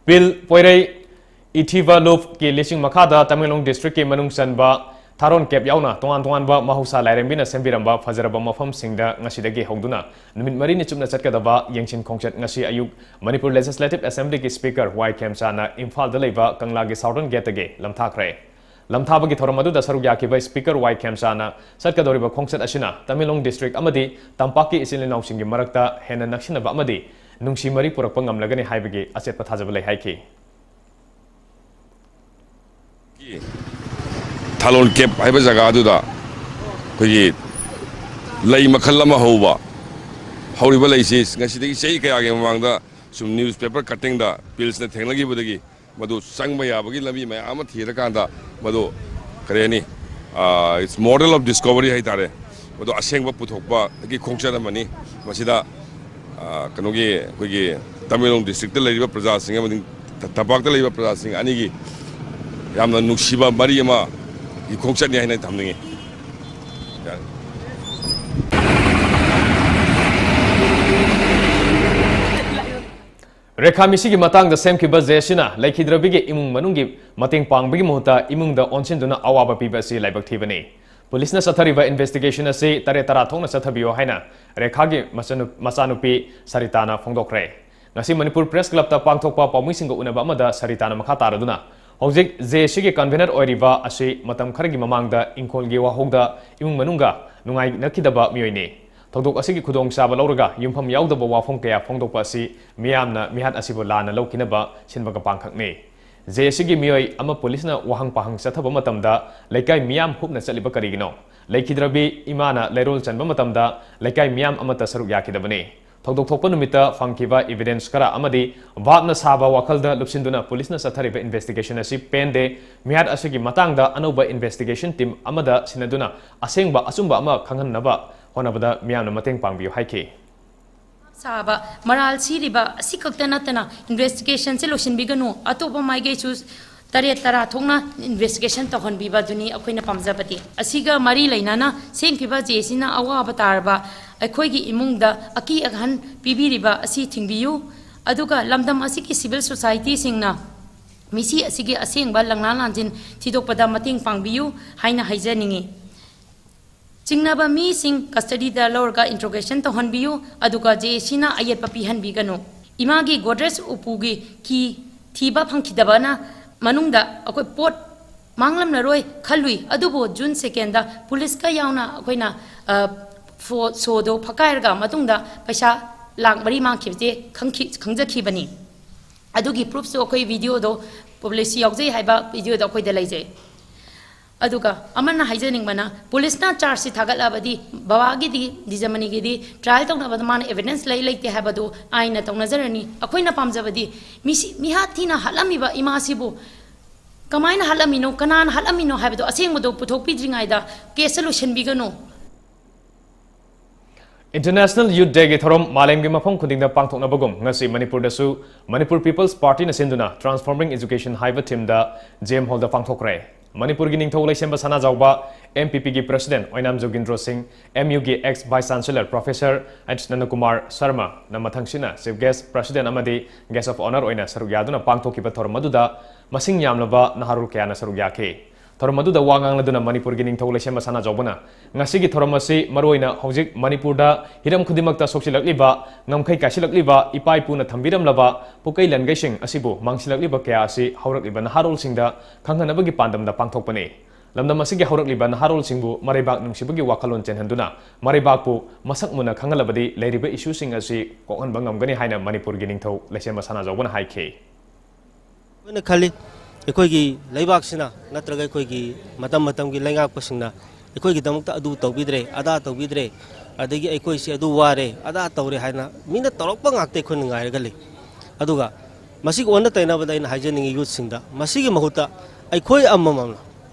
ꯄꯤꯜ, ꯄꯣꯏꯔꯩ, ꯏꯊꯤꯕ ꯂꯨꯞꯀꯤ ꯂꯤꯁꯤꯡ ꯃꯈꯥꯗ ꯇꯃꯦꯡꯂꯣꯡ districtꯀꯤ ꯃꯅꯨꯡ ꯆꯟꯕ ꯊꯥꯔꯣꯟ ꯀꯦꯞ ꯌꯥꯎꯅ ꯇꯣꯉꯥꯟ ꯇꯣꯉꯥꯟꯕ ꯃꯍꯧꯁꯥ ꯂꯥꯏꯔꯦꯝꯕꯤꯅ ꯁꯦꯝꯕꯤꯔꯝꯕ ꯐꯖꯔꯕ ꯃꯐꯝꯁꯤꯡꯗ ꯉꯁꯤꯗꯒꯤ ꯍꯧꯗꯨꯅ ꯅꯨꯃꯤꯠ ꯃꯔꯤꯅꯤ ꯆꯨꯞꯅ ꯆꯠꯀꯗꯕ ꯌꯦꯡꯁꯤꯟ ꯈꯣꯡꯆꯠ ꯉꯁꯤ ꯑꯌꯨꯛ ꯃꯅꯤꯄꯨꯔ Legislative Assemblyꯒꯤ Speaker ꯋꯥꯏ ꯈꯦꯝꯆꯥꯅ ꯏꯝꯐꯥꯜꯗ ꯂꯩꯕ ꯀꯪꯂꯥꯒꯤ southern gateꯇꯒꯤ ꯂꯝꯊꯥꯈ꯭ꯔꯦ꯫ ꯂꯝꯊꯥꯕꯒꯤ ꯊꯧꯔꯝ ꯑꯗꯨꯗ ꯁꯔꯨꯛ ꯌꯥꯈꯤꯕ Speaker ꯋꯥꯏ ꯈꯦꯝꯆꯥꯅ ꯆꯠꯀꯗꯧꯔꯤꯕ ꯈꯣꯡꯆꯠ ꯑꯁꯤꯅ ꯇꯃꯦꯡꯂꯣꯡ district ꯑꯃꯗꯤ ꯇꯝꯄꯥꯛꯀꯤ ꯏꯆꯤꯜ ꯏꯅꯥꯎꯁꯤꯡꯒꯤ ꯃꯔꯛꯇ ꯍꯦꯟꯅ ꯅꯛꯁꯤꯟꯅꯕ ꯑꯃꯗꯤ ꯅꯨꯡꯁꯤ ꯃꯔꯤ ꯄꯨꯔꯛꯄ ꯉꯝꯂꯒꯅꯤ ꯍꯥꯏꯕꯒꯤ ꯑꯆꯦꯠꯄ ꯊꯥꯖꯕ ꯂꯩ ꯍꯥꯏꯈꯤ꯫ ꯊꯥꯂꯣꯟ ꯀꯦꯞ ꯍꯥꯏꯕ ꯖꯒꯥ ꯑꯗꯨꯗ ꯑꯩꯈꯣꯏꯒꯤ ꯂꯩ ꯃꯈꯜ ꯑꯃ ꯍꯧꯕ, ꯍꯧꯔꯤꯕ ꯂꯩꯁꯤ ꯉꯁꯤꯗꯒꯤ ꯆꯍꯤ ꯀꯌꯥꯒꯤ ꯃꯃꯥꯡꯗ ꯁꯨꯝ newspaper cuttingꯗ ꯄꯤꯜꯁꯅ ꯊꯦꯡꯅꯈꯤꯕꯗꯒꯤ ꯃꯗꯨ ꯆꯪꯕ ꯌꯥꯕꯒꯤ ꯂꯝꯕꯤ ꯃꯌꯥꯝ ꯑꯃ ꯊꯤꯔꯀꯥꯟꯗ ꯃꯗꯨ ꯀꯔꯤ ꯍꯥꯏꯅꯤ, it's model of discovery ꯍꯥꯏꯇꯥꯔꯦ꯫ ꯃꯗꯨ ꯑꯁꯦꯡꯕ ꯄꯨꯊꯣꯛꯄꯒꯤ ꯈꯣꯡꯆꯠ ꯑꯃꯅꯤ꯫ ꯃꯁꯤꯗ, ꯑ, ꯀꯩꯅꯣꯒꯤ, ꯑꯩꯈꯣꯏꯒꯤ ꯇꯃꯦꯡꯂꯣꯡ districtꯇ ꯂꯩꯔꯤꯕ ꯄ꯭ꯔꯖꯥꯁꯤꯡ ꯑꯃꯗꯤ ꯇ-, ꯇꯝꯄꯥꯛꯇ ꯂꯩꯔꯤꯕ ꯄ꯭ꯔꯖꯥꯁꯤꯡ ꯑꯅꯤꯒꯤ ꯌꯥꯝꯅ ꯅꯨꯡꯁꯤꯕ ꯃꯔꯤ ꯑꯃꯒꯤ ꯈꯣꯡꯆꯠꯅꯤ ꯍꯥꯏꯅ ꯊꯝꯅꯤꯡꯉꯤ꯫ ꯌꯥꯔꯦ꯫ ꯔꯦꯈꯥ ꯃꯤꯁꯤꯒꯤ ꯃꯇꯥꯡꯗ ꯁꯦꯝꯈꯤꯕ ꯖꯦ ꯑꯦꯁ ꯁꯤꯅ ꯂꯩꯈꯤꯗ꯭ꯔꯕꯤꯒꯤ ꯏꯃꯨꯡ ꯃꯅꯨꯡꯒꯤ ꯃꯇꯦꯡ ꯄꯥꯡꯕꯒꯤ ꯃꯍꯨꯠꯇ ꯏꯃꯨꯡꯗ ꯑꯣꯟꯁꯤꯟꯗꯨꯅ ꯑꯋꯥꯕ ꯄꯤꯕ ꯑꯁꯤ ꯂꯥꯏꯕꯛ ꯊꯤꯕꯅꯤ꯫ ꯄꯨꯂꯤꯁꯅ ꯆꯠꯊꯔꯤꯕ investigation ꯑꯁꯤ ꯇꯔꯦꯠ ꯇꯔꯥ ꯊꯣꯛꯅ ꯆꯠꯊꯕꯤꯌꯨ ꯍꯥꯏꯅ ꯔꯦꯈꯥꯒꯤ ꯃꯆꯥꯅꯨ-, ꯃꯆꯥꯅꯨꯄꯤ ꯁꯔꯤꯇꯥꯅ ꯐꯣꯡꯗꯣꯛꯈ꯭ꯔꯦ꯫ ꯉꯁꯤ ꯃꯅꯤꯄꯨꯔ ꯄ꯭ꯔꯦꯁ ꯀ꯭ꯂꯕꯇ ꯄꯥꯡꯊꯣꯛꯄ ꯄꯥꯎꯃꯤꯁꯤꯡꯒ ꯎꯅꯕ ꯑꯃꯗ ꯁꯔꯤꯇꯥꯅ ꯃꯈꯥ ꯇꯥꯔꯗꯨꯅ, ꯍꯧꯖꯤꯛ ꯖꯦ ꯑꯦꯁ ꯁꯤꯒꯤ ꯀꯟꯚꯦꯅꯔ ꯑꯣꯏꯔꯤꯕ ꯑꯁꯤ ꯃꯇꯝ ꯈꯔꯒꯤ ꯃꯃꯥꯡꯗ ꯏꯪꯈꯣꯜꯒꯤ ꯋꯥꯍꯧꯗ ꯏꯃꯨꯡ ꯃꯅꯨꯡꯒ ꯅꯨꯡꯉꯥꯏꯅꯈꯤꯗꯕ ꯃꯤꯑꯣꯏꯅꯤ꯫ ꯊꯧꯗꯣꯛ ꯑꯁꯤꯒꯤ ꯈꯨꯗꯣꯡꯆꯥꯕ ꯂꯧꯔꯒ ꯌꯨꯝꯐꯝ ꯌꯥꯎꯗꯕ ꯋꯥꯐꯝ ꯀꯌꯥ ꯐꯣꯡꯗꯣꯛꯄ ꯑꯁꯤ ꯃꯤꯌꯥꯝꯅ ꯃꯤꯍꯥꯠ ꯑꯁꯤꯕꯨ ꯂꯥꯟꯅ ꯂꯧꯈꯤꯅꯕ ꯁꯤꯟꯕꯒ ꯄꯥꯡꯈꯛꯅꯤ꯫ ꯖꯦ ꯑꯦꯁ ꯁꯤꯒꯤ ꯃꯤꯑꯣꯏ ꯑꯃ ꯄꯨꯂꯤꯁꯅ ꯋꯥꯍꯪ ꯄꯥꯍꯪ ꯆꯠꯊꯕ ꯃꯇꯝꯗ ꯂꯩꯀꯥꯏ ꯃꯤꯌꯥꯝ ꯍꯨꯞꯅ ꯆꯠꯂꯤꯕ ꯀꯔꯤꯒꯤꯅꯣ? ꯂꯩꯈꯤꯗ꯭ꯔꯕꯤ ꯏꯃꯥꯅ ꯂꯩꯔꯣꯜ ꯆꯟꯕ ꯃꯇꯝꯗ ꯂꯩꯀꯥꯏ ꯃꯤꯌꯥꯝ ꯑꯃꯠꯇ ꯁꯔꯨꯛ ꯌꯥꯈꯤꯗꯕꯅꯤ꯫ ꯊꯧꯗꯣꯛ ꯊꯣꯛꯄ ꯅꯨꯃꯤꯠꯇ ꯐꯪꯈꯤꯕ evidence ꯈꯔ ꯑꯃꯗꯤ ꯚꯥꯞꯅ ꯁꯥꯕ ꯋꯥꯈꯜꯗ ꯂꯨꯞꯁꯤꯟꯗꯨꯅ ꯄꯨꯂꯤꯁꯅ ꯆꯠꯊꯔꯤꯕ investigation ꯑꯁꯤ ꯄꯦꯟꯗꯦ꯫ ꯃꯤꯍꯥꯠ ꯑꯁꯤꯒꯤ ꯃꯇꯥꯡꯗ ꯑꯅꯧꯕ investigation team ꯑꯃꯗ ꯁꯤꯟꯅꯗꯨꯅ ꯑꯁꯦꯡꯕ ꯑꯆꯨꯝꯕ ꯑꯃ ꯈꯪꯍꯟꯅꯕ ꯍꯣꯠꯅꯕꯗ ꯃꯤꯌꯥꯝꯅ ꯃꯇꯦꯡ ꯄꯥꯡꯕꯤꯌꯨ ꯍꯥꯏꯈꯤ꯫ ꯁꯥꯕ ꯃꯔꯥꯜ ꯁꯤꯔꯤꯕ ꯑꯁꯤꯈꯛꯇ ꯅꯠꯇꯅ investigationꯁꯦ ꯂꯣꯏꯁꯤꯟꯕꯤꯒꯅꯨ, ꯑꯇꯣꯞꯄ ꯃꯥꯏꯀꯩꯁꯨ ꯇꯔꯦꯠ ꯇꯔꯥ ꯊꯣꯛꯅ investigation ꯇꯧꯍꯟꯕꯤꯕ ꯑꯗꯨꯅꯤ ꯑꯩꯈꯣꯏꯅ ꯄꯥꯝꯖꯕꯗꯤ꯫ ꯑꯁꯤꯒ ꯃꯔꯤ ꯂꯩꯅꯅ ꯁꯦꯝꯈꯤꯕ ꯖꯦ ꯑꯦꯁ ꯁꯤꯅ ꯑꯋꯥꯕ ꯇꯥꯔꯕ ꯑꯩꯈꯣꯏꯒꯤ ꯏꯃꯨꯡꯗ ꯑꯀꯤ ꯑꯈꯟ ꯄꯤꯕꯤꯔꯤꯕ ꯑꯁꯤ ꯊꯤꯡꯕꯤꯌꯨ, ꯑꯗꯨꯒ ꯂꯝꯗꯝ ꯑꯁꯤꯒꯤ civil societyꯁꯤꯡꯅ ꯃꯤꯁꯤ ꯑꯁꯤꯒꯤ ꯑꯁꯦꯡꯕ ꯂꯪꯂꯥ ꯂꯥꯟꯖꯤꯟ ꯊꯤꯗꯣꯛꯄꯗ ꯃꯇꯦꯡ ꯄꯥꯡꯕꯤꯌꯨ ꯍꯥꯏꯅ ꯍꯥꯏꯖꯅꯤꯡꯏ꯫ ꯆꯤꯡꯅꯕ ꯃꯤꯁꯤꯡ custodyꯗ ꯂꯧꯔꯒ interrogation ꯇꯧꯍꯟꯕꯤꯌꯨ, ꯑꯗꯨꯒ ꯖꯦ ꯑꯦꯁ ꯁꯤꯅ ꯑꯌꯦꯠꯄ ꯄꯤꯍꯟꯕꯤꯒꯅꯨ꯫ ꯏꯃꯥꯒꯤ Godrej ꯎꯄꯨꯒꯤ key ꯊꯤꯕ ꯐꯪꯈꯤꯗꯕꯅ ꯃꯅꯨꯡꯗ ꯑꯩꯈꯣꯏ ꯄꯣꯠ ꯃꯥꯡꯂꯝꯂꯔꯣꯏ ꯈꯜꯂꯨꯏ, ꯑꯗꯨꯕꯨ June secondꯗ ꯄꯨꯂꯤꯁꯀ ꯌꯥꯎꯅ ꯑꯩꯈꯣꯏꯅ, ꯑ, ꯐꯣ-, showꯗꯣ ꯐꯛꯀꯥꯏꯔꯒ ꯃꯇꯨꯡꯗ ꯄꯩꯁꯥ ꯂꯥꯈ ꯃꯔꯤ ꯃꯥꯡꯈꯤꯕꯁꯦ ꯈꯪꯈꯤ-, ꯈꯪꯖꯈꯤꯕꯅꯤ꯫ ꯑꯗꯨꯒꯤ proofꯁꯨ ꯑꯩꯈꯣꯏ videoꯗꯣ, ꯄꯨꯂꯤꯁ ꯌꯥꯎꯖꯩ ꯍꯥꯏꯕ videoꯗꯣ ꯑꯩꯈꯣꯏꯗ ꯂꯩꯖꯩ꯫ ꯑꯗꯨꯒ ꯑꯃꯅ ꯍꯥꯏꯖꯅꯤꯡꯕꯅ, ꯄꯨꯂꯤꯁꯅ chargeꯁꯤ ꯊꯥꯒꯠꯂꯕꯗꯤ ꯕꯕꯥꯒꯤꯗꯤ, ꯗꯤꯖꯃꯅꯤꯒꯤꯗꯤ trial ꯇꯧꯅꯕꯗ ꯃꯥꯅ evidence ꯂꯩ ꯂꯩꯇꯦ ꯍꯥꯏꯕꯗꯨ ꯑꯥꯏꯟꯅ ꯇꯧꯅꯖꯔꯅꯤ꯫ ꯑꯩꯈꯣꯏꯅ ꯄꯥꯝꯖꯕꯗꯤ ꯃꯤꯁꯤ, ꯃꯤꯍꯥꯠ ꯊꯤꯅ ꯍꯥꯠꯂꯝꯃꯤꯕ ꯏꯃꯥꯁꯤꯕꯨ ꯀꯃꯥꯏꯅ ꯍꯥꯠꯂꯝꯃꯤꯅꯣ, ꯀꯅꯥꯅ ꯍꯥꯠꯂꯝꯃꯤꯅꯣ ꯍꯥꯏꯕꯗꯣ ꯑꯁꯦꯡꯕꯗꯣ ꯄꯨꯊꯣꯛꯄꯤꯗ꯭ꯔꯤꯉꯩꯗ caseꯁꯦ ꯂꯣꯏꯁꯤꯟꯕꯤꯒꯅꯨ꯫ International Youth Dayꯒꯤ ꯊꯧꯔꯝ ꯃꯥꯂꯦꯝꯒꯤ ꯃꯐꯝ ꯈꯨꯗꯤꯡꯗ ꯄꯥꯡꯊꯣꯛꯅꯕꯒꯨꯝ, ꯉꯁꯤ ꯃꯅꯤꯄꯨꯔꯗꯁꯨ Manipur People's Partyꯅ ꯁꯤꯟꯗꯨꯅ Transforming Education ꯍꯥꯏꯕ themeꯗ J M Hallꯗ ꯄꯥꯡꯊꯣꯛꯈ꯭ꯔꯦ꯫ ꯃꯅꯤꯄꯨꯔꯒꯤ ꯅꯤꯡꯊꯧ ꯂꯩꯁꯦꯝꯕ ꯁꯅꯥꯖꯥꯎꯕ, M P Pꯒꯤ President ꯑꯣꯏꯅꯥꯝ ꯖꯣꯒꯤꯟꯗ꯭ꯔꯣ ꯁꯤꯡ, M Uꯒꯤ ex Vice Chancellor Professor H Nandakumar Sharmaꯅ ꯃꯊꯪꯁꯤꯠꯅ Chief Guest, President ꯑꯃꯗꯤ Guest of Honour ꯑꯣꯏꯅ ꯁꯔꯨꯛ ꯌꯥꯗꯨꯅ ꯄꯥꯡꯊꯣꯛꯈꯤꯕ ꯊꯧꯔꯝ ꯑꯗꯨꯗ ꯃꯁꯤꯡ ꯌꯥꯝꯂꯕ ꯅꯍꯥꯔꯣꯜ ꯀꯌꯥꯅ ꯁꯔꯨꯛ ꯌꯥꯈꯤ꯫ ꯊꯧꯔꯝ ꯑꯗꯨꯗ ꯋꯥ ꯉꯥꯡꯂꯗꯨꯅ ꯃꯅꯤꯄꯨꯔꯒꯤ ꯅꯤꯡꯊꯧ ꯂꯩꯁꯦꯝꯕ ꯁꯅꯥꯖꯥꯎꯕꯅ ꯉꯁꯤꯒꯤ ꯊꯧꯔꯝ ꯑꯁꯤ ꯃꯔꯨꯑꯣꯏꯅ ꯍꯧꯖꯤꯛ ꯃꯅꯤꯄꯨꯔꯗ ꯍꯤꯔꯝ ꯈꯨꯗꯤꯡꯃꯛꯇ ꯁꯣꯛꯆꯤꯜꯂꯛꯂꯤꯕ, ꯉꯝꯈꯩ ꯀꯥꯏꯁꯤꯜꯂꯛꯂꯤꯕ ꯏꯄꯥ ꯏꯄꯨꯅ ꯊꯝꯕꯤꯔꯝꯂꯕ ꯄꯨꯀꯩ ꯂꯟꯒꯩꯁꯤꯡ ꯑꯁꯤꯕꯨ ꯃꯥꯡꯁꯤꯜꯂꯛꯂꯤꯕ ꯀꯌꯥ ꯑꯁꯤ ꯍꯧꯔꯛꯂꯤꯕ ꯅꯍꯥꯔꯣꯜꯁꯤꯡꯗ ꯈꯪꯍꯟꯅꯕꯒꯤ ꯄꯥꯟꯗꯝꯗ ꯄꯥꯡꯊꯣꯛꯄꯅꯤ꯫ ꯂꯝꯗꯝ ꯑꯁꯤꯒꯤ ꯍꯧꯔꯛꯂꯤꯕ ꯅꯍꯥꯔꯣꯜꯁꯤꯡꯕꯨ ꯃꯔꯩꯕꯥꯛ ꯅꯨꯡꯁꯤꯕꯒꯤ ꯋꯥꯈꯜꯂꯣꯟ ꯆꯦꯟꯍꯟꯗꯨꯅ ꯃꯔꯩꯕꯥꯛꯄꯨ ꯃꯁꯛ ꯃꯨꯟꯅ ꯈꯪꯍꯜꯂꯕꯗꯤ ꯂꯩꯔꯤꯕ ꯏꯁꯨꯁꯤꯡ ꯑꯁꯤ ꯀꯣꯛꯍꯟꯕ ꯉꯝꯒꯅꯤ ꯍꯥꯏꯅ ꯃꯅꯤꯄꯨꯔꯒꯤ ꯅꯤꯡꯊꯧ ꯂꯩꯁꯦꯝꯕ ꯁꯅꯥꯖꯥꯎꯕꯅ ꯍꯥꯏꯈꯤ꯫ ꯑꯩꯈꯣꯏꯅ ꯈꯜꯂꯤ, ꯑꯩꯈꯣꯏꯒꯤ ꯂꯩꯕꯥꯛꯁꯤꯅ ꯅꯠꯇ꯭ꯔꯒ ꯑꯩꯈꯣꯏꯒꯤ ꯃꯇꯝ ꯃꯇꯝꯒꯤ ꯂꯩꯉꯥꯛꯄꯁꯤꯡꯅ ꯑꯩꯈꯣꯏꯒꯤꯗꯃꯛꯇ ꯑꯗꯨ ꯇꯧꯕꯤꯗ꯭ꯔꯦ, ꯑꯗꯥ ꯇꯧꯕꯤꯗ꯭ꯔꯦ, ꯑꯗꯒꯤ ꯑꯩꯈꯣꯏꯁꯤ ꯑꯗꯨ ꯋꯥꯔꯦ, ꯑꯗꯥ ꯇꯧꯔꯦ ꯍꯥꯏꯅ ꯃꯤꯅ ꯇꯧꯔꯛꯄ ꯉꯥꯛꯇ ꯑꯩꯈꯣꯏꯅ ꯉꯥꯏꯔꯒ ꯂꯩ꯫ ꯑꯗꯨꯒ ꯃꯁꯤꯒꯤ ꯑꯣꯟꯅ ꯇꯩꯅꯕꯗ ꯑꯩꯅ ꯍꯥꯏꯖꯅꯤꯡꯉꯤ ꯌꯨꯠꯁꯤꯡꯗ, ꯃꯁꯤꯒꯤ ꯃꯍꯨꯠꯇ ꯑꯩꯈꯣꯏ ꯑꯃꯃꯝꯅ,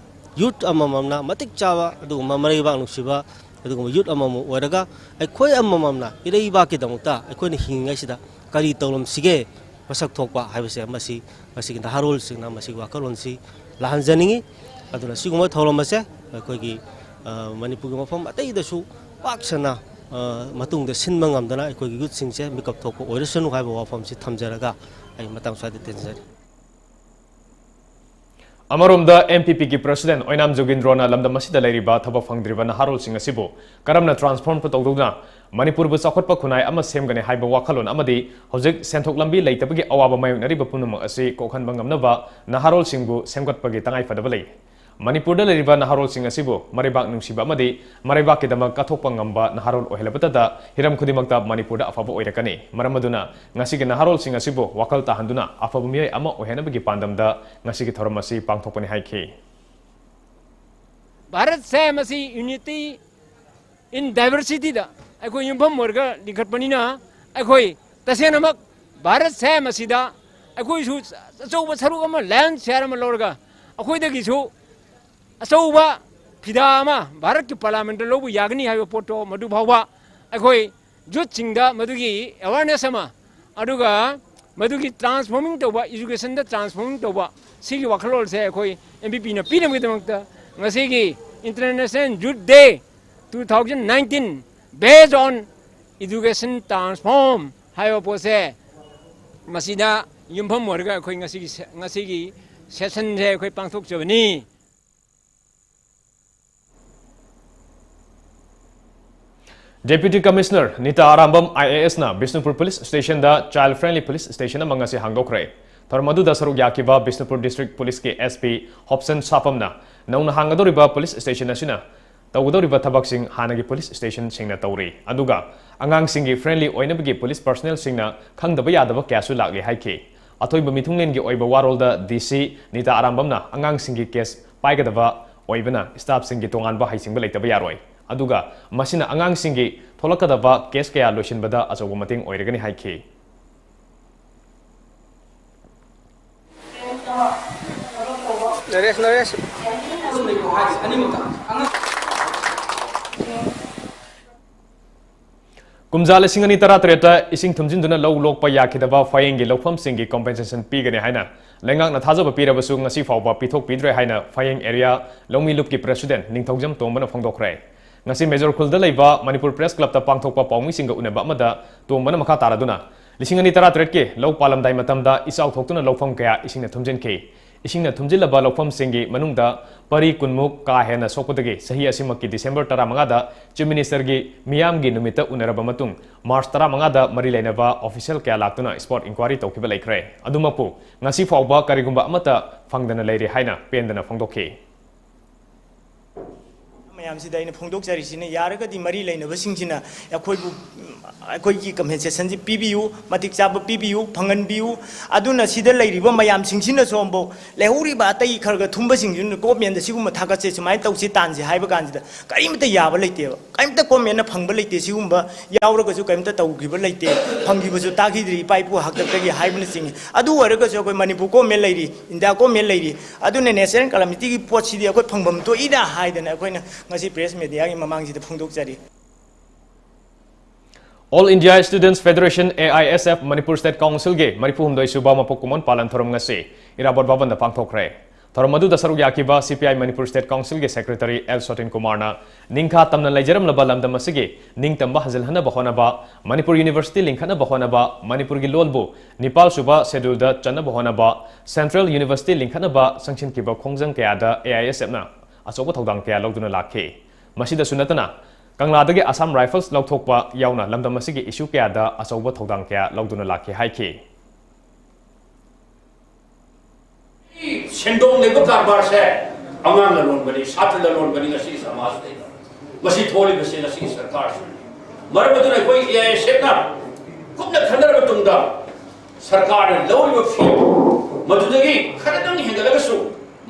ꯌꯨꯠ ꯑꯃꯃꯝꯅ ꯃꯇꯤꯛ ꯆꯥꯕ ꯑꯗꯨꯒꯨꯝꯕ ꯃꯔꯩꯕꯥꯛ ꯅꯨꯡꯁꯤꯕ ꯑꯗꯨꯒꯨꯝꯕ ꯌꯨꯠ ꯑꯃꯃꯝ ꯑꯣꯏꯔꯒ ꯑꯩꯈꯣꯏ ꯑꯃꯃꯝꯅ ꯏꯔꯩꯕꯥꯛꯀꯤꯗꯃꯛꯇ ꯑꯩꯈꯣꯏꯅ ꯍꯤꯡꯉꯤꯉꯩꯁꯤꯗ ꯀꯔꯤ ꯇꯧꯔꯝꯁꯤꯒꯦ ꯃꯁꯛ ꯊꯣꯛꯄ ꯍꯥꯏꯕꯁꯦ ꯃꯁꯤ ꯉꯁꯤꯒꯤ ꯅꯍꯥꯔꯣꯜꯁꯤꯡꯅ ꯃꯁꯤꯒꯤ ꯋꯥꯈꯜꯂꯣꯟꯁꯤ ꯂꯥꯛꯍꯟꯖꯅꯤꯡꯏ꯫ ꯑꯗꯨꯅ ꯁꯤꯒꯨꯝꯕ ꯊꯧꯔꯝ ꯑꯁꯦ ꯑꯩꯈꯣꯏꯒꯤ, ꯑ, ꯃꯅꯤꯄꯨꯔꯒꯤ ꯃꯐꯝ ꯑꯇꯩꯗꯁꯨ ꯄꯥꯛ ꯁꯟꯅ, ꯑ, ꯃꯇꯨꯡꯗ ꯁꯤꯟꯕ ꯉꯝꯗꯅ ꯑꯩꯈꯣꯏꯒꯤ ꯌꯨꯠꯁꯤꯡꯁꯦ ꯃꯤꯀꯞ ꯊꯣꯛꯄ ꯑꯣꯏꯔꯁꯅꯨ ꯍꯥꯏꯕ ꯋꯥꯐꯝꯁꯤ ꯊꯝꯖꯔꯒ ꯑꯩ ꯃꯇꯥꯡ ꯁ꯭ꯋꯥꯏꯗ ꯇꯦꯟꯖꯔꯤ꯫ ꯑꯃꯔꯣꯝꯗ, ꯑꯦꯝ ꯄꯤ ꯄꯤꯒꯤ ꯄ꯭ꯔꯁꯤꯗꯦꯟ ꯑꯣꯏꯅꯥꯝ ꯖꯣꯒꯤꯟꯗ꯭ꯔꯣꯅ ꯂꯝꯗꯝ ꯑꯁꯤꯗ ꯂꯩꯔꯤꯕ ꯊꯕꯛ ꯐꯪꯗ꯭ꯔꯤꯕ ꯅꯍꯥꯔꯣꯜꯁꯤꯡ ꯑꯁꯤꯕꯨ ꯀꯔꯝꯅ ꯇ꯭ꯔꯥꯟꯁꯐꯣꯔꯝ ꯇꯧꯗꯨꯅ ꯃꯅꯤꯄꯨꯔꯕꯨ ꯆꯥꯎꯈꯠꯄ ꯈꯨꯟꯅꯥꯏ ꯑꯃ ꯁꯦꯝꯒꯅꯤ ꯍꯥꯏꯕ ꯋꯥꯈꯜꯂꯣꯟ ꯑꯃꯗꯤ ꯍꯧꯖꯤꯛ ꯁꯦꯟꯊꯣꯛ ꯂꯝꯕꯤ ꯂꯩꯇꯕꯒꯤ ꯑꯋꯥꯕ ꯃꯥꯌꯣꯛꯅꯔꯤꯕ ꯄꯨꯝꯅꯃꯛ ꯑꯁꯤ ꯀꯣꯛꯍꯟꯕ ꯉꯝꯅꯕ ꯅꯍꯥꯔꯣꯜꯁꯤꯡꯕꯨ ꯁꯦꯝꯒꯠꯄꯒꯤ ꯇꯉꯥꯏꯐꯗꯕ ꯂꯩ꯫ ꯃꯅꯤꯄꯨꯔꯗ ꯂꯩꯔꯤꯕ ꯅꯍꯥꯔꯣꯜꯁꯤꯡ ꯑꯁꯤꯕꯨ ꯃꯔꯩꯕꯥꯛ ꯅꯨꯡꯁꯤꯕ ꯑꯃꯗꯤ ꯃꯔꯩꯕꯥꯛꯀꯤꯗꯃꯛ ꯀꯠꯊꯣꯛꯄ ꯉꯝꯕ ꯅꯍꯥꯔꯣꯜ ꯑꯣꯏꯍꯜꯂꯕꯇꯗ ꯍꯤꯔꯝ ꯈꯨꯗꯤꯡꯃꯛꯇ ꯃꯅꯤꯄꯨꯔꯗ ꯑꯐꯕ ꯑꯣꯏꯔꯛꯀꯅꯤ꯫ ꯃꯔꯝ ꯑꯗꯨꯅ ꯉꯁꯤꯒꯤ ꯅꯍꯥꯔꯣꯜꯁꯤꯡ ꯑꯁꯤꯕꯨ ꯋꯥꯈꯜ ꯇꯥꯍꯟꯗꯨꯅ ꯑꯐꯕ ꯃꯤꯑꯣꯏ ꯑꯃ ꯑꯣꯏꯍꯟꯅꯕꯒꯤ ꯄꯥꯟꯗꯝꯗ ꯉꯁꯤꯒꯤ ꯊꯧꯔꯝ ꯑꯁꯤ ꯄꯥꯡꯊꯣꯛꯄꯅꯤ ꯍꯥꯏꯈꯤ꯫ ꯚꯥꯔꯠꯁꯦ ꯃꯁꯤ unity in diversityꯗ ꯑꯩꯈꯣꯏ ꯌꯨꯝꯐꯝ ꯑꯣꯏꯔꯒ ꯂꯤꯡꯈꯠꯄꯅꯤꯅ, ꯑꯩꯈꯣꯏ ꯇꯁꯦꯡꯅꯃꯛ ꯚꯥꯔꯠꯁꯦ ꯃꯁꯤꯗ ꯑꯩꯈꯣꯏꯁꯨ ꯑꯆꯧꯕ ꯁꯔꯨꯛ ꯑꯃ, lion's share ꯑꯃ ꯂꯧꯔꯒ ꯑꯩꯈꯣꯏꯗꯒꯤꯁꯨ ꯑꯆꯧꯕ ꯐꯤꯗꯥ ꯑꯃ ꯚꯥꯔꯠꯀꯤ parliamentꯇ ꯂꯧꯕ ꯌꯥꯒꯅꯤ ꯍꯥꯏꯕ ꯄꯣꯠꯇꯣ ꯃꯗꯨ ꯐꯥꯎꯕ ꯑꯩꯈꯣꯏ youthꯁꯤꯡꯗ ꯃꯗꯨꯒꯤ awareness ꯑꯃ, ꯑꯗꯨꯒ ꯃꯗꯨꯒꯤ transforming ꯇꯧꯕ, educationꯗ transforming ꯇꯧꯕ, ꯁꯤꯒꯤ ꯋꯥꯈꯜꯂꯣꯟꯁꯦ ꯑꯩꯈꯣꯏ ꯑꯦꯝ ꯄꯤ ꯄꯤꯅ ꯄꯤꯅꯕꯒꯤꯗꯃꯛꯇ ꯉꯁꯤꯒꯤ International Youth Day two thousand nineteen, Based on Education Transform ꯍꯥꯏꯕ ꯄꯣꯠꯁꯦ, ꯃꯁꯤꯗ ꯌꯨꯝꯐꯝ ꯑꯣꯏꯔꯒ ꯑꯩꯈꯣꯏ ꯉꯁꯤꯒꯤ ꯁꯦ-, ꯉꯁꯤꯒꯤ sessionꯁꯦ ꯑꯩꯈꯣꯏ ꯄꯥꯡꯊꯣꯛꯆꯕꯅꯤ꯫ Deputy Commissioner Nita Arambam, IAS ꯅ ꯕꯤꯁꯅꯨꯄꯨꯔ Police Station ꯗ Child Friendly Police Station ꯑꯃ ꯉꯁꯤ ꯍꯥꯡꯗꯣꯛꯈ꯭ꯔꯦ꯫ ꯊꯧꯔꯝ ꯑꯗꯨꯗ ꯁꯔꯨꯛ ꯌꯥꯈꯤꯕ ꯕꯤꯁꯅꯨꯄꯨꯔ District Police ꯀꯤ SP ꯍꯣꯞꯁꯟ ꯁꯥꯄꯝꯅ ꯅꯧꯅ ꯍꯥꯡꯒꯗꯧꯔꯤꯕ police station ꯑꯁꯤꯅ ꯇꯧꯒꯗꯧꯔꯤꯕ ꯊꯕꯛꯁꯤꯡ ꯍꯥꯟꯅꯒꯤ police station ꯁꯤꯡꯅ ꯇꯧꯔꯤ, ꯑꯗꯨꯒ ꯑꯉꯥꯡꯁꯤꯡꯒꯤ friendly ꯑꯣꯏꯅꯕꯒꯤ police personnel ꯁꯤꯡꯅ ꯈꯪꯗꯕ ꯌꯥꯗꯕ ꯀꯌꯥꯁꯨ ꯂꯥꯛꯂꯤ ꯍꯥꯏꯈꯤ꯫ ꯑꯊꯣꯏꯕ ꯃꯤꯊꯨꯡꯂꯦꯟꯒꯤ ꯑꯣꯏꯕ ꯋꯥꯔꯣꯜꯗ DC ꯅꯤꯇꯥ ꯑꯔꯥꯝꯕꯝꯅ ꯑꯉꯥꯡꯁꯤꯡꯒꯤ case ꯄꯥꯏꯒꯗꯕ ꯑꯣꯏꯕꯅ staff ꯁꯤꯡꯒꯤ ꯇꯣꯉꯥꯟꯕ ꯍꯩꯁꯤꯡꯕ ꯂꯩꯇꯕ ꯌꯥꯔꯣꯏ, ꯑꯗꯨꯒ ꯃꯁꯤꯅ ꯑꯉꯥꯡꯁꯤꯡꯒꯤ ꯊꯣꯛꯂꯛꯀꯗꯕ case ꯀꯌꯥ ꯂꯣꯏꯁꯤꯟꯕꯗ ꯑꯆꯧꯕ ꯃꯇꯦꯡ ꯑꯣꯏꯔꯒꯅꯤ ꯍꯥꯏꯈꯤ꯫ ꯅꯔꯦꯁ, ꯅꯔꯦꯁ꯫ ꯀꯨꯝꯖꯥ ꯂꯤꯁꯤꯡ ꯑꯅꯤ ꯇꯔꯥꯇꯔꯦꯠꯇ ꯏꯁꯤꯡ ꯊꯨꯝꯖꯤꯟꯗꯨꯅ ꯂꯧ ꯂꯣꯛꯄ ꯌꯥꯈꯤꯗꯕ ꯐꯌꯦꯡꯒꯤ ꯂꯧꯐꯝꯁꯤꯡꯒꯤ compensation ꯄꯤꯒꯅꯤ ꯍꯥꯏꯅ ꯂꯩꯉꯥꯛꯅ ꯊꯥꯖꯕ ꯄꯤꯔꯕꯁꯨ ꯉꯁꯤ ꯐꯥꯎꯕ ꯄꯤꯊꯣꯛꯄꯤꯗ꯭ꯔꯦ ꯍꯥꯏꯅ ꯐꯌꯦꯡ area ꯂꯧꯃꯤ ꯂꯨꯞꯀꯤ president ꯅꯤꯡꯊꯧꯖꯝ ꯇꯣꯝꯕꯅ ꯐꯣꯡꯗꯣꯛꯈ꯭ꯔꯦ꯫ ꯉꯁꯤ ꯃꯦꯖꯣꯔ ꯈꯨꯜꯗ ꯂꯩꯕ ꯃꯅꯤꯄꯨꯔ Press Club ꯇ ꯄꯥꯡꯊꯣꯛꯄ ꯄꯥꯎꯃꯤꯁꯤꯡꯒ ꯎꯅꯕ ꯑꯃꯗ ꯇꯣꯝꯕꯅ ꯃꯈꯥ ꯇꯥꯔꯗꯨꯅ, ꯂꯤꯁꯤꯡ ꯑꯅꯤ ꯇꯔꯥꯇꯔꯦꯠꯀꯤ ꯂꯧ ꯄꯥꯜꯂꯝꯗꯥꯏ ꯃꯇꯝꯗ ꯏꯆꯥꯎ ꯊꯣꯛꯇꯨꯅ ꯂꯧꯐꯝ ꯀꯌꯥ ꯏꯁꯤꯡꯅ ꯊꯨꯝꯖꯤꯟꯈꯤ꯫ ꯏꯁꯤꯡꯅ ꯊꯨꯝꯖꯤꯜꯂꯕ ꯂꯧꯐꯝꯁꯤꯡꯒꯤ ꯃꯅꯨꯡꯗ ꯄꯔꯤ ꯀꯨꯟꯃꯨꯛ ꯀꯥ ꯍꯦꯟꯅ ꯁꯣꯛꯄꯗꯒꯤ ꯆꯍꯤ ꯑꯁꯤꯃꯛꯀꯤ December ꯇꯔꯥꯃꯉꯥꯗ Chief Minister ꯒꯤ ꯃꯤꯌꯥꯝꯒꯤ ꯅꯨꯃꯤꯠꯇ ꯎꯅꯔꯕ ꯃꯇꯨꯡ March ꯇꯔꯥꯃꯉꯥꯗ ꯃꯔꯤ ꯂꯩꯅꯕ official ꯀꯌꯥ ꯂꯥꯛꯇꯨꯅ spot inquiry ꯇꯧꯈꯤꯕ ꯂꯩꯈ꯭ꯔꯦ꯫ ꯑꯗꯨꯃꯛꯄꯨ ꯉꯁꯤ ꯐꯥꯎꯕ ꯀꯔꯤꯒꯨꯝꯕ ꯑꯃꯠꯇ ꯐꯪꯗꯅ ꯂꯩꯔꯤ ꯍꯥꯏꯅ ꯄꯦꯟꯗꯅ ꯐꯣꯡꯗꯣꯛꯈꯤ꯫ ꯃꯌꯥꯝꯁꯤꯗ ꯑꯩꯅ ꯐꯣꯡꯗꯣꯛꯆꯔꯤꯁꯤꯅ, ꯌꯥꯔꯒꯗꯤ ꯃꯔꯤ ꯂꯩꯅꯕꯁꯤꯡꯁꯤꯅ ꯑꯩꯈꯣꯏꯕꯨ, ꯑꯩꯈꯣꯏꯒꯤ compensation ꯁꯤ ꯄꯤꯕꯤꯌꯨ, ꯃꯇꯤꯛ ꯆꯥꯕ ꯄꯤꯕꯤꯌꯨ, ꯐꯪꯍꯟꯕꯤꯌꯨ꯫ ꯑꯗꯨꯅ ꯁꯤꯗ ꯂꯩꯔꯤꯕ ꯃꯌꯥꯝꯁꯤꯡꯁꯤꯅꯁꯨ ꯑꯃꯨꯛ ꯂꯩꯍꯧꯔꯤꯕ ꯑꯇꯩ ꯈꯔ ꯈꯔ ꯊꯨꯝꯕꯁꯤꯡꯁꯤꯅ government ꯗ ꯁꯤꯒꯨꯝꯕ ꯊꯥꯒꯠꯁꯦ, ꯁꯨꯃꯥꯏꯅ ꯇꯧꯁꯤ, ꯇꯥꯟꯁꯤ ꯍꯥꯏꯕ ꯀꯥꯟꯁꯤꯗ ꯀꯔꯤꯝꯇ ꯌꯥꯕ ꯂꯩꯇꯦꯕ꯫ ꯀꯔꯤꯝꯇ government ꯅ ꯐꯪꯕ ꯂꯩꯇꯦ, ꯁꯤꯒꯨꯝꯕ ꯌꯥꯎꯔꯒꯁꯨ ꯀꯔꯤꯝꯇ ꯇꯧꯈꯤꯕ ꯂꯩꯇꯦ, ꯐꯪꯈꯤꯕꯁꯨ ꯇꯥꯈꯤꯗ꯭ꯔꯤ ꯏꯄꯥ ꯏꯄꯨ ꯍꯥꯛꯇꯛꯇꯒꯤ ꯍꯥꯏꯕꯅꯆꯤꯡꯉꯤ꯫ ꯑꯗꯨ ꯑꯣꯏꯔꯒꯁꯨ ꯑꯩꯈꯣꯏ ꯃꯅꯤꯄꯨꯔ government ꯂꯩꯔꯤ, ꯏꯟꯗꯤꯌꯥ government ꯂꯩꯔꯤ, ꯑꯗꯨꯅ natural calamity ꯒꯤ ꯄꯣꯠꯁꯤꯗꯤ ꯑꯩꯈꯣꯏ ꯐꯪꯐꯝ ꯊꯣꯛꯏꯅ ꯍꯥꯏꯗꯅ ꯑꯩꯈꯣꯏꯅ ꯉꯁꯤ press media ꯒꯤ ꯃꯃꯥꯡꯁꯤꯗ ꯐꯣꯡꯗꯣꯛꯆꯔꯤ꯫ All India Students Federation, AISF, Manipur State Council ꯒꯤ ꯃꯔꯤꯐꯨꯍꯨꯝꯗꯣꯏ ꯁꯨꯕ ꯃꯄꯣꯛ ꯀꯨꯝꯑꯣꯟ ꯄꯥꯂꯟ ꯊꯧꯔꯝ ꯉꯁꯤ ꯏꯔꯥꯕꯣꯠ ꯚꯕꯟꯗ ꯄꯥꯡꯊꯣꯛꯈ꯭ꯔꯦ꯫ ꯊꯧꯔꯝ ꯑꯗꯨꯗ ꯁꯔꯨꯛ ꯌꯥꯈꯤꯕ CPI ꯃꯅꯤꯄꯨꯔ State Council ꯒꯤ Secretary ꯑꯦꯜ ꯁꯣꯇꯤꯟ ꯀꯨꯃꯥꯔꯅ ꯅꯤꯡꯈꯥ ꯇꯝꯅ ꯂꯩꯖꯔꯝꯂꯕ ꯂꯝꯗꯝ ꯑꯁꯤꯒꯤ ꯅꯤꯡꯇꯝꯕ ꯍꯟꯖꯤꯜꯍꯟꯅꯕ ꯍꯣꯠꯅꯕ, ꯃꯅꯤꯄꯨꯔ University ꯂꯤꯡꯈꯠꯅꯕ ꯍꯣꯠꯅꯕ, ꯃꯅꯤꯄꯨꯔꯒꯤ ꯂꯣꯜꯕꯨ ꯅꯤꯄꯥꯜ ꯁꯨꯕ Schedule ꯗ ꯆꯟꯅꯕ ꯍꯣꯠꯅꯕ, Central University ꯂꯤꯡꯈꯠꯅꯕ ꯆꯪꯁꯤꯟꯈꯤꯕ ꯈꯣꯡꯖꯪ ꯀꯌꯥꯗ AISF ꯅ ꯑꯆꯧꯕ ꯊꯧꯗꯥꯡ ꯀꯌꯥ ꯂꯧꯗꯨꯅ ꯂꯥꯛꯈꯤ꯫ ꯃꯁꯤꯗꯁꯨ ꯅꯠꯇꯅ, ꯀꯪꯂꯥꯗꯒꯤ ꯑꯁꯥꯝ ꯔꯥꯏꯐꯜꯁ ꯂꯧꯊꯣꯛꯄ ꯌꯥꯎꯅ ꯂꯝꯗꯝ ꯑꯁꯤꯒꯤ ꯏꯁꯨ ꯀꯌꯥꯗ ꯑꯆꯧꯕ ꯊꯧꯗꯥꯡ ꯀꯌꯥ ꯂꯧꯗꯨꯅ ꯂꯥꯛꯈꯤ ꯍꯥꯏꯈꯤ꯫ ꯁꯦꯟꯗꯣꯡ ꯂꯩꯕ ꯀꯔꯕꯥꯔꯁꯦ ꯑꯉꯥꯡ ꯂꯂꯣꯟꯕꯅꯤ, ꯁꯥꯇ꯭ꯔ ꯂꯂꯣꯟꯕꯅꯤ ꯉꯁꯤꯒꯤ ꯁꯃꯥꯖꯇ꯫ ꯃꯁꯤ ꯊꯣꯛꯂꯤꯕꯁꯦ ꯉꯁꯤꯒꯤ ꯁꯔꯀꯥꯔꯁꯤꯅ꯫ ꯃꯔꯝ ꯑꯗꯨꯅ ꯑꯩꯈꯣꯏ ꯑꯦ ꯑꯥꯏ ꯑꯦꯁ ꯑꯦꯐꯅ ꯀꯨꯞꯅ ꯈꯟꯅꯔꯕ ꯃꯇꯨꯡꯗ ꯁꯔꯀꯥꯔꯅ ꯂꯧꯔꯤꯕ ꯐꯤ ꯃꯗꯨꯗꯒꯤ ꯈꯔꯗꯪ ꯍꯦꯟꯒꯠꯂꯒꯁꯨ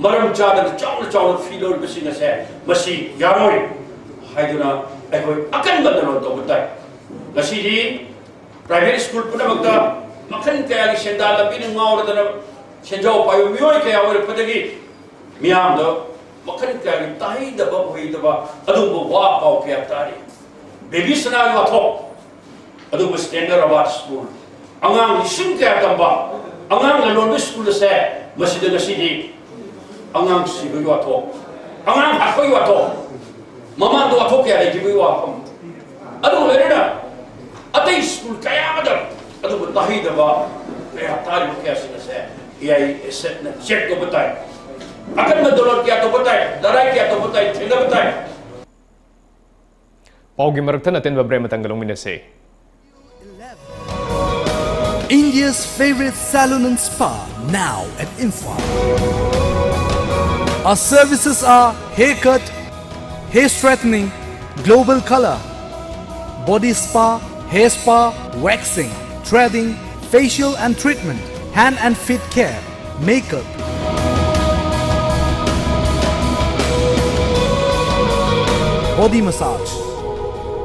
ꯃꯔꯝ ꯆꯥꯗꯅ ꯆꯥꯎꯅ ꯆꯥꯎꯅ ꯐꯤ ꯂꯧꯔꯤꯕꯁꯤꯡ ꯑꯁꯦ ꯃꯁꯤ ꯌꯥꯔꯣꯏ ꯍꯥꯏꯗꯨꯅ ꯑꯩꯈꯣꯏ ꯑꯀꯟꯕ ꯂꯥꯂꯣꯟ ꯇꯧꯕ ꯇꯥꯏ꯫ ꯉꯁꯤꯗꯤ ꯄ꯭ꯔꯥꯏꯚꯦꯠ ꯁ꯭ꯀꯨꯜ ꯄꯨꯝꯅꯃꯛꯇ ꯃꯈꯜ ꯀꯌꯥꯒꯤ ꯁꯦꯟꯗꯥꯟ ꯂꯝꯕꯤꯅ ꯉꯥꯎꯔꯗꯅ ꯁꯦꯟꯖꯥꯎ ꯄꯥꯏꯕ ꯃꯤꯑꯣꯏ ꯀꯌꯥ ꯑꯣꯏꯔꯛꯄꯗꯒꯤ ꯃꯤꯌꯥꯝꯗ ꯃꯈꯜ ꯀꯌꯥꯒꯤ ꯇꯥꯍꯩꯗꯕ ꯑꯣꯏꯗꯕ ꯑꯗꯨꯒꯨꯝꯕ ꯋꯥ ꯄꯥꯎ ꯀꯌꯥ ꯇꯥꯔꯤ꯫ ꯕꯦꯕꯤ ꯁꯅꯥꯒꯤ ꯋꯥꯊꯣꯛ, ꯑꯗꯨꯕꯨ ꯁ꯭ꯇꯦꯟꯗꯔ ꯑꯕꯥꯗ ꯁ꯭ꯀꯨꯜ, ꯑꯉꯥꯡ ꯂꯤꯁꯤꯡ ꯀꯌꯥ ꯇꯝꯕ ꯑꯉꯥꯡ ꯂꯂꯣꯟꯕ ꯁ꯭ꯀꯨꯜ ꯑꯁꯦ ꯃꯁꯤꯗ ꯉꯁꯤꯗꯤ ꯑꯉꯥꯡ ꯁꯤꯕꯒꯤ ꯋꯥꯊꯣꯛ, ꯑꯉꯥꯡ ꯍꯥꯠꯄꯒꯤ ꯋꯥꯊꯣꯛ, ꯃꯃꯥꯡꯗ ꯋꯥꯊꯣꯛ ꯀꯌꯥ ꯂꯩꯈꯤꯕꯒꯤ ꯋꯥꯐꯝ, ꯑꯗꯨꯒ ꯂꯣꯏꯅꯅ ꯑꯇꯩ ꯁ꯭ꯀꯨꯜ ꯀꯌꯥ ꯑꯃꯗ ꯑꯗꯨꯕꯨ ꯇꯥꯍꯩꯗꯕ ꯀꯌꯥ ꯇꯥꯔꯤꯕ ꯀꯌꯥꯁꯤꯡ ꯑꯁꯦ ꯑꯦ ꯑꯥꯏ ꯑꯦꯁ ꯑꯦꯐꯅ ꯆꯦꯛ ꯇꯧꯕ ꯇꯥꯏ, ꯑꯀꯟꯕ ꯗꯣꯂꯔ ꯀꯌꯥ ꯇꯧꯕ ꯇꯥꯏ, ꯂꯔꯥꯏ ꯀꯌꯥ ꯇꯧꯕ ꯇꯥꯏ, ꯊꯦꯡꯅꯕ ꯇꯥꯏ꯫ ꯄꯥꯎꯒꯤ ꯃꯔꯛꯇ ꯑꯇꯦꯟꯕ break ꯑꯃꯇꯪꯒ ꯂꯧꯃꯤꯟꯅꯁꯤ꯫ India's favorite salon and spa, now at Imphal. Our services are haircut, hair straightening, global color, body spa, hair spa, waxing, threading, facial and treatment, hand and feet care, makeup, body massage.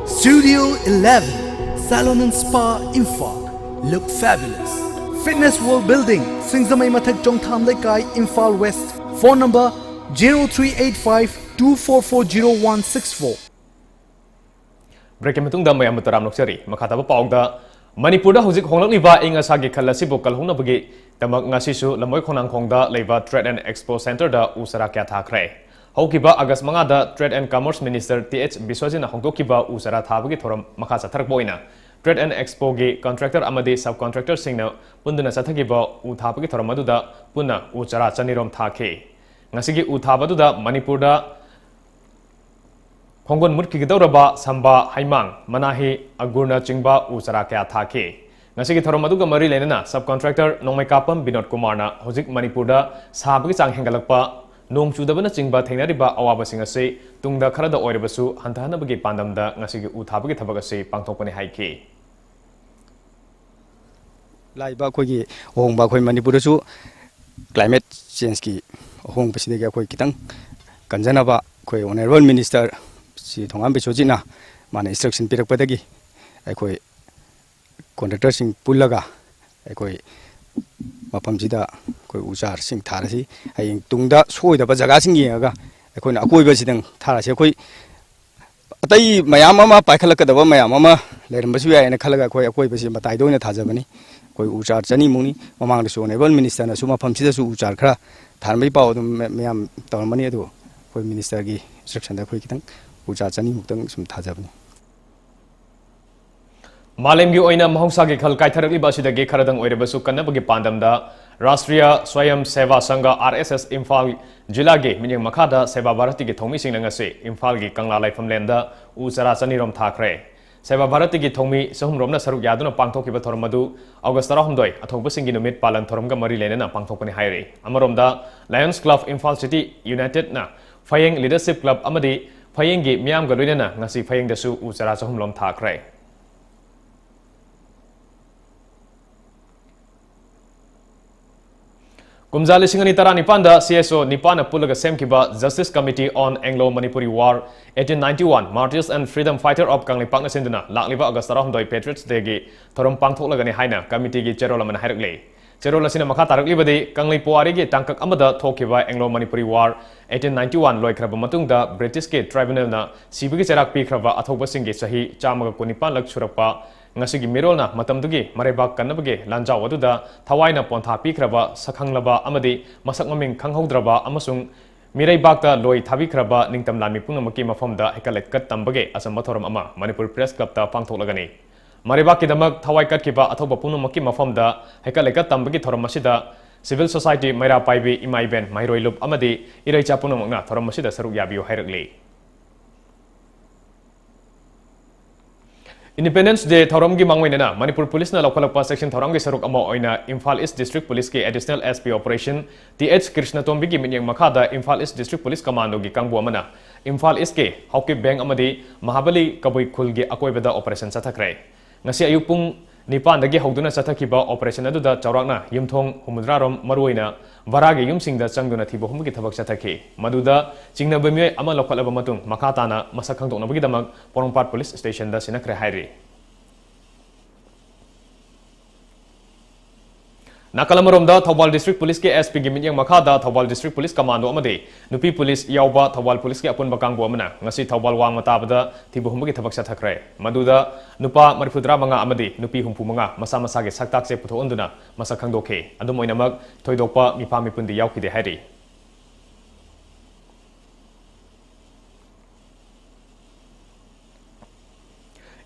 Studio eleven, Salon and Spa, Imphal. Look fabulous. Fitness World Building, Singzamei Mathak, Chongtham Leikai, Imphal West. Phone number zero three eight five two four four zero one six four. ꯕ꯭ꯔꯦꯛꯀꯤ ꯃꯇꯨꯡꯗ ꯃꯌꯥꯝꯕꯨ ꯇꯔꯥꯝꯅ ꯑꯣꯛꯆꯔꯤ꯫ ꯃꯈꯥ ꯇꯥꯕ ꯄꯥꯎꯗ, ꯃꯅꯤꯄꯨꯔꯗ ꯍꯧꯖꯤꯛ ꯍꯣꯡꯂꯛꯂꯤꯕ ꯑꯏꯪ ꯑꯁꯥꯒꯤ ꯈꯜ ꯑꯁꯤꯕꯨ ꯀꯜꯍꯧꯅꯕꯒꯤꯗꯃꯛ ꯉꯁꯤꯁꯨ ꯂꯝꯕꯣꯏ ꯈꯣꯡꯅꯥꯡꯈꯣꯡꯗ ꯂꯩꯕ Trade and Expo Centreꯗ ꯎ ꯆꯥꯔꯥ ꯀꯌꯥ ꯊꯥꯈ꯭ꯔꯦ꯫ ꯍꯧꯈꯤꯕ ꯑꯥꯒꯁ ꯃꯉꯥꯗ Trade and Commerce Minister T H ꯕꯤꯁ꯭ꯋꯖꯤꯠꯅ ꯍꯧꯗꯣꯛꯈꯤꯕ ꯎ ꯆꯥꯔꯥ ꯊꯥꯕꯒꯤ ꯊꯧꯔꯝ ꯃꯈꯥ ꯆꯠꯊꯔꯛꯄ ꯑꯣꯏꯅ Trade and Expoꯒꯤ contractor ꯑꯃꯗꯤ subcontractorꯁꯤꯡꯅ ꯄꯨꯟꯗꯨꯅ ꯆꯠꯊꯈꯤꯕ ꯎ ꯊꯥꯕꯒꯤ ꯊꯧꯔꯝ ꯑꯗꯨꯗ ꯄꯨꯟꯅ ꯎ ꯆꯥꯔꯥ ꯆꯅꯤꯔꯣꯝ ꯊꯥꯈꯤ꯫ ꯉꯁꯤꯒꯤ ꯎ ꯊꯥꯕ ꯑꯗꯨꯗ ꯃꯅꯤꯄꯨꯔꯗ ꯈꯣꯡꯒꯨꯟ ꯃꯨꯠꯈꯤꯒꯗꯧꯔꯕ ꯁꯝꯕꯥ, ꯍꯩꯃꯥꯡ, ꯃꯅꯥꯍꯤ, ꯑꯒꯨꯔꯅꯆꯤꯡꯕ ꯎ ꯆꯥꯔꯥ ꯀꯌꯥ ꯊꯥꯈꯤ꯫ ꯉꯁꯤꯒꯤ ꯊꯧꯔꯝ ꯑꯗꯨꯒ ꯃꯔꯤ ꯂꯩꯅꯅ sub contractor ꯅꯣꯡꯃꯩꯀꯥꯄꯝ ꯕꯤꯅꯣꯗ ꯀꯨꯃꯥꯔꯅ ꯍꯧꯖꯤꯛ ꯃꯅꯤꯄꯨꯔꯗ ꯁꯥꯕꯒꯤ ꯆꯥꯡ ꯍꯦꯟꯒꯠꯂꯛꯄ, ꯅꯣꯡ ꯆꯨꯗꯕꯅꯆꯤꯡꯕ ꯊꯦꯡꯅꯔꯤꯕ ꯑꯋꯥꯕꯁꯤꯡ ꯑꯁꯤ ꯇꯨꯡꯗ ꯈꯔꯗ ꯑꯣꯏꯔꯕꯁꯨ ꯍꯟꯊꯍꯟꯅꯕꯒꯤ ꯄꯥꯟꯗꯝꯗ ꯉꯁꯤꯒꯤ ꯎ ꯊꯥꯕꯒꯤ ꯊꯕꯛ ꯑꯁꯤ ꯄꯥꯡꯊꯣꯛꯄꯅꯤ ꯍꯥꯏꯈꯤ꯫ ꯂꯥꯛꯏꯕ ꯑꯩꯈꯣꯏꯒꯤ ꯑꯍꯣꯡꯕ ꯑꯩꯈꯣꯏ ꯃꯅꯤꯄꯨꯔꯗꯁꯨ climate changeꯀꯤ ꯑꯍꯣꯡꯕꯁꯤꯗꯒꯤ ꯑꯩꯈꯣꯏ ꯈꯤꯇꯪ ꯀꯟꯖꯅꯕ ꯑꯩꯈꯣꯏ Honourable Minister ꯁꯤ ꯊꯣꯉꯥꯝ ꯕꯤꯁ꯭ꯋꯖꯤꯠꯅ ꯃꯥꯅ instruction ꯄꯤꯔꯛꯄꯗꯒꯤ ꯑꯩꯈꯣꯏ contractorꯁꯤꯡ ꯄꯨꯜꯂꯒ ꯑꯩꯈꯣꯏ ꯃꯐꯝꯁꯤꯗ ꯑꯩꯈꯣꯏ ꯎ ꯆꯥꯔꯁꯤꯡ ꯊꯥꯔꯁꯤ꯫ ꯍꯌꯦꯡ ꯇꯨꯡꯗ ꯁꯣꯏꯗꯕ ꯖꯒꯥꯁꯤꯡ ꯌꯦꯡꯉꯒ ꯑꯩꯈꯣꯏꯅ ꯑꯀꯣꯏꯕꯁꯤꯗꯪ ꯊꯥꯔꯁꯤ꯫ ꯑꯩꯈꯣꯏ ꯑꯇꯩ ꯃꯌꯥꯝ ꯑꯃ ꯄꯥꯏꯈꯠꯂꯛꯀꯗꯕ ꯃꯌꯥꯝ ꯑꯃ ꯂꯩꯔꯝꯕꯁꯨ ꯌꯥꯏꯅ ꯈꯜꯂꯒ ꯑꯩꯈꯣꯏ ꯑꯀꯣꯏꯕꯁꯤ ꯃꯇꯥꯏꯗ ꯑꯣꯏꯅ ꯊꯥꯖꯕꯅꯤ꯫ ꯑꯩꯈꯣꯏ ꯎ ꯆꯥꯔ ꯆꯅꯤꯃꯨꯛꯅꯤ꯫ ꯃꯃꯥꯡꯗꯁꯨ Honourable Ministerꯅꯁꯨ ꯃꯐꯝꯁꯤꯗꯁꯨ ꯎ ꯆꯥꯔ ꯈꯔ ꯊꯥꯔꯝꯕꯒꯤ ꯄꯥꯎ ꯑꯗꯨꯝ ꯃ-, ꯃꯌꯥꯝ ꯇꯧꯔꯝꯃꯅꯤ꯫ ꯑꯗꯨ ꯑꯩꯈꯣꯏ ministerꯒꯤ instructionꯗ ꯑꯩꯈꯣꯏ ꯈꯤꯇꯪ ꯎ ꯆꯥꯔ ꯆꯅꯤꯃꯨꯛꯇꯪ ꯁꯨꯝ ꯊꯥꯖꯕꯅꯤ꯫ ꯃꯥꯂꯦꯝꯒꯤ ꯑꯣꯏꯅ ꯃꯍꯧꯁꯥꯒꯤ ꯈꯜ ꯀꯥꯏꯊꯔꯛꯂꯤꯕ ꯑꯁꯤꯗꯒꯤ ꯈꯔꯗꯪ ꯑꯣꯏꯔꯕꯁꯨ ꯀꯟꯅꯕꯒꯤ ꯄꯥꯟꯗꯝꯗ ꯔꯥꯁꯇ꯭ꯔꯤꯌ ꯁ꯭ꯋꯌꯝ ꯁꯦꯚꯥ ꯁꯪꯘ, RSS, ꯏꯝꯐꯥꯜ ꯖꯤꯂꯥꯒꯤ ꯃꯤꯠꯌꯦꯡ ꯃꯈꯥꯗ ꯁꯦꯕꯥ ꯚꯥꯔꯇꯤꯒꯤ ꯊꯧꯃꯤꯁꯤꯡꯅ ꯉꯁꯤ ꯏꯝꯐꯥꯜꯒꯤ ꯀꯪꯂꯥ ꯂꯥꯏꯐꯝꯂꯦꯟꯗ ꯎ ꯆꯥꯔꯥ ꯆꯅꯤꯔꯣꯝ ꯊꯥꯈ꯭ꯔꯦ꯫ ꯁꯦꯕꯥ ꯚꯥꯔꯇꯤꯒꯤ ꯊꯧꯃꯤ ꯆꯍꯨꯝꯔꯣꯝꯅ ꯁꯔꯨꯛ ꯌꯥꯗꯨꯅ ꯄꯥꯡꯊꯣꯛꯈꯤꯕ ꯊꯧꯔꯝ ꯑꯗꯨ ꯑꯣꯒꯁ ꯇꯔꯥꯍꯨꯝꯗꯣꯏ, ꯑꯊꯧꯕꯁꯤꯡꯒꯤ ꯅꯨꯃꯤꯠ ꯄꯥꯂꯟ ꯊꯧꯔꯝꯒ ꯃꯔꯤ ꯂꯩꯅꯅ ꯄꯥꯡꯊꯣꯛꯄꯅꯤ ꯍꯥꯏꯔꯤ꯫ ꯑꯃꯔꯣꯝꯗ, Lions Club Imphal City Unitedꯅ ꯐꯌꯦꯡ Leadership Club ꯑꯃꯗꯤ ꯐꯌꯦꯡꯒꯤ ꯃꯤꯌꯥꯝꯒ ꯂꯣꯏꯅꯅ ꯉꯁꯤ ꯐꯌꯦꯡꯗꯁꯨ ꯎ ꯆꯥꯔꯥ ꯆꯍꯨꯝ ꯂꯣꯝ ꯊꯥꯈ꯭ꯔꯦ꯫ ꯀꯨꯝꯖꯥ ꯂꯤꯁꯤꯡ ꯑꯅꯤ ꯇꯔꯥꯅꯤꯄꯥꯟꯗ CSO ꯅꯤꯄꯥꯟꯅ ꯄꯨꯜꯂꯒ ꯁꯦꯝꯈꯤꯕ Justice Committee on Anglo Manipuri War, eighteen ninety-one Martyrs and Freedom Fighter of ꯀꯪꯂꯩꯄꯥꯛꯅ ꯁꯤꯟꯗꯨꯅ ꯂꯥꯛꯂꯤꯕ ꯑꯣꯒꯁ ꯇꯔꯥꯍꯨꯝꯗꯣꯏ Patriots Dayꯒꯤ ꯊꯧꯔꯝ ꯄꯥꯡꯊꯣꯛꯂꯒꯅꯤ ꯍꯥꯏꯅ committeeꯒꯤ ꯆꯦꯔꯣꯜ ꯑꯃꯅ ꯍꯥꯏꯔꯛꯂꯤ꯫ ꯆꯦꯔꯣꯜ ꯑꯁꯤꯅ ꯃꯈꯥ ꯇꯥꯔꯛꯂꯤꯕꯗꯤ, ꯀꯪꯂꯩ ꯄꯨꯋꯥꯔꯤꯒꯤ ꯇꯥꯡꯀꯛ ꯑꯃꯗ ꯊꯣꯛꯈꯤꯕ Anglo Manipuri War eighteen ninety-one ꯂꯣꯏꯈ꯭ꯔꯕ ꯃꯇꯨꯡꯗ Britishꯀꯤ tribunalꯅ ꯁꯤꯕꯒꯤ ꯆꯩꯔꯥꯛ ꯄꯤꯈ꯭ꯔꯕ ꯑꯊꯧꯕꯁꯤꯡꯒꯤ ꯆꯍꯤ ꯆꯥꯝꯃꯒ ꯀꯨꯟꯅꯤꯄꯥꯟꯂꯛ ꯁꯨꯔꯛꯄ, ꯉꯁꯤꯒꯤ ꯃꯤꯔꯣꯜꯅ ꯃꯇꯝꯗꯨꯒꯤ ꯃꯔꯩꯕꯥꯛ ꯀꯟꯅꯕꯒꯤ ꯂꯥꯟꯖꯥꯎ ꯑꯗꯨꯗ ꯊꯋꯥꯏꯅ ꯄꯣꯟꯊꯥ ꯄꯤꯈ꯭ꯔꯕ ꯁꯛꯈꯪꯂꯕ ꯑꯃꯗꯤ ꯃꯁꯛ ꯃꯃꯤꯡ ꯈꯪꯍꯧꯗ꯭ꯔꯕ ꯑꯃꯁꯨꯡ ꯃꯤꯔꯩꯕꯥꯛꯇ ꯂꯣꯏ ꯊꯥꯕꯤꯈ꯭ꯔꯕ ꯅꯤꯡꯇꯝ ꯂꯥꯟꯃꯤ ꯄꯨꯝꯅꯃꯛꯀꯤ ꯃꯐꯝꯗ ꯍꯩꯀꯠ ꯂꯩꯀꯠ ꯇꯝꯕꯒꯤ ꯑꯆꯝꯕ ꯊꯧꯔꯝ ꯑꯃ ꯃꯅꯤꯄꯨꯔ Press Clubꯇ ꯄꯥꯡꯊꯣꯛꯂꯒꯅꯤ꯫ ꯃꯔꯩꯕꯥꯛꯀꯤꯗꯃꯛ ꯊꯋꯥꯏ ꯀꯠꯈꯤꯕ ꯑꯊꯧꯕ ꯄꯨꯝꯅꯃꯛꯀꯤ ꯃꯐꯝꯗ ꯍꯩꯀꯠ ꯂꯩꯀꯠ ꯇꯝꯕꯒꯤ ꯊꯧꯔꯝ ꯑꯁꯤꯗ civil society, ꯃꯩꯔꯥ ꯄꯥꯏꯕꯤ, ꯏꯃꯥ ꯏꯕꯦꯟ, ꯃꯍꯩꯔꯣꯏ ꯂꯨꯞ ꯑꯃꯗꯤ ꯏꯔꯩꯆꯥ ꯄꯨꯝꯅꯃꯛꯅ ꯊꯧꯔꯝ ꯑꯁꯤꯗ ꯁꯔꯨꯛ ꯌꯥꯕꯤꯌꯨ ꯍꯥꯏꯔꯛꯂꯤ꯫ Independence Day ꯊꯧꯔꯝꯒꯤ ꯃꯥꯡꯑꯣꯏꯅꯅ ꯃꯅꯤꯄꯨꯔ ꯄꯨꯂꯤꯁꯅ ꯂꯧꯈꯠꯂꯛꯄ section ꯊꯧꯔꯝꯒꯤ ꯁꯔꯨꯛ ꯑꯃ ꯑꯣꯏꯅ ꯏꯝꯐꯥꯜ East District Police ꯀꯤ Additional S P Operation T H ꯀ꯭ꯔꯤꯁꯅꯇꯣꯝꯕꯤꯒꯤ ꯃꯤꯠꯌꯦꯡ ꯃꯈꯥꯗ Imphal East District Police Commando ꯒꯤ ꯀꯥꯡꯕꯨ ꯑꯃꯅ ꯏꯝꯐꯥꯜ East ꯀꯤ ꯍꯥꯎꯀꯤꯞ ꯕꯦꯡ ꯑꯃꯗꯤ ꯃꯍꯥꯕꯂꯤ ꯀꯕꯨꯏ ꯈꯨꯜꯒꯤ ꯑꯀꯣꯏꯕꯗ operation ꯆꯠꯊꯈ꯭ꯔꯦ꯫ ꯉꯁꯤ ꯑꯌꯨꯛ ꯄꯨꯡ ꯅꯤꯄꯥꯟꯗꯒꯤ ꯍꯧꯗꯨꯅ ꯆꯠꯊꯈꯤꯕ operation ꯑꯗꯨꯗ ꯆꯥꯎꯔꯥꯛꯅ ꯌꯨꯝꯊꯣꯡ ꯍꯨꯝꯐꯨꯇꯔꯥ ꯔꯣꯝ, ꯃꯔꯨꯑꯣꯏꯅ ꯚꯔꯥꯒꯤ ꯌꯨꯝꯁꯤꯡꯗ ꯆꯪꯗꯨꯅ ꯊꯤꯕ ꯍꯨꯝꯕꯒꯤ ꯊꯕꯛ ꯆꯠꯊꯈꯤ꯫ ꯃꯗꯨꯗ ꯆꯤꯡꯅꯕ ꯃꯤꯑꯣꯏ ꯑꯃ ꯂꯧꯈꯠꯂꯕ ꯃꯇꯨꯡ, ꯃꯈꯥ ꯇꯥꯅ ꯃꯁꯛ ꯈꯪꯗꯣꯛꯅꯕꯒꯤꯗꯃꯛ ꯄꯣꯔꯣꯝꯄꯥꯠ ꯄꯨꯂꯤꯁ ꯁ꯭ꯇꯦꯁꯟꯗ ꯁꯤꯟꯅꯈ꯭ꯔꯦ ꯍꯥꯏꯔꯤ꯫ ꯅꯥꯀꯜ ꯑꯃꯔꯣꯝꯗ, ꯊꯧꯕꯥꯜ District Police ꯀꯤ S P ꯒꯤ ꯃꯤꯠꯌꯦꯡ ꯃꯈꯥꯗ ꯊꯧꯕꯥꯜ District Police Commando ꯑꯃꯗꯤ ꯅꯨꯄꯤ ꯄꯨꯂꯤꯁ ꯌꯥꯎꯕ ꯊꯧꯕꯥꯜ ꯄꯨꯂꯤꯁꯀꯤ ꯑꯄꯨꯟꯕ ꯀꯥꯡꯕꯨ ꯑꯃꯅ ꯉꯁꯤ ꯊꯧꯕꯥꯜ ꯋꯥꯡꯃ ꯇꯥꯕꯗ ꯊꯤꯕ ꯍꯨꯝꯕꯒꯤ ꯊꯕꯛ ꯆꯠꯊꯈ꯭ꯔꯦ꯫ ꯃꯗꯨꯗ ꯅꯨꯄꯥ ꯃꯔꯤꯐꯨꯇꯔꯥ ꯃꯉꯥ ꯑꯃꯗꯤ ꯅꯨꯄꯤ ꯍꯨꯝꯐꯨ ꯃꯉꯥ ꯃꯁꯥ ꯃꯁꯥꯒꯤ ꯁꯛꯇꯥꯛꯁꯦ ꯄꯨꯊꯣꯛꯍꯟꯗꯨꯅ ꯃꯁꯛ ꯈꯪꯗꯣꯛꯈꯤ꯫ ꯑꯗꯨꯝ ꯑꯣꯏꯅꯃꯛ, ꯊꯣꯏꯗꯣꯛꯄ ꯃꯤꯐꯥ ꯃꯤꯄꯨꯟꯗꯤ ꯌꯥꯎꯈꯤꯗꯦ ꯍꯥꯏꯔꯤ꯫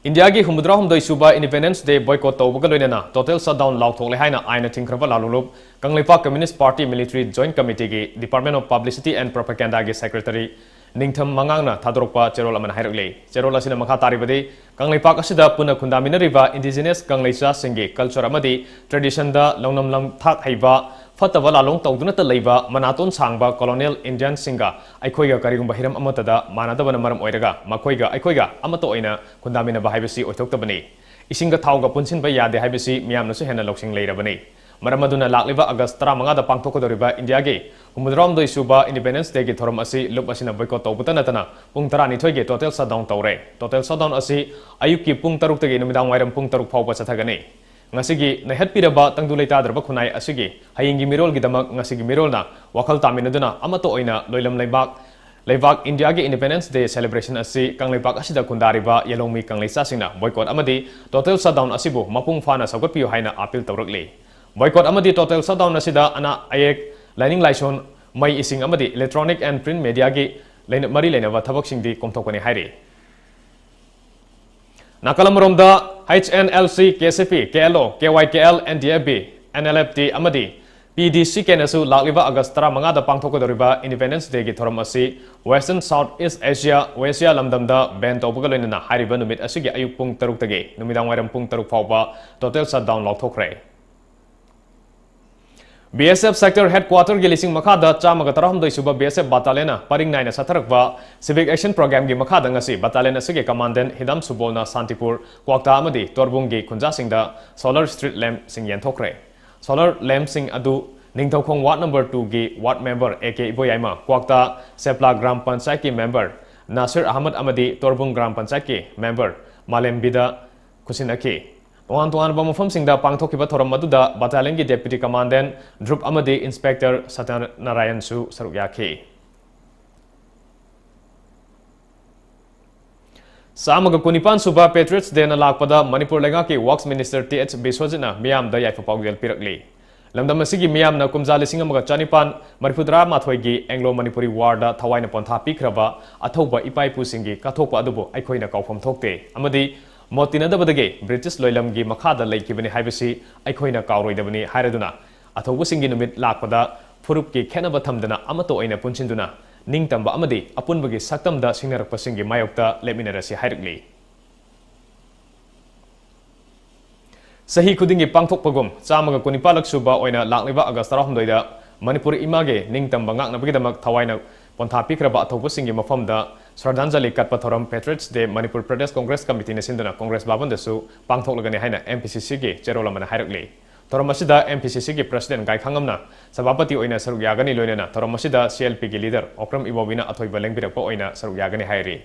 ꯏꯟꯗꯤꯌꯥꯒꯤ ꯍꯨꯝꯐꯨꯇꯔꯥꯍꯨꯝꯗꯣꯏ ꯁꯨꯕ Independence Day boycott ꯇꯧꯕꯒ ꯂꯣꯏꯅꯅ total shutdown ꯂꯥꯎꯊꯣꯛꯂꯦ ꯍꯥꯏꯅ ꯑꯥꯏꯟꯅ ꯊꯤꯡꯈ꯭ꯔꯕ ꯂꯥꯂꯣꯡꯂꯨꯞ Kangleipak Communist Party Military Joint Committee ꯒꯤ Department of Publicity and Propaganda ꯒꯤ Secretary ꯅꯤꯡꯊꯝ ꯃꯉꯥꯡꯅ ꯊꯥꯗꯣꯔꯛꯄ ꯆꯦꯔꯣꯜ ꯑꯃꯅ ꯍꯥꯏꯔꯛꯂꯤ꯫ ꯆꯦꯔꯣꯜ ꯑꯁꯤꯅ ꯃꯈꯥ ꯇꯥꯔꯤꯕꯗꯤ, ꯀꯪꯂꯩꯄꯥꯛ ꯑꯁꯤꯗ ꯄꯨꯟꯅ ꯈꯨꯟꯗꯥꯃꯤꯟꯅꯔꯤꯕ indigenous ꯀꯪꯂꯩꯆꯥꯁꯤꯡꯒꯤ culture ꯑꯃꯗꯤ tradition ꯗ ꯂꯧꯅꯝ ꯂꯝꯊꯥꯛ ꯍꯩꯕ, ꯐꯠꯇꯕ ꯂꯥꯂꯣꯡ ꯇꯧꯗꯨꯅꯇ ꯂꯩꯕ ꯃꯅꯥꯇꯣꯟ ꯁꯥꯡꯕ colonial Indian ꯁꯤꯡꯒ ꯑꯩꯈꯣꯏꯒ ꯀꯔꯤꯒꯨꯝꯕ ꯍꯤꯔꯝ ꯑꯃꯠꯇꯗ ꯃꯥꯟꯅꯗꯕꯅ ꯃꯔꯝ ꯑꯣꯏꯔꯒ, ꯃꯈꯣꯏꯒ ꯑꯩꯈꯣꯏꯒ ꯑꯃꯠꯇ ꯑꯣꯏꯅ ꯈꯨꯟꯗꯥꯃꯤꯟꯅꯕ ꯍꯥꯏꯕꯁꯤ ꯑꯣꯏꯊꯣꯛꯇꯕꯅꯤ꯫ ꯏꯁꯤꯡꯒ ꯊꯥꯎꯒ ꯄꯨꯟꯁꯤꯟꯕ ꯌꯥꯗꯦ ꯍꯥꯏꯕꯁꯤ ꯃꯤꯌꯥꯝꯅꯁꯨ ꯍꯦꯟꯅ ꯂꯧꯁꯤꯡ ꯂꯩꯔꯕꯅꯤ꯫ ꯃꯔꯝ ꯑꯗꯨꯅ, ꯂꯥꯛꯂꯤꯕ August ꯇꯔꯥꯃꯉꯥꯗ ꯄꯥꯡꯊꯣꯛꯀꯗꯧꯔꯤꯕ ꯏꯟꯗꯤꯌꯥꯒꯤ ꯍꯨꯝꯐꯨꯇꯔꯥꯍꯨꯝꯗꯣꯏ ꯁꯨꯕ Independence Day ꯒꯤ ꯊꯧꯔꯝ ꯑꯁꯤ ꯂꯨꯞ ꯑꯁꯤꯅ boycott ꯇꯧꯕꯇ ꯅꯠꯇꯅ, ꯄꯨꯡ ꯇꯔꯥꯅꯤꯊꯣꯏꯒꯤ total shutdown ꯇꯧꯔꯦ꯫ Total shutdown ꯑꯁꯤ ꯑꯌꯨꯛꯀꯤ ꯄꯨꯡ ꯇꯔꯨꯛꯇꯒꯤ ꯅꯨꯃꯤꯗꯥꯡ ꯋꯥꯏꯔꯝ ꯄꯨꯡ ꯇꯔꯨꯛ ꯐꯥꯎꯕ ꯆꯠꯊꯒꯅꯤ꯫ ꯉꯁꯤꯒꯤ ꯅꯩꯍꯠꯄꯤꯔꯕ ꯇꯪꯗꯨ ꯂꯩꯇꯥꯗ꯭ꯔꯕ ꯈꯨꯟꯅꯥꯏ ꯑꯁꯤꯒꯤ ꯍꯌꯦꯡꯒꯤ ꯃꯤꯔꯣꯜꯒꯤꯗꯃꯛ ꯉꯁꯤꯒꯤ ꯃꯤꯔꯣꯜꯅ ꯋꯥꯈꯜ ꯇꯥꯃꯤꯟꯅꯗꯨꯅ ꯑꯃꯠꯇ ꯑꯣꯏꯅ ꯂꯣꯏꯂꯝ ꯂꯩꯕꯥꯛ, ꯂꯩꯕꯥꯛ ꯏꯟꯗꯤꯌꯥꯒꯤ Independence Day celebration ꯑꯁꯤ ꯀꯪꯂꯩꯄꯥꯛ ꯑꯁꯤꯗ ꯈꯨꯟꯗꯥꯔꯤꯕ ꯌꯦꯜꯍꯧꯃꯤ ꯀꯪꯂꯩꯆꯥꯁꯤꯡꯅ boycott ꯑꯃꯗꯤ total shutdown ꯑꯁꯤꯕꯨ ꯃꯄꯨꯡ ꯐꯥꯅ ꯁꯧꯒꯠꯄꯤꯌꯨ ꯍꯥꯏꯅ appeal ꯇꯧꯔꯛꯂꯤ꯫ Boycott ꯑꯃꯗꯤ total shutdown ꯑꯁꯤꯗ ꯑꯅꯥ ꯑꯌꯦꯛ, ꯂꯥꯏꯅꯤꯡ ꯂꯥꯏꯁꯣꯟ, ꯃꯩ, ꯏꯁꯤꯡ ꯑꯃꯗꯤ electronic and print media ꯒꯤ ꯂꯩꯅ-, ꯃꯔꯤ ꯂꯩꯅꯕ ꯊꯕꯛꯁꯤꯡꯗꯤ ꯀꯣꯝꯊꯣꯛꯀꯅꯤ ꯍꯥꯏꯔꯤ꯫ ꯅꯥꯀꯜ ꯑꯃꯔꯣꯝꯗ, H N L C, K C P, K L O, K Y K L, N D F B, N L F T ꯑꯃꯗꯤ ꯄꯤ ꯗꯤ ꯁꯤ ꯀꯦꯅꯁꯨ ꯂꯥꯛꯂꯤꯕ ꯑꯥꯒꯁ ꯇꯔꯥꯃꯉꯥꯗ ꯄꯥꯡꯊꯣꯛꯀꯗꯧꯔꯤꯕ Independence Dayꯒꯤ ꯊꯧꯔꯝ ꯑꯁꯤ Western South East Asia, ꯑꯣ ꯑꯦꯁꯤꯌꯥ ꯂꯝꯗꯝꯗ ban ꯇꯧꯕꯒ ꯂꯣꯏꯅꯅ ꯍꯥꯏꯔꯤꯕ ꯅꯨꯃꯤꯠ ꯑꯁꯤꯒꯤ ꯑꯌꯨꯛ ꯄꯨꯡ ꯇꯔꯨꯛꯇꯒꯤ ꯅꯨꯃꯤꯗꯥꯡ ꯋꯥꯏꯔꯝ ꯄꯨꯡ ꯇꯔꯨꯛ ꯐꯥꯎꯕ total shutdown ꯂꯥꯎꯊꯣꯛꯈ꯭ꯔꯦ꯫ B S F sector headquarterꯒꯤ ꯂꯤꯁꯤꯡ ꯃꯈꯥꯗ ꯆꯥꯝꯃꯒ ꯇꯔꯥꯍꯨꯝꯗꯣꯏ ꯁꯨꯕ B S F battalionꯅ ꯄꯔꯤꯡ ꯅꯥꯏꯅ ꯆꯠꯊꯔꯛꯄ Civic Action Programꯒꯤ ꯃꯈꯥꯗ ꯉꯁꯤ battalion ꯑꯁꯤꯒꯤ commandant ꯍꯤꯗꯥꯝ ꯁꯨꯕꯣꯜꯅ ꯁꯥꯟꯇꯤꯄꯨꯔ, ꯀ꯭ꯋꯥꯛꯇꯥ ꯑꯃꯗꯤ ꯇꯣꯔꯕꯨꯡꯒꯤ ꯈꯨꯟꯖꯥꯁꯤꯡꯗ solar street lampꯁꯤꯡ ꯌꯦꯟꯊꯣꯛꯈ꯭ꯔꯦ꯫ Solar lampꯁꯤꯡ ꯑꯗꯨ Ningthoukhong ward number twoꯒꯤ ward member A K ꯏꯕꯣꯌꯥꯏꯃ, ꯀ꯭ꯋꯥꯛꯇꯥ ꯁꯦꯄ꯭ꯂꯥ ꯒ꯭ꯔꯥꯝ ꯄꯟꯆꯥꯌꯠꯀꯤ member ꯅꯥꯁꯤꯔ ꯑꯍꯃꯗ ꯑꯃꯗꯤ ꯇꯣꯔꯕꯨꯡ ꯒ꯭ꯔꯥꯝ ꯄꯟꯆꯥꯌꯠꯀꯤ member ꯃꯥꯂꯦꯝꯕꯤꯗ ꯈꯨꯠꯁꯤꯟꯅꯈꯤ꯫ ꯇꯣꯉꯥꯟ ꯇꯣꯉꯥꯟꯕ ꯃꯐꯝꯁꯤꯡꯗ ꯄꯥꯡꯊꯣꯛꯈꯤꯕ ꯊꯧꯔꯝ ꯑꯗꯨꯗ battalionꯒꯤ deputy commandant ꯙ꯭ꯔꯨꯞ ꯑꯃꯗꯤ inspector ꯁꯇ꯭ꯌꯅꯥꯔꯥꯌꯟꯁꯨ ꯁꯔꯨꯛ ꯌꯥꯈꯤ꯫ ꯆꯥꯝꯃꯒ ꯀꯨꯟꯅꯤꯄꯥꯟ ꯁꯨꯕ Patriots Dayꯅ ꯂꯥꯛꯄꯗ ꯃꯅꯤꯄꯨꯔ ꯂꯩꯉꯥꯛꯀꯤ Works Minister T H ꯕꯤꯁ꯭ꯋꯖꯤꯠꯅ ꯃꯤꯌꯥꯝꯗ ꯌꯥꯏꯐ ꯄꯥꯎꯖꯦꯜ ꯄꯤꯔꯛꯂꯤ꯫ ꯂꯝꯗꯝ ꯑꯁꯤꯒꯤ ꯃꯤꯌꯥꯝꯅ ꯀꯨꯝꯖꯥ ꯂꯤꯁꯤꯡ ꯑꯃꯒ ꯆꯅꯤꯄꯥꯟ ꯃꯔꯤꯐꯨꯇꯔꯥ ꯃꯥꯊꯣꯏꯒꯤ Anglo Manipuri Warꯗ ꯊꯋꯥꯏꯅ ꯄꯣꯟꯊꯥ ꯄꯤꯈ꯭ꯔꯕ ꯑꯊꯧꯕ ꯏꯄꯥ ꯏꯄꯨꯁꯤꯡꯒꯤ ꯀꯠꯊꯣꯛꯄ ꯑꯗꯨꯕꯨ ꯑꯩꯈꯣꯏꯅ ꯀꯥꯎꯐꯝ ꯊꯣꯛꯇꯦ ꯑꯃꯗꯤ ꯃꯣꯠ ꯇꯤꯟꯅꯗꯕꯗꯒꯤ ꯕ꯭ꯔꯤꯇꯤꯁ ꯂꯣꯏꯂꯝꯒꯤ ꯃꯈꯥꯗ ꯂꯩꯈꯤꯕꯅꯤ ꯍꯥꯏꯕꯁꯤ ꯑꯩꯈꯣꯏꯅ ꯀꯥꯎꯔꯣꯏꯗꯕꯅꯤ ꯍꯥꯏꯔꯗꯨꯅ, ꯑꯊꯧꯕꯁꯤꯡꯒꯤ ꯅꯨꯃꯤꯠ ꯂꯥꯛꯄꯗ ꯐꯨꯔꯨꯞꯀꯤ ꯈꯦꯠꯅꯕ ꯊꯝꯗꯅ ꯑꯃꯠꯇ ꯑꯣꯏꯅ ꯄꯨꯟꯁꯤꯟꯗꯨꯅ ꯅꯤꯡꯇꯝꯕ ꯑꯃꯗꯤ ꯑꯄꯨꯟꯕꯒꯤ ꯁꯛꯇꯝꯗ ꯁꯤꯡꯅꯔꯛꯄꯁꯤꯡꯒꯤ ꯃꯥꯌꯣꯛꯇ ꯂꯦꯞꯃꯤꯟꯅꯔꯁꯤ ꯍꯥꯏꯔꯛꯂꯤ꯫ ꯆꯍꯤ ꯈꯨꯗꯤꯡꯒꯤ ꯄꯥꯡꯊꯣꯛꯄꯒꯨꯝ, ꯆꯥꯝꯃꯒ ꯀꯨꯟꯅꯤꯄꯥꯜꯂꯛ ꯁꯨꯕ ꯑꯣꯏꯅ ꯂꯥꯛꯂꯤꯕ ꯑꯥꯒꯁ ꯇꯔꯥꯍꯨꯝꯗꯣꯏꯗ ꯃꯅꯤꯄꯨꯔ ꯏꯃꯥꯒꯤ ꯅꯤꯡꯇꯝꯕ ꯉꯥꯛꯅꯕꯒꯤꯗꯃꯛ ꯊꯋꯥꯏꯅ ꯄꯣꯟꯊꯥ ꯄꯤꯈ꯭ꯔꯕ ꯑꯊꯧꯕꯁꯤꯡꯒꯤ ꯃꯐꯝꯗ ꯁ꯭ꯔꯗꯥꯟꯖꯂꯤ ꯀꯠꯄ ꯊꯧꯔꯝ Patriots Day Manipur Pradesh Congress Committeeꯅ ꯁꯤꯟꯗꯨꯅ ꯀꯣꯡꯒ꯭ꯔꯦꯁ ꯚꯕꯟꯗꯁꯨ ꯄꯥꯡꯊꯣꯛꯂꯒꯅꯤ ꯍꯥꯏꯅ M P C Cꯒꯤ ꯆꯦꯔꯣꯜ ꯑꯃꯅ ꯍꯥꯏꯔꯛꯂꯤ꯫ ꯊꯧꯔꯝ ꯑꯁꯤꯗ M P C Cꯒꯤ President ꯒꯥꯏꯈꯥꯉꯝꯅ ꯁꯚꯥꯄꯇꯤ ꯑꯣꯏꯅ ꯁꯔꯨꯛ ꯌꯥꯒꯅꯤ, ꯂꯣꯏꯅꯅ ꯊꯧꯔꯝ ꯑꯁꯤꯗ C L Pꯒꯤ leader ꯑꯣꯀ꯭ꯔꯝ ꯏꯕꯣꯕꯤꯅ ꯑꯊꯣꯏꯕ ꯂꯦꯡꯕꯤꯔꯛꯄ ꯑꯣꯏꯅ ꯁꯔꯨꯛ ꯌꯥꯒꯅꯤ ꯍꯥꯏꯔꯤ꯫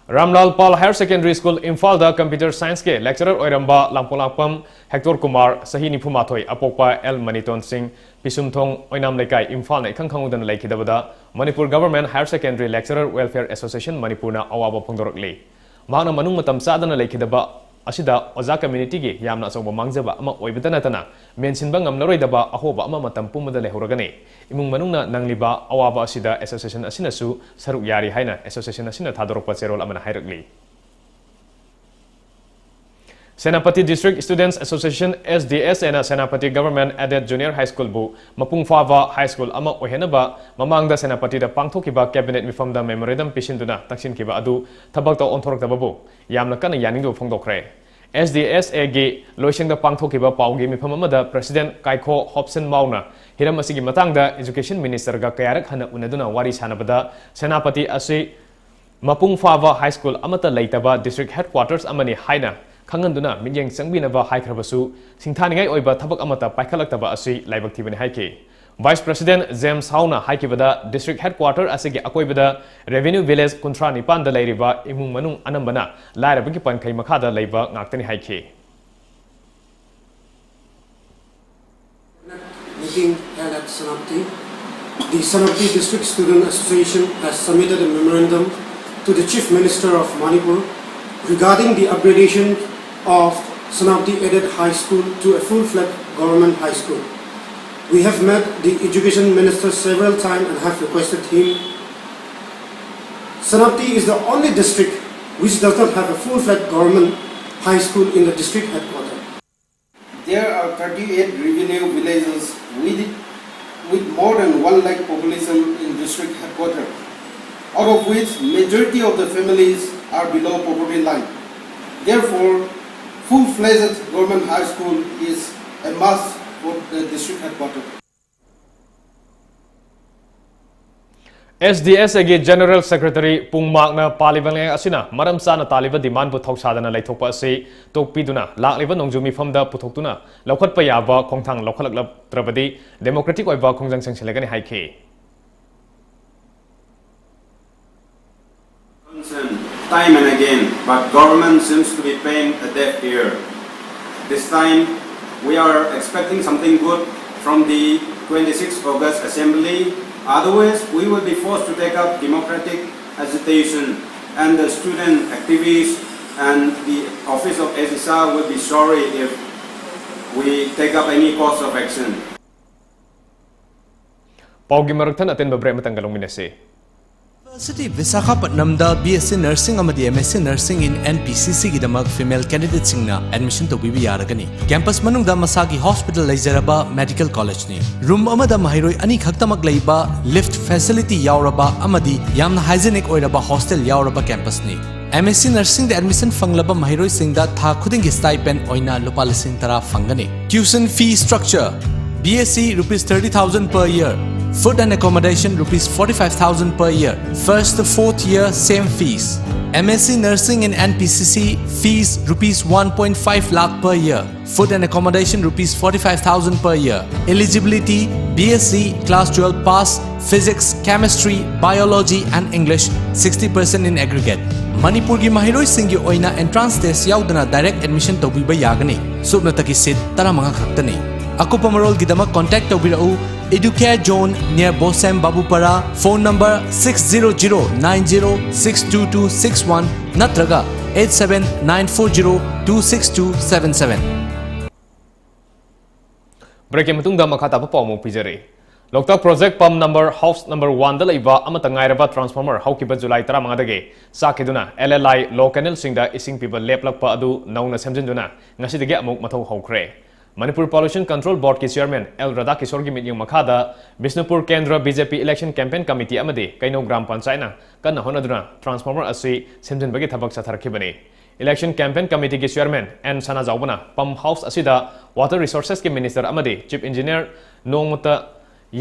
ꯔꯥꯝꯂꯥꯜ ꯄꯥꯜ Higher Secondary School ꯏꯝꯐꯥꯜꯗ Computer Scienceꯀꯤ lecturer ꯑꯣꯏꯔꯝꯕ ꯂꯥꯡꯄꯣꯛꯂꯥꯛꯄꯝ ꯍꯦꯛꯇꯣꯔ ꯀꯨꯃꯥꯔ, ꯆꯍꯤ ꯅꯤꯐꯨꯃꯥꯊꯣꯏ, ꯑꯄꯣꯛꯄ ꯑꯦꯜ ꯃꯅꯤꯇꯣꯟ ꯁꯤꯡ, ꯄꯤꯁꯨꯝꯊꯣꯡ, ꯑꯣꯏꯅꯥꯝ ꯂꯩꯀꯥꯏ, ꯏꯝꯐꯥꯜꯅ ꯏꯈꯪ ꯈꯪꯍꯧꯗꯅ ꯂꯩꯈꯤꯗꯕꯗ Manipur Government Higher Secondary Lecturer Welfare Association ꯃꯅꯤꯄꯨꯔꯅ ꯑꯋꯥꯕ ꯐꯣꯡꯗꯣꯔꯛꯂꯤ꯫ ꯃꯍꯥꯛꯅ ꯃꯅꯨꯡ ꯃꯇꯝ ꯆꯥꯗꯅ ꯂꯩꯈꯤꯗꯕ ꯑꯁꯤꯗ ꯑꯣꯖꯥ communityꯒꯤ ꯌꯥꯝꯅ ꯑꯆꯧꯕ ꯃꯥꯡꯖꯕ ꯑꯃ ꯑꯣꯏꯕꯇ ꯅꯠꯇꯅ, ꯃꯦꯟꯁꯤꯟꯕ ꯉꯝꯂꯔꯣꯏꯗꯕ ꯑꯍꯣꯕ ꯑꯃ ꯃꯇꯝ ꯄꯨꯝꯕꯗ ꯂꯩꯍꯧꯔꯒꯅꯤ꯫ ꯏꯃꯨꯡ ꯃꯅꯨꯡꯅ ꯅꯪꯂꯤꯕ ꯑꯋꯥꯕ ꯑꯁꯤꯗ association ꯑꯁꯤꯅꯁꯨ ꯁꯔꯨꯛ ꯌꯥꯔꯤ ꯍꯥꯏꯅ association ꯑꯁꯤꯅ ꯊꯥꯗꯣꯔꯛꯄ ꯆꯦꯔꯣꯜ ꯑꯃꯅ ꯍꯥꯏꯔꯛꯂꯤ꯫ Senapati District Students Association, S D S Aꯅ Senapati Government Aided Junior High Schoolꯕꯨ ꯃꯄꯨꯡ ꯐꯥꯕ high school ꯑꯃ ꯑꯣꯏꯍꯟꯅꯕ ꯃꯃꯥꯡꯗ ꯁꯦꯅꯥꯄꯇꯤꯗ ꯄꯥꯡꯊꯣꯛꯈꯤꯕ cabinet ꯃꯤꯐꯝꯗ memorandum ꯄꯤꯁꯤꯟꯗꯨꯅ ꯇꯛꯁꯤꯟꯈꯤꯕ ꯑꯗꯨ ꯊꯕꯛꯇ ꯑꯣꯟꯊꯣꯔꯛꯇꯕꯕꯨ ꯌꯥꯝꯅ ꯀꯟꯅ ꯌꯥꯅꯤꯡꯗꯕ ꯐꯣꯡꯗꯣꯛꯈ꯭ꯔꯦ꯫ S D S Aꯒꯤ ꯂꯣꯏꯁꯪꯗ ꯄꯥꯡꯊꯣꯛꯈꯤꯕ ꯄꯥꯎꯒꯤ ꯃꯤꯐꯝ ꯑꯃꯗ President ꯀꯥꯏꯈꯣ ꯍꯣꯞꯁꯟ ꯃꯥꯎꯅ ꯍꯤꯔꯝ ꯑꯁꯤꯒꯤ ꯃꯇꯥꯡꯗ Education Ministerꯒ ꯀꯌꯥꯔꯛ ꯍꯟꯅ ꯎꯅꯗꯨꯅ ꯋꯥꯔꯤ ꯁꯥꯟꯅꯕꯗ ꯁꯦꯅꯥꯄꯇꯤ ꯑꯁꯤ ꯃꯄꯨꯡ ꯐꯥꯕ high school ꯑꯃꯠꯇ ꯂꯩꯇꯕ district headquarters ꯑꯃꯅꯤ ꯍꯥꯏꯅ ꯈꯪꯍꯟꯗꯨꯅ ꯃꯤꯠꯌꯦꯡ ꯆꯪꯕꯤꯅꯕ ꯍꯥꯏꯈ꯭ꯔꯕꯁꯨ ꯁꯤꯡꯊꯥꯅꯤꯡꯉꯥꯏ ꯑꯣꯏꯕ ꯊꯕꯛ ꯑꯃꯠꯇ ꯄꯥꯏꯈꯠꯂꯛꯇꯕ ꯑꯁꯤ ꯂꯥꯏꯕꯛ ꯊꯤꯕꯅꯤ ꯍꯥꯏꯈꯤ꯫ Vice President James Howꯅ ꯍꯥꯏꯈꯤꯕꯗ district headquarter ꯑꯁꯤꯒꯤ ꯑꯀꯣꯏꯕꯗ revenue village ꯀꯨꯟꯊ꯭ꯔꯥ ꯅꯤꯄꯥꯟꯗ ꯂꯩꯔꯤꯕ ꯏꯃꯨꯡ ꯃꯅꯨꯡ ꯑꯅꯝꯕꯅ ꯂꯥꯏꯔꯕꯒꯤ ꯄꯟꯈꯩ ꯃꯈꯥꯗ ꯂꯩꯕ ꯉꯥꯛꯇꯅꯤ ꯍꯥꯏꯈꯤ꯫ Meeting held at Senapati. The Senapati District Student Association has submitted a memorandum to the Chief Minister of Manipur regarding the upgradation of Senapati Aided High School to a full-fledged government high school. We have met the education minister several times and have requested him. Senapati is the only district which does not have a full-fledged government high school in the district headquarters. There are thirty-eight revenue villages with, with more than one lakh population in district headquarters, out of which majority of the families are below poverty line. Therefore, full-fledged government high school is a must for the district headquarters. S D S Aꯒꯤ General Secretary ꯄꯨꯡꯃꯥꯛꯅ ꯄꯥꯜꯂꯤꯕ ꯂꯩꯉꯥꯛ ꯑꯁꯤꯅ ꯃꯔꯝ ꯆꯥꯅ ꯇꯥꯜꯂꯤꯕ demandꯕꯨ ꯊꯧꯁꯥꯗꯅ ꯂꯩꯊꯣꯛꯄ ꯑꯁꯤ ꯇꯣꯛꯄꯤꯗꯨꯅ ꯂꯥꯛꯂꯤꯕ ꯅꯣꯡꯖꯨ ꯃꯤꯐꯝꯗ ꯄꯨꯊꯣꯛꯇꯨꯅ ꯂꯧꯈꯠꯄ ꯌꯥꯕ ꯈꯣꯡꯊꯥꯡ ꯂꯧꯈꯠꯂꯛꯇ꯭ꯔꯕꯗꯤ democratic ꯑꯣꯏꯕ ꯈꯣꯡꯖꯪ ꯆꯪꯁꯤꯜꯂꯒꯅꯤ ꯍꯥꯏꯈꯤ꯫ Time and again, but government seems to be paying a deaf ear. This time, we are expecting something good from the twenty-sixth August Assembly. Otherwise, we will be forced to take up democratic agitation, and the student activists and the office of S D S A will be sorry if we take up any course of action. ꯄꯥꯎꯒꯤ ꯃꯔꯛ ꯊꯠꯅ ꯑꯇꯦꯟꯕ break ꯑꯃꯇꯪꯒ ꯂꯧꯃꯤꯟꯅꯁꯤ꯫ University Visakhapatnamꯗ B S C Nursing ꯑꯃꯗꯤ M S C Nursing in N P C Cꯒꯤꯗꯃꯛ female candidateꯁꯤꯡꯅ admission ꯇꯧꯕꯤꯕ ꯌꯥꯔꯒꯅꯤ꯫ Campus ꯃꯅꯨꯡꯗ ꯃꯁꯥꯒꯤ hospital ꯂꯩꯖꯔꯕ medical collegeꯅꯤ꯫ Room ꯑꯃꯗ ꯃꯍꯩꯔꯣꯏ ꯑꯅꯤꯈꯛꯇꯃꯛ ꯂꯩꯕ, lift facility ꯌꯥꯎꯔꯕ ꯑꯃꯗꯤ ꯌꯥꯝꯅ hygienic ꯑꯣꯏꯔꯕ hostel ꯌꯥꯎꯔꯕ campusꯅꯤ꯫ M S C Nursingꯗ admission ꯐꯪꯂꯕ ꯃꯍꯩꯔꯣꯏꯁꯤꯡꯗ ꯊꯥ ꯈꯨꯗꯤꯡꯒꯤ stipend ꯑꯣꯏꯅ ꯂꯨꯄꯥ ꯂꯤꯁꯤꯡ ꯇꯔꯥ ꯐꯪꯒꯅꯤ꯫ Tuition fee structure: B S C rupees thirty thousand per year, food and accommodation rupees forty-five thousand per year, first to fourth year same fees. M S C Nursing in N P C C fees rupees one point five lakh per year, food and accommodation rupees forty-five thousand per year. Eligibility: B S C class twelve pass, physics, chemistry, biology and English sixty percent in aggregate. ꯃꯅꯤꯄꯨꯔꯒꯤ ꯃꯍꯩꯔꯣꯏꯁꯤꯡꯒꯤ ꯑꯣꯏꯅ entrance test ꯌꯥꯎꯗꯅ direct admission ꯇꯧꯕꯤꯕ ꯌꯥꯒꯅꯤ꯫ ꯁꯨꯞꯅꯇꯒꯤ seat ꯇꯔꯥꯃꯉꯥ ꯈꯛꯇꯅꯤ꯫ ꯑꯀꯨꯞꯄ ꯃꯔꯣꯜꯒꯤꯗꯃꯛ contact ꯇꯧꯕꯤꯔꯛꯎ Educare Zone near Bosem Babupara, phone number six zero zero nine zero six two two six one ꯅꯠꯇ꯭ꯔꯒ eight seven nine four zero two six two seven seven꯫ Breakꯀꯤ ꯃꯇꯨꯡꯗ ꯃꯈꯥ ꯇꯥꯕ ꯄꯥꯎ ꯑꯃꯨꯛ ꯄꯤꯖꯔꯤ꯫ ꯂꯣꯛꯇꯥꯛ project pump number house number oneꯗ ꯂꯩꯕ ꯑꯃꯠꯇ ꯉꯥꯏꯔꯕ transformer ꯍꯧꯈꯤꯕ July ꯇꯔꯥꯃꯉꯥꯗꯒꯤ ꯆꯥꯛꯈꯤꯗꯨꯅ L L I lower canalꯁꯤꯡꯗ ꯏꯁꯤꯡ ꯄꯤꯕ ꯂꯦꯞꯂꯛꯄ ꯑꯗꯨ ꯅꯧꯅ ꯁꯦꯝꯖꯤꯟꯗꯨꯅ ꯉꯁꯤꯗꯒꯤ ꯑꯃꯨꯛ ꯃꯊꯧ ꯍꯧꯈ꯭ꯔꯦ꯫ Manipur Pollution Control Boardꯀꯤ chairman L ꯔꯥꯙꯥꯀꯤꯁꯣꯔꯒꯤ ꯃꯤꯠꯌꯦꯡ ꯃꯈꯥꯗ ꯕꯤꯁꯅꯨꯄꯨꯔ ꯀꯦꯟꯗ꯭ꯔ B J P election campaign committee ꯑꯃꯗꯤ ꯀꯩꯅꯧ ꯒ꯭ꯔꯥꯝ ꯄꯟꯆꯥꯌꯠꯅ ꯀꯟꯅ ꯍꯣꯠꯅꯗꯨꯅ transformer ꯑꯁꯤ ꯁꯦꯝꯖꯤꯟꯕꯒꯤ ꯊꯕꯛ ꯆꯠꯊꯔꯛꯈꯤꯕꯅꯤ꯫ Election campaign committeeꯒꯤ chairman N ꯁꯅꯥꯖꯥꯎꯕꯅ pump house ꯑꯁꯤꯗ water resourcesꯀꯤ minister ꯑꯃꯗꯤ chief engineer ꯅꯣꯡꯃꯇ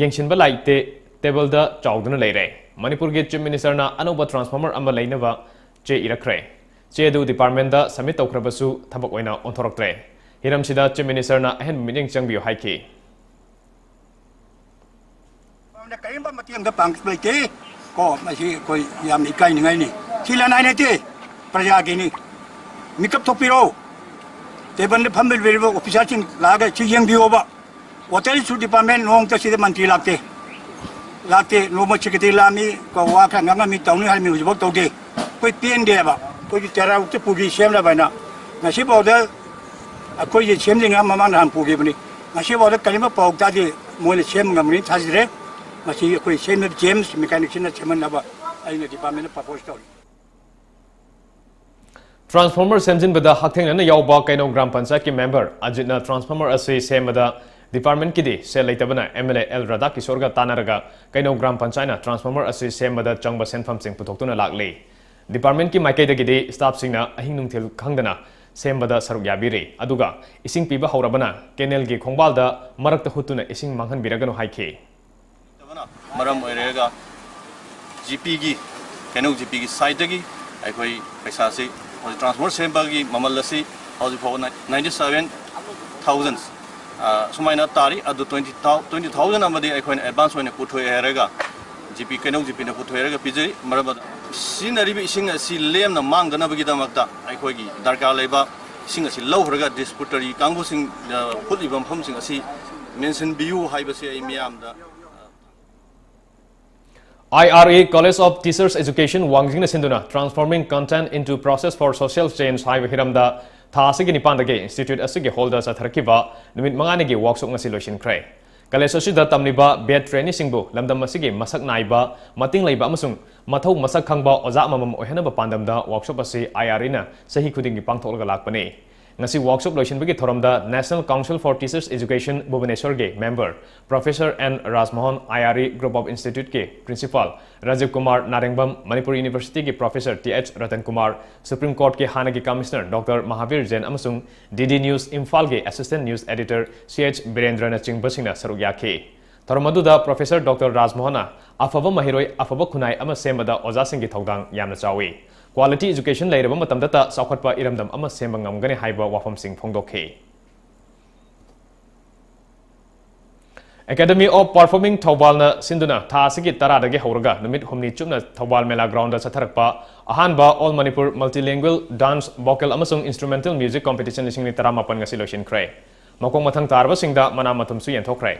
ꯌꯦꯡꯁꯤꯟꯕ ꯂꯩꯇꯦ, tableꯗ ꯆꯥꯎꯗꯨꯅ ꯂꯩꯔꯦ꯫ ꯃꯅꯤꯄꯨꯔꯒꯤ chief ministerꯅ ꯑꯅꯧꯕ transformer ꯑꯃ ꯂꯩꯅꯕ ꯆꯦ ꯏꯔꯛꯈ꯭ꯔꯦ꯫ ꯆꯦ ꯑꯗꯨ departmentꯗ submit ꯇꯧꯈ꯭ꯔꯕꯁꯨ ꯊꯕꯛ ꯑꯣꯏꯅ ꯑꯣꯟꯊꯣꯔꯛꯇ꯭ꯔꯦ꯫ ꯍꯤꯔꯝꯁꯤꯗ chief ministerꯅ ꯑꯍꯦꯟꯕ ꯃꯤꯠꯌꯦꯡ ꯆꯪꯕꯤꯌꯨ ꯍꯥꯏꯈꯤ꯫ ꯃꯔꯝꯗ ꯀꯔꯤꯒꯨꯝꯕ ꯃꯇꯦꯡꯗ ꯄꯥꯡꯕ ꯂꯩꯇꯦ꯫ ꯀꯣ, ꯃꯁꯤ ꯑꯩꯈꯣꯏ ꯌꯥꯝꯅ ꯏꯀꯥꯏꯅꯤꯡꯉꯥꯏꯅꯤ꯫ ꯁꯤ ꯂꯅꯥꯏ ꯅꯠꯇꯦ, ꯄ꯭ꯔꯖꯥꯒꯤꯅꯤ꯫ ꯃꯤꯀꯞ ꯊꯣꯛꯄꯤꯔꯣ꯫ Tableꯗ ꯐꯝꯕꯤꯔꯤꯕ officerꯁꯤꯡ ꯂꯥꯛꯑꯒ ꯁꯤ ꯌꯦꯡꯕꯤꯌꯣꯕ꯫ Water Resource Department ꯅꯣꯡꯃꯇ ꯁꯤꯗ ꯃꯟꯇ꯭ꯔꯤ ꯂꯥꯛꯇꯦ꯫ ꯂꯥꯛꯇꯦ꯫ ꯅꯣꯡꯃ secretary ꯂꯥꯛꯑꯝꯃꯤ, ꯀꯣ, ꯋꯥ ꯈꯔ ꯉꯥꯡꯉꯝꯃꯤ, ꯇꯧꯅꯤ ꯍꯥꯏꯔꯝꯃꯤ, ꯍꯧꯖꯤꯛꯐꯥꯎ ꯇꯧꯗꯦ꯫ ꯑꯩꯈꯣꯏ ꯄꯦꯟꯗꯦꯕ꯫ ꯑꯩꯈꯣꯏꯁꯨ ꯇꯦꯔꯥ ꯎꯛꯇ ꯄꯨꯈ꯭ꯔꯤ ꯁꯦꯝꯅꯕ ꯍꯥꯏꯅ ꯉꯁꯤꯐꯥꯎꯗ ꯑꯩꯈꯣꯏꯁꯦ ꯁꯦꯝꯗ꯭ꯔꯤꯉꯩ ꯃꯃꯥꯡ ꯅꯍꯥꯟ ꯄꯨꯈꯤꯕꯅꯤ꯫ ꯉꯁꯤꯐꯥꯎꯗ ꯀꯔꯤꯝꯇ ꯄꯥꯎ ꯇꯥꯗꯦ꯫ ꯃꯣꯏꯅ ꯁꯦꯝꯕ ꯉꯝꯒꯅꯤ ꯊꯥꯖꯗ꯭ꯔꯦ꯫ ꯃꯁꯤ ꯑꯩꯈꯣꯏ ꯁꯦꯝꯅꯕ James mechanicꯁꯤꯅ ꯁꯦꯝꯍꯟꯅꯕ ꯑꯩꯅ ꯗꯤꯄꯥꯔꯠꯃꯦꯟꯗ ꯄ꯭ꯔꯄꯣꯁ ꯇꯧꯔꯤ꯫ ꯇ꯭ꯔꯥꯟꯁꯐꯣꯔꯃꯔ ꯁꯦꯝꯖꯤꯟꯕꯗ ꯍꯛꯊꯦꯡꯅꯅ ꯌꯥꯎꯕ ꯀꯩꯅꯧ ꯒ꯭ꯔꯥꯝ ꯄꯟꯆꯥꯌꯠꯀꯤ ꯃꯦꯝꯕꯔ ꯑꯖꯤꯠꯅ ꯇ꯭ꯔꯥꯟꯁꯐꯣꯔꯃꯔ ꯑꯁꯤ ꯁꯦꯝꯕꯗ ꯗꯤꯄꯥꯔꯠꯃꯦꯟꯠꯀꯤꯗꯤ ꯁꯦꯜ ꯂꯩꯇꯕꯅ ꯑꯦꯝ ꯑꯦꯜ ꯑꯦ ꯑꯦꯜ ꯔꯥꯙꯥꯀꯤꯁꯣꯔꯒ ꯇꯥꯟꯅꯔꯒ ꯀꯩꯅꯧ ꯒ꯭ꯔꯥꯝ ꯄꯟꯆꯥꯌꯠꯅ ꯇ꯭ꯔꯥꯟꯁꯐꯣꯔꯃꯔ ꯑꯁꯤ ꯁꯦꯝꯕꯗ ꯆꯪꯕ ꯁꯦꯟꯐꯝꯁꯤꯡ ꯄꯨꯊꯣꯛꯇꯨꯅ ꯂꯥꯛꯂꯤ꯫ ꯗꯤꯄꯥꯔꯠꯃꯦꯟꯠꯀꯤ ꯃꯥꯏꯀꯩꯗꯒꯤꯗꯤ ꯁ꯭ꯇꯥꯐꯁꯤꯡꯅ ꯑꯍꯤꯡ ꯅꯨꯡꯊꯤꯜ ꯈꯪꯗꯅ ꯁꯦꯝꯕꯗ ꯁꯔꯨꯛ ꯌꯥꯕꯤꯔꯤ꯫ ꯑꯗꯨꯒ ꯏꯁꯤꯡ ꯄꯤꯕ ꯍꯧꯔꯕꯅ ꯀꯦꯅꯦꯜꯒꯤ ꯈꯣꯡꯕꯥꯜꯗ ꯃꯔꯛꯇ ꯍꯨꯠꯇꯨꯅ ꯏꯁꯤꯡ ꯃꯥꯡꯍꯟꯕꯤꯔꯒꯅꯨ ꯍꯥꯏꯈꯤ꯫ ꯂꯩꯇꯕꯅ ꯃꯔꯝ ꯑꯣꯏꯔꯒ ꯖꯤꯄꯤꯒꯤ, ꯀꯩꯅꯧ ꯖꯤꯄꯤꯒꯤ ꯁꯥꯏꯠꯇꯒꯤ ꯑꯩꯈꯣꯏ ꯄꯩꯁꯥꯁꯤ ꯍꯧꯖꯤꯛ ꯇ꯭ꯔꯥꯟꯁꯐꯣꯔꯃꯔ ꯁꯦꯝꯕꯒꯤ ꯃꯃꯜ ꯑꯁꯤ ꯍꯧꯖꯤꯛ ꯐꯥꯎꯕ ninety seven thousand ꯁꯨꯃꯥꯏꯅ ꯇꯥꯔꯤ꯫ ꯑꯗꯨ twenty thousand ꯑꯃꯗꯤ ꯑꯩꯈꯣꯏꯅ ꯑꯦꯗꯚꯥꯟꯁ ꯑꯣꯏꯅ ꯄꯨꯊꯣꯛꯑꯦ ꯍꯥꯏꯔꯒ ꯖꯤꯄꯤ, ꯀꯩꯅꯧ ꯖꯤꯄꯤꯅ ꯄꯨꯊꯣꯛꯑꯦ ꯍꯥꯏꯔꯒ ꯄꯤꯖꯔꯤ꯫ ꯃꯔꯝ ꯑꯗꯨꯅ ꯁꯤꯖꯤꯟꯅꯔꯤꯕ ꯏꯁꯤꯡ ꯑꯁꯤ ꯂꯦꯝꯅ ꯃꯥꯡꯗꯅꯕꯒꯤꯗꯃꯛꯇ ꯑꯩꯈꯣꯏꯒꯤ ꯗꯔꯀꯥꯔ ꯂꯩꯕ ꯏꯁꯤꯡ ꯑꯁꯤ ꯂꯧꯈ꯭ꯔꯒ ꯗꯤꯁꯇ꯭ꯔꯤꯕ꯭ꯌꯨꯇꯔꯤ ꯀꯥꯡꯕꯨꯁꯤꯡ, ꯑ, ꯍꯨꯠꯂꯤꯕ ꯃꯐꯝꯁꯤꯡ ꯑꯁꯤ ꯃꯦꯟꯁꯤꯟꯕꯤꯌꯨ ꯍꯥꯏꯕꯁꯤ ꯑꯩ ꯃꯤꯌꯥꯝꯗ I R A College of Teachers Education ꯋꯥꯡꯖꯤꯡꯅ ꯁꯤꯟꯗꯨꯅ Transforming Content into Process for Social Change ꯍꯥꯏꯕ ꯍꯤꯔꯝꯗ ꯊꯥ ꯑꯁꯤꯒꯤ ꯅꯤꯄꯥꯟꯗꯒꯤ ꯏꯟꯁꯇꯤꯇ꯭ꯌꯨꯠ ꯑꯁꯤꯒꯤ ꯍꯣꯜꯗ ꯆꯠꯊꯔꯛꯈꯤꯕ ꯅꯨꯃꯤꯠ ꯃꯉꯥꯅꯤꯒꯤ ꯋꯥꯔꯛꯁꯣꯞ ꯉꯁꯤ ꯂꯣꯏꯁꯤꯟꯈ꯭ꯔꯦ꯫ ꯀꯂꯦꯖ ꯑꯁꯤꯗ ꯇꯝꯂꯤꯕ ꯕꯦꯗ ꯇ꯭ꯔꯦꯅꯤꯁꯤꯡꯕꯨ ꯂꯝꯗꯝ ꯑꯁꯤꯒꯤ ꯃꯁꯛ ꯅꯥꯏꯕ, ꯃꯇꯤꯡ ꯂꯩꯕ ꯑꯃꯁꯨꯡ ꯃꯊꯧ ꯃꯁꯛ ꯈꯪꯕ ꯑꯣꯖꯥ ꯑꯃꯃꯝ ꯑꯣꯏꯍꯟꯅꯕ ꯄꯥꯟꯗꯝꯗ ꯋꯥꯔꯛꯁꯣꯞ ꯑꯁꯤ I R Aꯅ ꯆꯍꯤ ꯈꯨꯗꯤꯡꯒꯤ ꯄꯥꯡꯊꯣꯛꯂꯒ ꯂꯥꯛꯄꯅꯤ꯫ ꯉꯁꯤ ꯋꯥꯔꯛꯁꯣꯞ ꯂꯣꯏꯁꯤꯟꯕꯒꯤ ꯊꯧꯔꯝꯗ National Council for Teachers Education ꯚꯨꯕꯅꯦꯁ꯭ꯋꯔꯒꯤ member professor N Rajmohan, I R A Group of Instituteꯀꯤ ꯄ꯭ꯔꯤꯟꯁꯤꯄꯥꯜ ꯔꯥꯖꯤꯕ ꯀꯨꯃꯥꯔ ꯅꯥꯔꯦꯡꯕꯝ, ꯃꯅꯤꯄꯨꯔ ꯌꯨꯅꯤꯚꯔꯁꯤꯇꯤꯒꯤ professor T H Ratan Kumar, supreme ꯀꯣꯔꯠꯀꯤ ꯍꯥꯟꯅꯒꯤ ꯀꯃꯤꯁꯅꯔ ꯗꯣꯛꯇꯔ ꯃꯍꯥꯕꯤꯔ ꯖꯦꯟ ꯑꯃꯁꯨꯡ ꯗꯤ ꯗꯤ ꯅ꯭ꯌꯨꯁ ꯏꯝꯐꯥꯜꯒꯤ assistant news editor C H ꯕꯤꯔꯦꯟꯗ꯭ꯔꯅꯆꯤꯡꯕꯁꯤꯡꯅ ꯁꯔꯨꯛ ꯌꯥꯈꯤ꯫ ꯊꯧꯔꯝ ꯑꯗꯨꯗ ꯄ꯭ꯔꯣꯐꯦꯁꯔ ꯗꯣꯛꯇꯔ ꯔꯥꯖꯃꯣꯍꯟꯅ ꯑꯐꯕ ꯃꯍꯩꯔꯣꯏ, ꯑꯐꯕ ꯈꯨꯟꯅꯥꯏ ꯑꯃ ꯁꯦꯝꯕꯗ ꯑꯣꯖꯥꯁꯤꯡꯒꯤ ꯊꯧꯗꯥꯡ ꯌꯥꯝꯅ ꯆꯥꯎꯏ꯫ ꯀ꯭ꯋꯥꯂꯤꯇꯤ ꯑꯦꯖꯨꯀꯦꯁꯟ ꯂꯩꯔꯕ ꯃꯇꯝꯗꯇ ꯆꯥꯎꯈꯠꯄ ꯏꯔꯝꯗꯝ ꯑꯃ ꯁꯦꯝꯕ ꯉꯝꯒꯅꯤ ꯍꯥꯏꯕ ꯋꯥꯐꯝꯁꯤꯡ ꯐꯣꯡꯗꯣꯛꯈꯤ꯫ Academy of Performing ꯊꯧꯕꯥꯜꯅ ꯁꯤꯟꯗꯨꯅ ꯊꯥ ꯑꯁꯤꯒꯤ ꯇꯔꯥꯗꯒꯤ ꯍꯧꯔꯒ ꯅꯨꯃꯤꯠ ꯍꯨꯝꯅꯤ ꯆꯨꯞꯅ ꯊꯧꯕꯥꯜ ꯃꯦꯂꯥ ꯒ꯭ꯔꯥꯎꯟꯗ ꯆꯠꯊꯔꯛꯄ ꯑꯍꯥꯟꯕ All Manipur Multilingual Dance, Vocal ꯑꯃꯁꯨꯡ Instrumental Music Competition ꯂꯤꯁꯤꯡ ꯑꯅꯤ ꯇꯔꯥꯃꯥꯄꯟ ꯉꯁꯤ ꯂꯣꯏꯁꯤꯟꯈ꯭ꯔꯦ꯫ ꯃꯈꯣꯡ ꯃꯊꯪ ꯇꯥꯔꯕꯁꯤꯡꯗ ꯃꯅꯥ ꯃꯊꯨꯝꯁꯨ ꯌꯦꯟꯊꯣꯛꯈ꯭ꯔꯦ꯫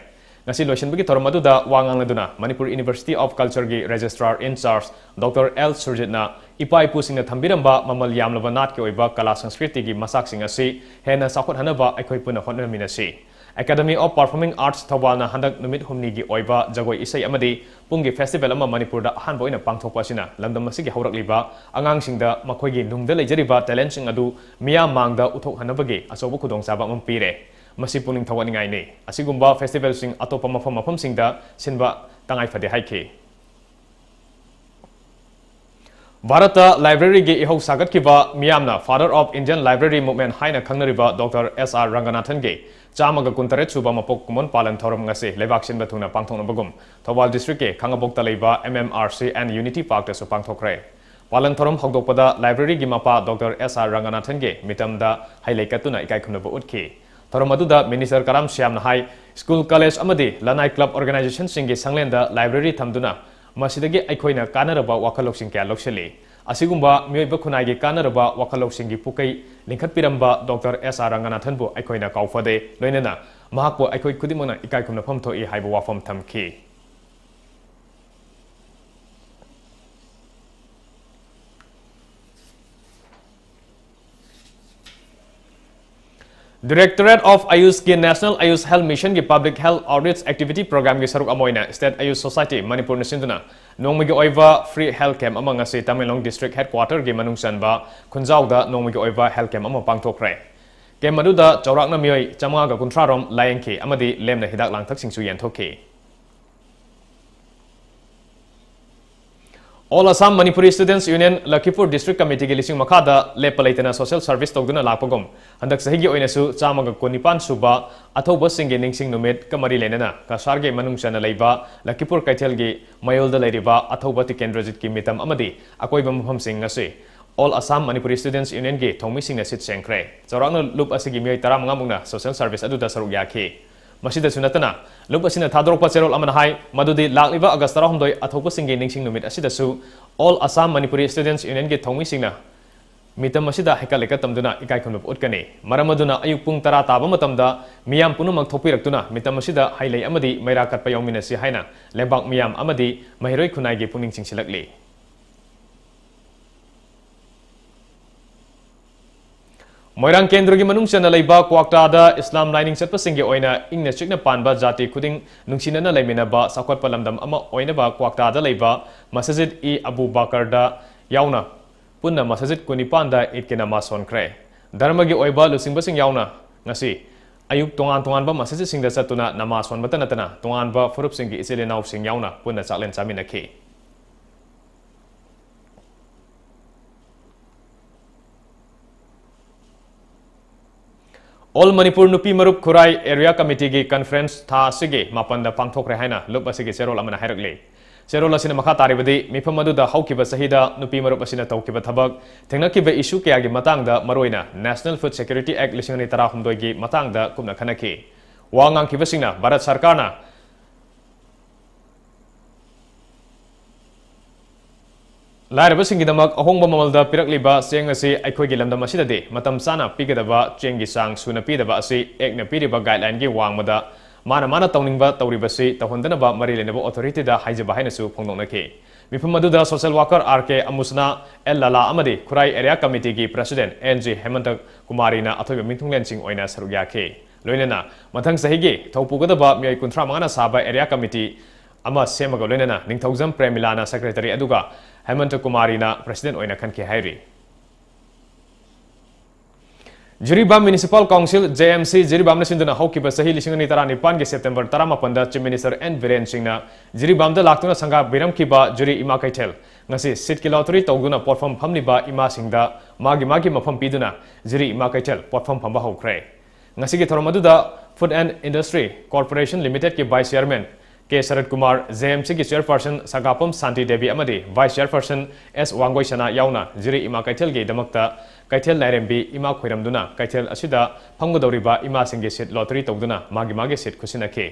ꯉꯁꯤ ꯂꯣꯏꯁꯤꯟꯕꯒꯤ ꯊꯧꯔꯝ ꯑꯗꯨꯗ ꯋꯥ ꯉꯥꯡꯂꯗꯨꯅ Manipur University of Cultureꯒꯤ Registrar in Charge doctor L ꯁꯨꯔꯖꯤꯠꯅ ꯏꯄꯥ ꯏꯄꯨꯁꯤꯡꯅ ꯊꯝꯕꯤꯔꯝꯕ ꯃꯃꯜ ꯌꯥꯝꯂꯕ ꯅꯥꯠꯀꯤ ꯑꯣꯏꯕ ꯀꯂꯥ ꯁꯪꯁꯀ꯭ꯔꯤꯇꯤꯒꯤ ꯃꯆꯥꯛꯁꯤꯡ ꯑꯁꯤ ꯍꯦꯟꯅ ꯆꯥꯎꯈꯠꯍꯟꯅꯕ ꯑꯩꯈꯣꯏ ꯄꯨꯟꯅ ꯍꯣꯠꯅꯃꯤꯟꯅꯁꯤ꯫ Academy of Performing Arts ꯊꯧꯕꯥꯜꯅ ꯍꯟꯗꯛ ꯅꯨꯃꯤꯠ ꯍꯨꯝꯅꯤꯒꯤ ꯑꯣꯏꯕ ꯖꯒꯣꯏ ꯏꯁꯩ ꯑꯃꯗꯤ ꯄꯨꯡꯒꯤ festival ꯑꯃ ꯃꯅꯤꯄꯨꯔꯗ ꯑꯍꯥꯟꯕ ꯑꯣꯏꯅ ꯄꯥꯡꯊꯣꯛꯄ ꯑꯁꯤꯅ ꯂꯝꯗꯝ ꯑꯁꯤꯒꯤ ꯍꯧꯔꯛꯂꯤꯕ ꯑꯉꯥꯡꯁꯤꯡꯗ ꯃꯈꯣꯏꯒꯤ ꯅꯨꯡꯗ ꯂꯩꯖꯔꯤꯕ talentꯁꯤꯡ ꯑꯗꯨ ꯃꯤꯌꯥꯝ ꯃꯥꯡꯗ ꯎꯠꯊꯣꯛꯍꯟꯅꯕꯒꯤ ꯑꯆꯧꯕ ꯈꯨꯗꯣꯡꯆꯥꯕ ꯑꯃ ꯄꯤꯔꯦ꯫ ꯃꯁꯤ ꯄꯨꯛꯅꯤꯡ ꯊꯧꯒꯠꯅꯤꯡꯉꯥꯏꯅꯤ꯫ ꯑꯁꯤꯒꯨꯝꯕ festivalꯁꯤꯡ ꯑꯇꯣꯞꯄ ꯃꯐꯝ ꯃꯐꯝꯁꯤꯡꯗ ꯁꯤꯟꯕ ꯇꯉꯥꯏ ꯐꯗꯦ ꯍꯥꯏꯈꯤ꯫ ꯚꯥꯔꯠꯇ libraryꯒꯤ ꯏꯍꯧ ꯁꯥꯒꯠꯈꯤꯕ, ꯃꯤꯌꯥꯝꯅ Father of Indian Library Movement ꯍꯥꯏꯅ ꯈꯪꯅꯔꯤꯕ ꯗꯣꯛꯇꯔ ꯑꯦꯁ ꯑꯥꯔ ꯔꯪꯒꯅꯥꯊꯟꯒꯤ ꯆꯥꯝꯃꯒ ꯀꯨꯟꯇꯔꯦꯠ ꯁꯨꯕ ꯃꯄꯣꯛ ꯀꯨꯝꯑꯣꯟ ꯄꯥꯂꯟ ꯊꯧꯔꯝ ꯉꯁꯤ ꯂꯩꯕꯥꯛ ꯁꯤꯟꯕ ꯊꯨꯡꯅ ꯄꯥꯡꯊꯣꯛꯅꯕꯒꯨꯝ ꯊꯧꯕꯥꯜ districtꯀꯤ ꯈꯥꯉꯕꯣꯛꯇ ꯂꯩꯕ M M R C and Unity Parkꯇꯁꯨ ꯄꯥꯡꯊꯣꯛꯈ꯭ꯔꯦ꯫ ꯄꯥꯂꯟ ꯊꯧꯔꯝ ꯍꯧꯗꯣꯛꯄꯗ libraryꯒꯤ ꯃꯄꯥ ꯗꯣꯛꯇꯔ ꯑꯦꯁ ꯑꯥꯔ ꯔꯪꯒꯅꯥꯊꯟꯒꯤ ꯃꯤꯇꯝꯗ ꯍꯩ ꯂꯩ ꯀꯠꯇꯨꯅ ꯏꯀꯥꯏ ꯈꯨꯝꯅꯕ ꯎꯠꯈꯤ꯫ ꯊꯧꯔꯝ ꯑꯗꯨꯗ minister ꯀꯔꯥꯝ ꯁ꯭ꯌꯥꯝꯅ ꯍꯥꯏ, school, college ꯑꯃꯗꯤ ꯂꯅꯥꯏ club organizationꯁꯤꯡꯒꯤ ꯁꯪꯂꯦꯟꯗ library ꯊꯝꯗꯨꯅ ꯃꯁꯤꯗꯒꯤ ꯑꯩꯈꯣꯏꯅ ꯀꯥꯟꯅꯔꯕ ꯋꯥꯈꯜ ꯂꯧꯁꯤꯡ ꯀꯌꯥ ꯂꯧꯁꯤꯜꯂꯤ꯫ ꯑꯁꯤꯒꯨꯝꯕ ꯃꯤꯑꯣꯏꯕ ꯈꯨꯟꯅꯥꯏꯒꯤ ꯀꯥꯟꯅꯔꯕ ꯋꯥꯈꯜ ꯂꯧꯁꯤꯡꯒꯤ ꯄꯨꯀꯩ ꯂꯤꯡꯈꯠꯄꯤꯔꯝꯕ ꯗꯣꯛꯇꯔ ꯑꯦꯁ ꯑꯥꯔ ꯔꯪꯒꯅꯥꯊꯟꯕꯨ ꯑꯩꯈꯣꯏꯅ ꯀꯥꯎꯐꯗꯦ꯫ ꯂꯣꯏꯅꯅ ꯃꯍꯥꯛꯄꯨ ꯑꯩꯈꯣꯏ ꯈꯨꯗꯤꯡꯃꯛꯅ ꯏꯀꯥꯏ ꯈꯨꯝꯅꯐꯝ ꯊꯣꯛꯏ ꯍꯥꯏꯕ ꯋꯥꯐꯝ ꯊꯝꯈꯤ꯫ Directorate of AYUSHꯀꯤ National AYUSH Health Missionꯒꯤ Public Health Outreach Activity Programmeꯒꯤ ꯁꯔꯨꯛ ꯑꯃ ꯑꯣꯏꯅ State AYUSH Society ꯃꯅꯤꯄꯨꯔꯅ ꯁꯤꯟꯗꯨꯅ ꯅꯣꯡꯃꯒꯤ ꯑꯣꯏꯕ free health camp ꯑꯃ ꯉꯁꯤ ꯇꯃꯦꯡꯂꯣꯡ district headquarterꯒꯤ ꯃꯅꯨꯡ ꯆꯟꯕ ꯈꯨꯟꯖꯥꯎꯗ ꯅꯣꯡꯃꯒꯤ ꯑꯣꯏꯕ health camp ꯑꯃ ꯄꯥꯡꯊꯣꯛꯈ꯭ꯔꯦ꯫ Camp ꯑꯗꯨꯗ ꯆꯥꯎꯔꯥꯛꯅ ꯃꯤꯑꯣꯏ ꯆꯥꯃꯉꯥꯒ ꯀꯨꯟꯊ꯭ꯔꯥ ꯔꯣꯝ ꯂꯥꯌꯦꯡꯈꯤ ꯑꯃꯗꯤ ꯂꯦꯝꯅ ꯍꯤꯗꯥꯛ ꯂꯥꯡꯊꯛꯁꯤꯡꯁꯨ ꯌꯦꯟꯊꯣꯛꯈꯤ꯫ All Assam Manipuri Students Union ꯂꯈꯤꯄꯨꯔ District Committeeꯒꯤ ꯂꯤꯁꯤꯡ ꯃꯈꯥꯗ ꯂꯦꯞꯄ ꯂꯩꯇꯅ social service ꯇꯧꯗꯨꯅ ꯂꯥꯛꯄꯒꯨꯝ, ꯍꯟꯗꯛ ꯆꯍꯤꯒꯤ ꯑꯣꯏꯅꯁꯨ ꯆꯥꯝꯃꯒ ꯀꯨꯟꯅꯤꯄꯥꯟ ꯁꯨꯕ ꯑꯊꯧꯕꯁꯤꯡꯒꯤ ꯅꯤꯡꯁꯤꯡ ꯅꯨꯃꯤꯠꯀ ꯃꯔꯤ ꯂꯩꯅꯅ ꯀꯁꯥꯔꯒꯤ ꯃꯅꯨꯡ ꯆꯟꯅ ꯂꯩꯕ ꯂꯈꯤꯄꯨꯔ ꯀꯩꯊꯦꯜꯒꯤ ꯃꯌꯣꯜꯗ ꯂꯩꯔꯤꯕ ꯑꯊꯧꯕ ꯇꯤꯀꯦꯟꯗ꯭ꯔꯖꯤꯠꯀꯤ ꯃꯤꯇꯝ ꯑꯃꯗꯤ ꯑꯀꯣꯏꯕ ꯃꯐꯝꯁꯤꯡ ꯑꯁꯤ All Assam Manipuri Students Unionꯒꯤ ꯊꯧꯃꯤꯁꯤꯡꯅ ꯁꯤꯠ ꯁꯦꯡꯈ꯭ꯔꯦ꯫ ꯆꯥꯎꯔꯥꯛꯅ ꯂꯨꯞ ꯑꯁꯤꯒꯤ ꯃꯤꯑꯣꯏ ꯇꯔꯥꯃꯉꯥ ꯃꯨꯛꯅ social service ꯑꯗꯨꯗ ꯁꯔꯨꯛ ꯌꯥꯈꯤ꯫ ꯃꯁꯤꯗꯁꯨ ꯅꯠꯇꯅ, ꯂꯨꯞ ꯑꯁꯤꯅ ꯊꯥꯗꯣꯔꯛꯄ ꯆꯦꯔꯣꯜ ꯑꯃꯅ ꯍꯥꯏ ꯃꯗꯨꯗꯤ ꯂꯥꯛꯂꯤꯕ August ꯇꯔꯥꯍꯨꯝꯗꯣꯏ ꯑꯊꯧꯕꯁꯤꯡꯒꯤ ꯅꯤꯡꯁꯤꯡ ꯅꯨꯃꯤꯠ ꯑꯁꯤꯗꯁꯨ All Assam Manipuri Students Unionꯒꯤ ꯊꯧꯃꯤꯁꯤꯡꯅ ꯃꯤꯇꯝ ꯑꯁꯤꯗ ꯍꯩꯀꯠ ꯂꯩꯀꯠ ꯇꯝꯗꯨꯅ ꯏꯀꯥꯏ ꯈꯨꯝꯅꯕ ꯎꯠꯀꯅꯤ꯫ ꯃꯔꯝ ꯑꯗꯨꯅ ꯑꯌꯨꯛ ꯄꯨꯡ ꯇꯔꯥ ꯇꯥꯕ ꯃꯇꯝꯗ ꯃꯤꯌꯥꯝ ꯄꯨꯝꯅꯃꯛ ꯊꯣꯛꯄꯤꯔꯛꯇꯨꯅ ꯃꯤꯇꯝ ꯑꯁꯤꯗ ꯍꯩ ꯂꯩ ꯑꯃꯗꯤ ꯃꯩꯔꯥ ꯀꯠꯄ ꯌꯥꯎꯃꯤꯟꯅꯁꯤ ꯍꯥꯏꯅ ꯂꯩꯕꯥꯛ ꯃꯤꯌꯥꯝ ꯑꯃꯗꯤ ꯃꯍꯩꯔꯣꯏ ꯈꯨꯟꯅꯥꯏꯒꯤ ꯄꯨꯛꯅꯤꯡ ꯆꯤꯡꯁꯤꯜꯂꯛꯂꯤ꯫ ꯃꯣꯏꯔꯥꯡ ꯀꯦꯟꯗ꯭ꯔꯒꯤ ꯃꯅꯨꯡ ꯆꯟꯅ ꯂꯩꯕ ꯀ꯭ꯋꯥꯛꯇꯥꯗ ꯏꯁꯂꯥꯝ ꯂꯥꯏꯅꯤꯡ ꯆꯠꯄꯁꯤꯡꯒꯤ ꯑꯣꯏꯅ ꯏꯪꯅ ꯆꯤꯛꯅ ꯄꯥꯟꯕ ꯖꯥꯇꯤ ꯈꯨꯗꯤꯡ ꯅꯨꯡꯁꯤꯅꯅ ꯂꯩꯃꯤꯟꯅꯕ ꯆꯥꯎꯈꯠꯄ ꯂꯝꯗꯝ ꯑꯃ ꯑꯣꯏꯅꯕ ꯀ꯭ꯋꯥꯛꯇꯥꯗ ꯂꯩꯕ ꯃꯁꯖꯤꯗ ꯏ ꯑꯕꯨ ꯕꯥꯀꯔꯗ ꯌꯥꯎꯅ ꯄꯨꯟꯅ ꯃꯁꯖꯤꯗ ꯀꯨꯟꯅꯤꯄꯥꯟꯗ ꯏꯗꯀꯤ ꯅꯃꯥꯖ ꯁꯣꯟꯈ꯭ꯔꯦ꯫ ꯙꯔꯃꯒꯤ ꯑꯣꯏꯕ ꯂꯨꯆꯤꯡꯕꯁꯤꯡ ꯌꯥꯎꯅ ꯉꯁꯤ ꯑꯌꯨꯛ ꯇꯣꯉꯥꯟ ꯇꯣꯉꯥꯟꯕ ꯃꯁꯖꯤꯗꯁꯤꯡꯗ ꯆꯠꯇꯨꯅ ꯅꯃꯥꯖ ꯁꯣꯟꯕꯇ ꯅꯠꯇꯅ ꯇꯣꯉꯥꯟꯕ ꯐꯨꯔꯨꯞꯁꯤꯡꯒꯤ ꯏꯆꯤꯜ ꯏꯅꯥꯎꯁꯤꯡ ꯌꯥꯎꯅ ꯄꯨꯟꯅ ꯆꯥꯛꯂꯦꯟ ꯆꯥꯃꯤꯟꯅꯈꯤ꯫ All Manipur ꯅꯨꯄꯤ ꯃꯔꯨꯞ ꯈꯨꯔꯥꯏ Area Committeeꯒꯤ conference ꯊꯥ ꯑꯁꯤꯒꯤ ꯃꯥꯄꯟꯗ ꯄꯥꯡꯊꯣꯛꯈ꯭ꯔꯦ ꯍꯥꯏꯅ ꯂꯨꯞ ꯑꯁꯤꯒꯤ ꯆꯦꯔꯣꯜ ꯑꯃꯅ ꯍꯥꯏꯔꯛꯂꯤ꯫ ꯆꯦꯔꯣꯜ ꯑꯁꯤꯅ ꯃꯈꯥ ꯇꯥꯔꯤꯕꯗꯤ, ꯃꯤꯐꯝ ꯑꯗꯨꯗ ꯍꯧꯈꯤꯕ ꯆꯍꯤꯗ ꯅꯨꯄꯤ ꯃꯔꯨꯞ ꯑꯁꯤꯅ ꯇꯧꯈꯤꯕ ꯊꯕꯛ, ꯊꯦꯡꯅꯈꯤꯕ issue ꯀꯌꯥꯒꯤ ꯃꯇꯥꯡꯗ, ꯃꯔꯨꯑꯣꯏꯅ National Food Security Act ꯂꯤꯁꯤꯡ ꯑꯅꯤ ꯇꯔꯥꯍꯨꯝꯗꯣꯏꯒꯤ ꯃꯇꯥꯡꯗ ꯀꯨꯞꯅ ꯈꯟꯅꯈꯤ꯫ ꯋꯥ ꯉꯥꯡꯈꯤꯕꯁꯤꯡꯅ ꯚꯥꯔꯠ ꯁꯔꯀꯥꯔꯅ ꯂꯥꯏꯔꯕꯁꯤꯡꯒꯤꯗꯃꯛ ꯑꯍꯣꯡꯕ ꯃꯃꯜꯗ ꯄꯤꯔꯛꯂꯤꯕ ꯆꯦꯡ ꯑꯁꯤ ꯑꯩꯈꯣꯏꯒꯤ ꯂꯝꯗꯝ ꯑꯁꯤꯗꯗꯤ ꯃꯇꯝ ꯆꯥꯅ ꯄꯤꯒꯗꯕ ꯆꯦꯡꯒꯤ ꯆꯥꯡ ꯁꯨꯅ ꯄꯤꯗꯕ ꯑꯁꯤ Actꯅ ꯄꯤꯔꯤꯕ guidelineꯒꯤ ꯋꯥꯡꯃꯗ ꯃꯥꯅ ꯃꯥꯅ ꯇꯧꯅꯤꯡꯕ ꯇꯧꯔꯤꯕꯁꯤ ꯇꯧꯍꯟꯗꯅꯕ ꯃꯔꯤ ꯂꯩꯅꯕ authorityꯗ ꯍꯥꯏꯖꯕ ꯍꯥꯏꯅꯁꯨ ꯐꯣꯡꯗꯣꯛꯅꯈꯤ꯫ ꯃꯤꯐꯝ ꯑꯗꯨꯗ social worker R K ꯑꯃꯨꯁꯅꯥ, L ꯂꯥꯂꯥ ꯑꯃꯗꯤ ꯈꯨꯔꯥꯏ Area Committeeꯒꯤ President N G ꯍꯦꯃꯟꯇ ꯀꯨꯃꯥꯔꯤꯅ ꯑꯊꯣꯏꯕ ꯃꯤꯊꯨꯡꯂꯦꯟꯁꯤꯡ ꯑꯣꯏꯅ ꯁꯔꯨꯛ ꯌꯥꯈꯤ꯫ ꯂꯣꯏꯅꯅ ꯃꯊꯪ ꯆꯍꯤꯒꯤ ꯊꯧ ꯄꯨꯒꯗꯕ ꯃꯤꯑꯣꯏ ꯀꯨꯟꯊ꯭ꯔꯥ ꯃꯉꯥꯅ ꯁꯥꯕ Area Committee ꯑꯃ ꯁꯦꯝꯃꯒ ꯂꯣꯏꯅꯅ ꯅꯤꯡꯊꯧꯖꯝ ꯄ꯭ꯔꯦꯃꯤꯂꯥꯅ secretary ꯑꯗꯨꯒ ꯍꯦꯃꯟꯇ ꯀꯨꯃꯥꯔꯤꯅ president ꯑꯣꯏꯅ ꯈꯟꯈꯤ ꯍꯥꯏꯔꯤ꯫ Jiribam Municipal Council, J M C, ꯖꯤꯔꯤꯕꯥꯝꯅ ꯁꯤꯟꯗꯨꯅ ꯍꯧꯈꯤꯕ ꯆꯍꯤ ꯂꯤꯁꯤꯡ ꯑꯅꯤ ꯇꯔꯥꯅꯤꯄꯥꯟꯒꯤ September ꯇꯔꯥꯃꯥꯄꯟꯗ Chief Minister N Biren ꯁꯤꯡꯅ ꯖꯤꯔꯤꯕꯥꯝꯗ ꯂꯥꯛꯇꯨꯅ ꯁꯪꯒꯥꯕꯤꯔꯝꯈꯤꯕ ꯖꯤꯔꯤ ꯏꯃꯥ ꯀꯩꯊꯦꯜ ꯉꯁꯤ seatꯀꯤ lottery ꯇꯧꯗꯨꯅ ꯄꯣꯠꯐꯝ ꯐꯝꯂꯤꯕ ꯏꯃꯥꯁꯤꯡꯗ ꯃꯥꯒꯤ ꯃꯥꯒꯤ ꯃꯐꯝ ꯄꯤꯗꯨꯅ ꯖꯤꯔꯤ ꯏꯃꯥ ꯀꯩꯊꯦꯜ ꯄꯣꯠꯐꯝ ꯐꯝꯕ ꯍꯧꯈ꯭ꯔꯦ꯫ ꯉꯁꯤꯒꯤ ꯊꯧꯔꯝ ꯑꯗꯨꯗ Food and Industry Corporation Limitedꯀꯤ Vice Chairman K shirt Kumar, J M Cꯒꯤ Chairperson ꯁꯒꯥꯄꯝ ꯁꯥꯟꯇꯤ ꯗꯦꯕꯤ ꯑꯃꯗꯤ Vice Chairperson ꯑꯦꯁ ꯋꯥꯡꯒꯣꯏꯁꯅꯥ ꯌꯥꯎꯅ ꯖꯤꯔꯤ ꯏꯃꯥ ꯀꯩꯊꯦꯜꯒꯤꯗꯃꯛꯇ ꯀꯩꯊꯦꯜ ꯂꯥꯏꯔꯦꯝꯕꯤ ꯏꯃꯥ ꯈꯣꯏꯔꯝꯗꯨꯅ ꯀꯩꯊꯦꯜ ꯑꯁꯤꯗ ꯐꯝꯒꯗꯧꯔꯤꯕ ꯏꯃꯥꯁꯤꯡꯒꯤ seat lottery ꯇꯧꯗꯨꯅ ꯃꯥꯒꯤ ꯃꯥꯒꯤ seat ꯈꯨꯠꯁꯤꯟꯅꯈꯤ꯫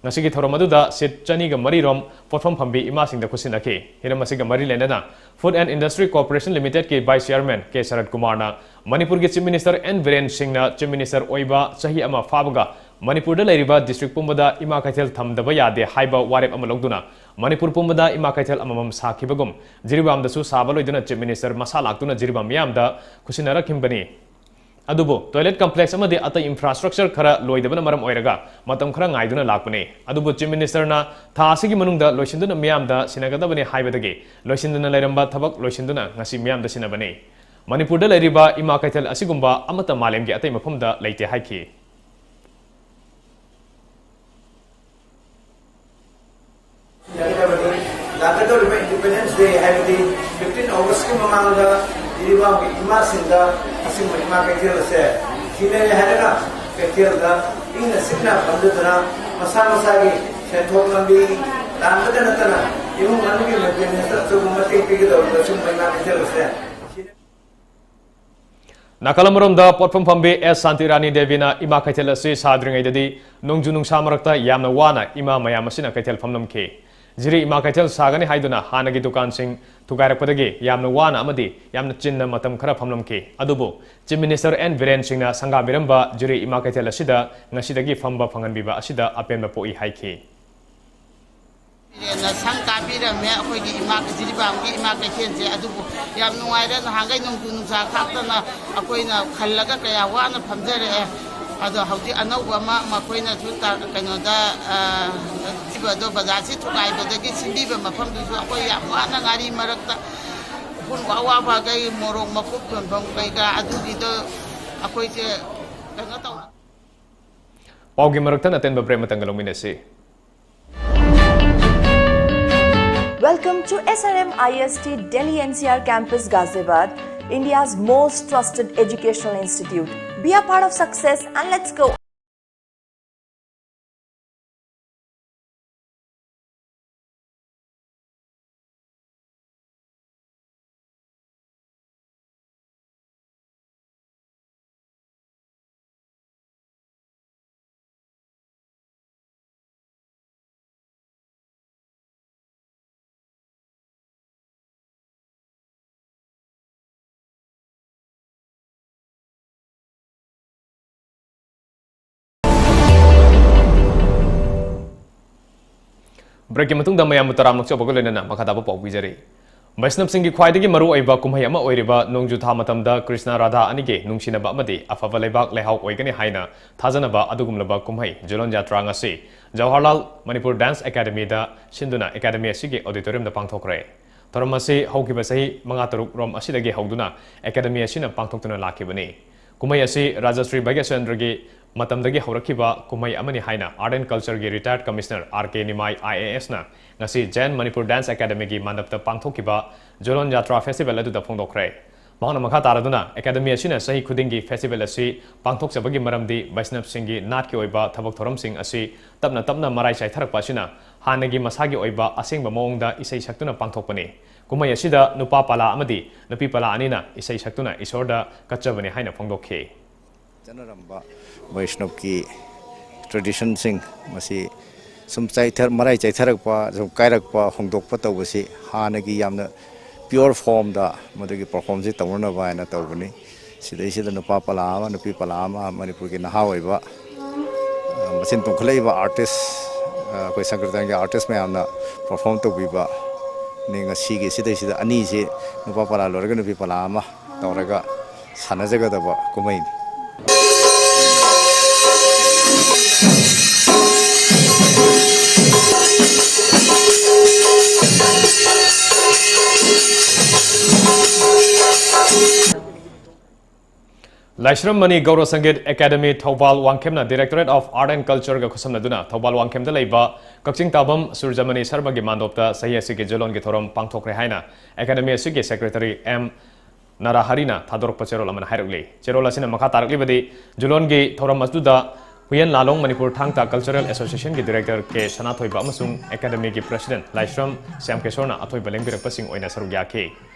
ꯉꯁꯤꯒꯤ ꯊꯧꯔꯝ ꯑꯗꯨꯗ seat ꯆꯅꯤꯒ ꯃꯔꯤ ꯔꯣꯝ ꯄꯣꯠꯐꯝ ꯐꯝꯕꯤ ꯏꯃꯥꯁꯤꯡꯗ ꯈꯨꯠꯁꯤꯟꯅꯈꯤ꯫ ꯍꯤꯔꯝ ꯑꯁꯤꯒ ꯃꯔꯤ ꯂꯩꯅꯅ Food and Industry Corporation Limitedꯀꯤ Vice Chairman ꯀꯦ ꯁꯔꯠ ꯀꯨꯃꯥꯔꯅ ꯃꯅꯤꯄꯨꯔꯒꯤ Chief Minister N ꯕꯤꯔꯦꯟ ꯁꯤꯡꯅ Chief Minister ꯑꯣꯏꯕ ꯆꯍꯤ ꯑꯃ ꯐꯥꯕꯒ ꯃꯅꯤꯄꯨꯔꯗ ꯂꯩꯔꯤꯕ district ꯄꯨꯝꯕꯗ ꯏꯃꯥ ꯀꯩꯊꯦꯜ ꯊꯝꯗꯕ ꯌꯥꯗꯦ ꯍꯥꯏꯕ ꯋꯥꯔꯦꯞ ꯑꯃ ꯂꯧꯗꯨꯅ ꯃꯅꯤꯄꯨꯔ ꯄꯨꯝꯕꯗ ꯏꯃꯥ ꯀꯩꯊꯦꯜ ꯑꯃꯃꯝ ꯁꯥꯈꯤꯕꯒꯨꯝ ꯖꯤꯔꯤꯕꯥꯝꯗꯁꯨ ꯁꯥꯕ ꯂꯣꯏꯗꯨꯅ Chief Minister ꯃꯁꯥ ꯂꯥꯛꯇꯨꯅ ꯖꯤꯔꯤꯕꯥꯝ ꯃꯤꯌꯥꯝꯗ ꯈꯨꯠꯁꯤꯟꯅꯔꯛꯈꯤꯕꯅꯤ꯫ ꯑꯗꯨꯕꯨ toilet complex ꯑꯃꯗꯤ ꯑꯇꯩ infrastructure ꯈꯔ ꯂꯣꯏꯗꯕꯅ ꯃꯔꯝ ꯑꯣꯏꯔꯒ ꯃꯇꯝ ꯈꯔ ꯉꯥꯏꯗꯨꯅ ꯂꯥꯛꯄꯅꯤ꯫ ꯑꯗꯨꯕꯨ Chief Minister ꯅ ꯊꯥ ꯑꯁꯤꯒꯤ ꯃꯅꯨꯡꯗ ꯂꯣꯏꯁꯤꯟꯗꯨꯅ ꯃꯤꯌꯥꯝꯗ ꯁꯤꯟꯅꯒꯗꯕꯅꯤ ꯍꯥꯏꯕꯗꯒꯤ ꯂꯣꯏꯁꯤꯟꯗꯅ ꯂꯩꯔꯝꯕ ꯊꯕꯛ ꯂꯣꯏꯁꯤꯟꯗꯨꯅ ꯉꯁꯤ ꯃꯤꯌꯥꯝꯗ ꯁꯤꯟꯅꯕꯅꯤ꯫ ꯃꯅꯤꯄꯨꯔꯗ ꯂꯩꯔꯤꯕ ꯏꯃꯥ ꯀꯩꯊꯦꯜ ꯑꯁꯤꯒꯨꯝꯕ ꯑꯃꯠꯇ ꯃꯥꯂꯦꯝꯒꯤ ꯑꯇꯩ ꯃꯐꯝꯗ ꯂꯩꯇꯦ ꯍꯥꯏꯈꯤ꯫ ꯂꯥꯛꯀꯗꯧꯔꯤꯕ Independence Day ꯍꯥꯏꯕꯗꯤ fifteen August ꯀꯤ ꯃꯃꯥꯡꯗ ꯖꯤꯔꯤꯕꯥꯝꯒꯤ ꯏꯃꯥꯁꯤꯡꯗ ꯑꯁꯤꯒꯨꯝꯕ ꯏꯃꯥ ꯀꯩꯊꯦꯜ ꯑꯁꯦ ꯁꯤꯖꯤꯟꯅꯔꯦ ꯍꯥꯏꯔꯒ ꯀꯩꯊꯦꯜꯗ ꯏꯪꯅ ꯆꯤꯛꯅ ꯐꯝꯖꯗꯨꯅ ꯃꯁꯥ ꯃꯁꯥꯒꯤ ꯁꯦꯟꯊꯣꯛ ꯂꯝꯕꯤ ꯇꯥꯟꯕꯗ ꯅꯠꯇꯅ ꯏꯃꯨꯡ ꯃꯅꯨꯡꯒꯤ maintenance ꯇ ꯑꯆꯧꯕ ꯃꯇꯦꯡ ꯄꯤꯒꯗꯧꯔꯤꯕ ꯁꯤꯒꯨꯝꯕ ꯏꯃꯥ ꯀꯩꯊꯦꯜ ꯑꯁꯦ ꯅꯥꯀꯜ ꯑꯃꯔꯣꯝꯗ ꯄꯣꯠꯐꯝ ꯐꯝꯕꯤ ꯑꯦꯁ ꯁꯥꯟꯇꯤꯔꯥꯅꯤ ꯗꯦꯕꯤꯅ ꯏꯃꯥ ꯀꯩꯊꯦꯜ ꯑꯁꯤ ꯁꯥꯗ꯭ꯔꯤꯉꯩꯗꯗꯤ ꯅꯣꯡꯖꯨ ꯅꯨꯡꯁꯥ ꯃꯔꯛꯇ ꯌꯥꯝꯅ ꯋꯥꯅ ꯏꯃꯥ ꯃꯌꯥꯝ ꯑꯁꯤꯅ ꯀꯩꯊꯦꯜ ꯐꯝꯂꯝꯈꯤ꯫ ꯖꯤꯔꯤ ꯏꯃꯥ ꯀꯩꯊꯦꯜ ꯁꯥꯒꯅꯤ ꯍꯥꯏꯗꯨꯅ ꯍꯥꯟꯅꯒꯤ ꯗꯨꯀꯥꯟꯁꯤꯡ ꯊꯨꯒꯥꯏꯔꯛꯄꯗꯒꯤ ꯌꯥꯝꯅ ꯋꯥꯅ ꯑꯃꯗꯤ ꯌꯥꯝꯅ ꯆꯤꯟꯅ ꯃꯇꯝ ꯈꯔ ꯐꯝꯂꯝꯈꯤ꯫ ꯑꯗꯨꯕꯨ Chief Minister ꯑꯦꯟ ꯕꯤꯔꯦꯟ ꯁꯤꯡꯅ ꯁꯪꯒꯥꯕꯤꯔꯝꯕ ꯖꯤꯔꯤ ꯏꯃꯥ ꯀꯩꯊꯦꯜ ꯑꯁꯤꯗ ꯉꯁꯤꯗꯒꯤ ꯐꯝꯕ ꯐꯪꯍꯟꯕꯤꯕ ꯑꯁꯤꯗ ꯑꯄꯦꯟꯕ ꯄꯣꯛꯏ ꯍꯥꯏꯈꯤ꯫ ꯕꯤꯔꯦꯟꯅ ꯁꯪ ꯀꯥꯕꯤꯔꯝꯃꯦ꯫ ꯑꯩꯈꯣꯏꯒꯤ ꯏꯃꯥ, ꯖꯤꯔꯤꯕꯥꯝꯒꯤ ꯏꯃꯥ ꯀꯩꯊꯦꯜꯁꯦ꯫ ꯑꯗꯨꯕꯨ ꯌꯥꯝ ꯅꯨꯡꯉꯥꯏꯔꯦ꯫ ꯅꯍꯥꯟꯈꯩ ꯅꯣꯡꯖꯨ ꯅꯨꯡꯁꯥ ꯈꯥꯛꯇꯅ ꯑꯩꯈꯣꯏꯅ ꯈꯜꯂꯒ ꯀꯌꯥ ꯋꯥꯅ ꯐꯝꯖꯔꯛꯑꯦ꯫ ꯑꯗꯣ ꯍꯧꯖꯤꯛ ꯑꯅꯧꯕ ꯑꯃ ꯃꯈꯣꯏꯅꯁꯨ ꯇ-, ꯀꯩꯅꯣꯗ, ꯑ, ꯄꯤꯕꯗꯣ, ꯕꯖꯥꯔꯁꯤ ꯊꯨꯒꯥꯏꯕꯗꯒꯤ ꯁꯤꯟꯕꯤꯕ ꯃꯐꯝꯗꯨꯁꯨ ꯑꯩꯈꯣꯏ ꯌꯥꯝ ꯋꯥꯅ ꯉꯥꯔꯤ ꯃꯔꯛꯇ ꯎꯐꯨꯟ ꯋꯥ ꯋꯥ ꯐꯈꯩ ꯃꯣꯔꯣꯛ ꯃꯀꯨꯞ ꯌꯣꯟꯐꯝ ꯀꯩꯀꯥ ꯑꯗꯨꯒꯤꯗꯣ ꯑꯩꯈꯣꯏꯁꯦ ꯀꯩꯅꯣ ꯇꯧ ꯄꯥꯎꯒꯤ ꯃꯔꯛꯇ ꯑꯇꯦꯟꯕ break ꯑꯃꯇꯪꯒ ꯂꯧꯃꯤꯟꯅꯁꯤ꯫ Welcome to S R M I S T Delhi N C R Campus Ghaziabad, India's most trusted educational institute. Be a part of success and let's go! Break ꯀꯤ ꯃꯇꯨꯡꯗ ꯃꯌꯥꯝꯕꯨ ꯇꯔꯥꯝꯅ ꯑꯣꯛꯆꯕꯒ ꯂꯣꯏꯅꯅ ꯃꯈꯥ ꯇꯥꯕ ꯄꯥꯎ ꯄꯤꯖꯔꯤ꯫ ꯕꯩꯁꯅꯕꯁꯤꯡꯒꯤ ꯈ꯭ꯋꯥꯏꯗꯒꯤ ꯃꯔꯨꯑꯣꯏꯕ ꯀꯨꯝꯍꯩ ꯑꯃ ꯑꯣꯏꯔꯤꯕ ꯅꯣꯡꯖꯨ ꯊꯥ ꯃꯇꯝꯗ ꯀ꯭ꯔꯤꯁꯅ ꯔꯥꯙꯥ ꯑꯅꯤꯒꯤ ꯅꯨꯡꯁꯤꯅꯕ ꯑꯃꯗꯤ ꯑꯐꯕ ꯂꯩꯕꯥꯛ ꯂꯩꯍꯥꯎ ꯑꯣꯏꯒꯅꯤ ꯍꯥꯏꯅ ꯊꯥꯖꯅꯕ ꯑꯗꯨꯒꯨꯝꯂꯕ ꯀꯨꯝꯍꯩ ꯖꯨꯂꯣꯟ ꯖꯥꯇ꯭ꯔꯥ ꯉꯁꯤ ꯖꯋꯥꯍꯔꯂꯥꯜ ꯃꯅꯤꯄꯨꯔ ꯗꯥꯟꯁ ꯑꯦꯀꯥꯗꯃꯤꯗ ꯁꯤꯟꯗꯨꯅ ꯑꯦꯀꯥꯗꯃꯤ ꯑꯁꯤꯒꯤ ꯑꯣꯗꯤꯇꯣꯔꯤꯌꯝꯗ ꯄꯥꯡꯊꯣꯛꯈ꯭ꯔꯦ꯫ ꯊꯧꯔꯝ ꯑꯁꯤ ꯍꯧꯈꯤꯕ ꯆꯍꯤ ꯃꯉꯥ ꯇꯔꯨꯛ ꯔꯣꯝ ꯑꯁꯤꯗꯒꯤ ꯍꯧꯗꯨꯅ ꯑꯦꯀꯥꯗꯃꯤ ꯑꯁꯤꯅ ꯄꯥꯡꯊꯣꯛꯇꯨꯅ ꯂꯥꯛꯈꯤꯕꯅꯤ꯫ ꯀꯨꯝꯍꯩ ꯑꯁꯤ ꯔꯥꯖꯁ꯭ꯔꯤ ꯚꯥꯒ꯭ꯌꯆꯟꯗ꯭ꯔꯒꯤ ꯃꯇꯝꯗꯒꯤ ꯍꯧꯔꯛꯈꯤꯕ ꯀꯨꯝꯍꯩ ꯑꯃꯅꯤ ꯍꯥꯏꯅ Art and Cultureꯒꯤ retired commissioner R K Nimai I A S ꯅ ꯉꯁꯤ Jain Manipur Dance Academyꯒꯤ ꯃꯥꯟꯗꯞꯇ ꯄꯥꯡꯊꯣꯛꯈꯤꯕ ꯖꯨꯂꯣꯟ ꯖꯥꯇ꯭ꯔꯥ ꯐꯦꯁꯇꯤꯚꯦꯜ ꯑꯗꯨꯗ ꯐꯣꯡꯗꯣꯛꯈ꯭ꯔꯦ꯫ ꯃꯍꯥꯛꯅ ꯃꯈꯥ ꯇꯥꯔꯗꯨꯅ, ꯑꯦꯀꯥꯗꯃꯤ ꯑꯁꯤꯅ ꯆꯍꯤ ꯈꯨꯗꯤꯡꯒꯤ ꯐꯦꯁꯇꯤꯚꯦꯜ ꯑꯁꯤ ꯄꯥꯡꯊꯣꯛꯆꯕꯒꯤ ꯃꯔꯝꯗꯤ ꯕꯩꯁꯅꯕꯁꯤꯡꯒꯤ ꯅꯥꯠꯀꯤ ꯑꯣꯏꯕ ꯊꯕꯛ ꯊꯧꯔꯝꯁꯤꯡ ꯑꯁꯤ ꯇꯞꯅ ꯇꯞꯅ ꯃꯔꯥꯏ ꯆꯥꯏꯊꯔꯛꯄ ꯑꯁꯤꯅ ꯍꯥꯟꯅꯒꯤ ꯃꯁꯥꯒꯤ ꯑꯣꯏꯕ ꯑꯁꯦꯡꯕ ꯃꯑꯣꯡꯗ ꯏꯁꯩ ꯁꯛꯇꯨꯅ ꯄꯥꯡꯊꯣꯛꯄꯅꯤ꯫ ꯀꯨꯝꯍꯩ ꯑꯁꯤꯗ ꯅꯨꯄꯥ ꯄꯂꯥ ꯑꯃꯗꯤ ꯅꯨꯄꯤ ꯄꯂꯥ ꯑꯅꯤꯅ ꯏꯁꯩ ꯁꯛꯇꯨꯅ ꯏꯁꯣꯔꯗ ꯀꯠꯆꯕꯅꯤ ꯍꯥꯏꯅ ꯐꯣꯡꯗꯣꯛꯈꯤ꯫ ꯆꯠꯅꯔꯝꯕ ꯕꯩꯁꯅꯕꯀꯤ traditionꯁꯤꯡ ꯃꯁꯤ ꯁꯨꯝ ꯆꯥꯏꯊ-, ꯃꯔꯥꯏ ꯆꯥꯏꯊꯔꯛꯄ, ꯁꯨꯝ ꯀꯥꯏꯔꯛꯄ, ꯍꯣꯡꯗꯣꯛꯄ ꯇꯧꯕꯁꯤ ꯍꯥꯟꯅꯒꯤ ꯌꯥꯝꯅ pure formꯗ ꯃꯗꯨꯒꯤ performꯁꯤ ꯇꯧꯅꯅꯕ ꯍꯥꯏꯅ ꯇꯧꯕꯅꯤ꯫ ꯁꯤꯗꯩꯁꯤꯗ ꯅꯨꯄꯥ ꯄꯂꯥ ꯑꯃ, ꯅꯨꯄꯤ ꯄꯂꯥ ꯑꯃ, ꯃꯅꯤꯄꯨꯔꯒꯤ ꯅꯍꯥ ꯑꯣꯏꯕ, ꯑ, ꯃꯆꯤꯟ ꯇꯨꯝꯈꯠꯂꯛꯏꯕ artist, ꯑ, ꯑꯩꯈꯣꯏ ꯁꯪꯀ꯭ꯔꯤꯇꯟꯒꯤ artist ꯃꯌꯥꯝꯅ perform ꯇꯧꯕꯤꯕ ꯅꯤ꯫ ꯉꯁꯤꯒꯤ ꯁꯤꯗꯩꯁꯤꯗ ꯑꯅꯤꯁꯤ, ꯅꯨꯄꯥ ꯄꯂꯥ ꯂꯣꯏꯔꯒ ꯅꯨꯄꯤ ꯄꯂꯥ ꯑꯃ ꯇꯧꯔꯒ ꯁꯥꯟꯅꯖꯒꯗꯕ ꯀꯨꯝꯍꯩꯅꯤ꯫ ꯂꯥꯏꯁ꯭ꯔꯝ ꯃꯅꯤ ꯒꯧꯔ ꯁꯪꯒꯤꯠ ꯑꯦꯀꯥꯗꯃꯤ ꯊꯧꯕꯥꯜ ꯋꯥꯡꯈꯦꯝꯅ Directorate of Art and Cultureꯒ ꯈꯨꯠꯁꯝꯅꯗꯨꯅ ꯊꯧꯕꯥꯜ ꯋꯥꯡꯈꯦꯝꯗ ꯂꯩꯕ ꯀꯛꯆꯤꯡ ꯇꯥꯕꯝ ꯁꯨꯔꯖꯃꯅꯤ ꯁꯔꯃꯒꯤ ꯃꯥꯟꯗꯣꯞꯇ ꯆꯍꯤ ꯑꯁꯤꯒꯤ ꯖꯨꯂꯣꯟꯒꯤ ꯊꯧꯔꯝ ꯄꯥꯡꯊꯣꯛꯈ꯭ꯔꯦ ꯍꯥꯏꯅ ꯑꯦꯀꯥꯗꯃꯤ ꯑꯁꯤꯒꯤ secretary M ꯅꯥꯔꯥꯍꯔꯤꯅ ꯊꯥꯗꯣꯔꯛꯄ ꯆꯦꯔꯣꯜ ꯑꯃꯅ ꯍꯥꯏꯔꯛꯂꯤ꯫ ꯆꯦꯔꯣꯜ ꯑꯁꯤꯅ ꯃꯈꯥ ꯇꯥꯔꯛꯂꯤꯕꯗꯤ, ꯖꯨꯂꯣꯟꯒꯤ ꯊꯧꯔꯝ ꯑꯗꯨꯗ ꯍꯨꯌꯦꯟ ꯂꯥꯂꯣꯡ ꯃꯅꯤꯄꯨꯔ ꯊꯥꯡ ꯇꯥ Cultural Associationꯒꯤ Director K ꯁꯅꯥꯊꯣꯏꯕ ꯑꯃꯁꯨꯡ ꯑꯦꯀꯥꯗꯃꯤꯒꯤ President ꯂꯥꯏꯁ꯭ꯔꯝ ꯁ꯭ꯌꯥꯝꯀꯦꯁꯣꯔꯅ ꯑꯊꯣꯏꯕ ꯂꯦꯡꯕꯤꯔꯛꯄꯁꯤꯡ ꯑꯣꯏꯅ ꯁꯔꯨꯛ ꯌꯥꯈꯤ꯫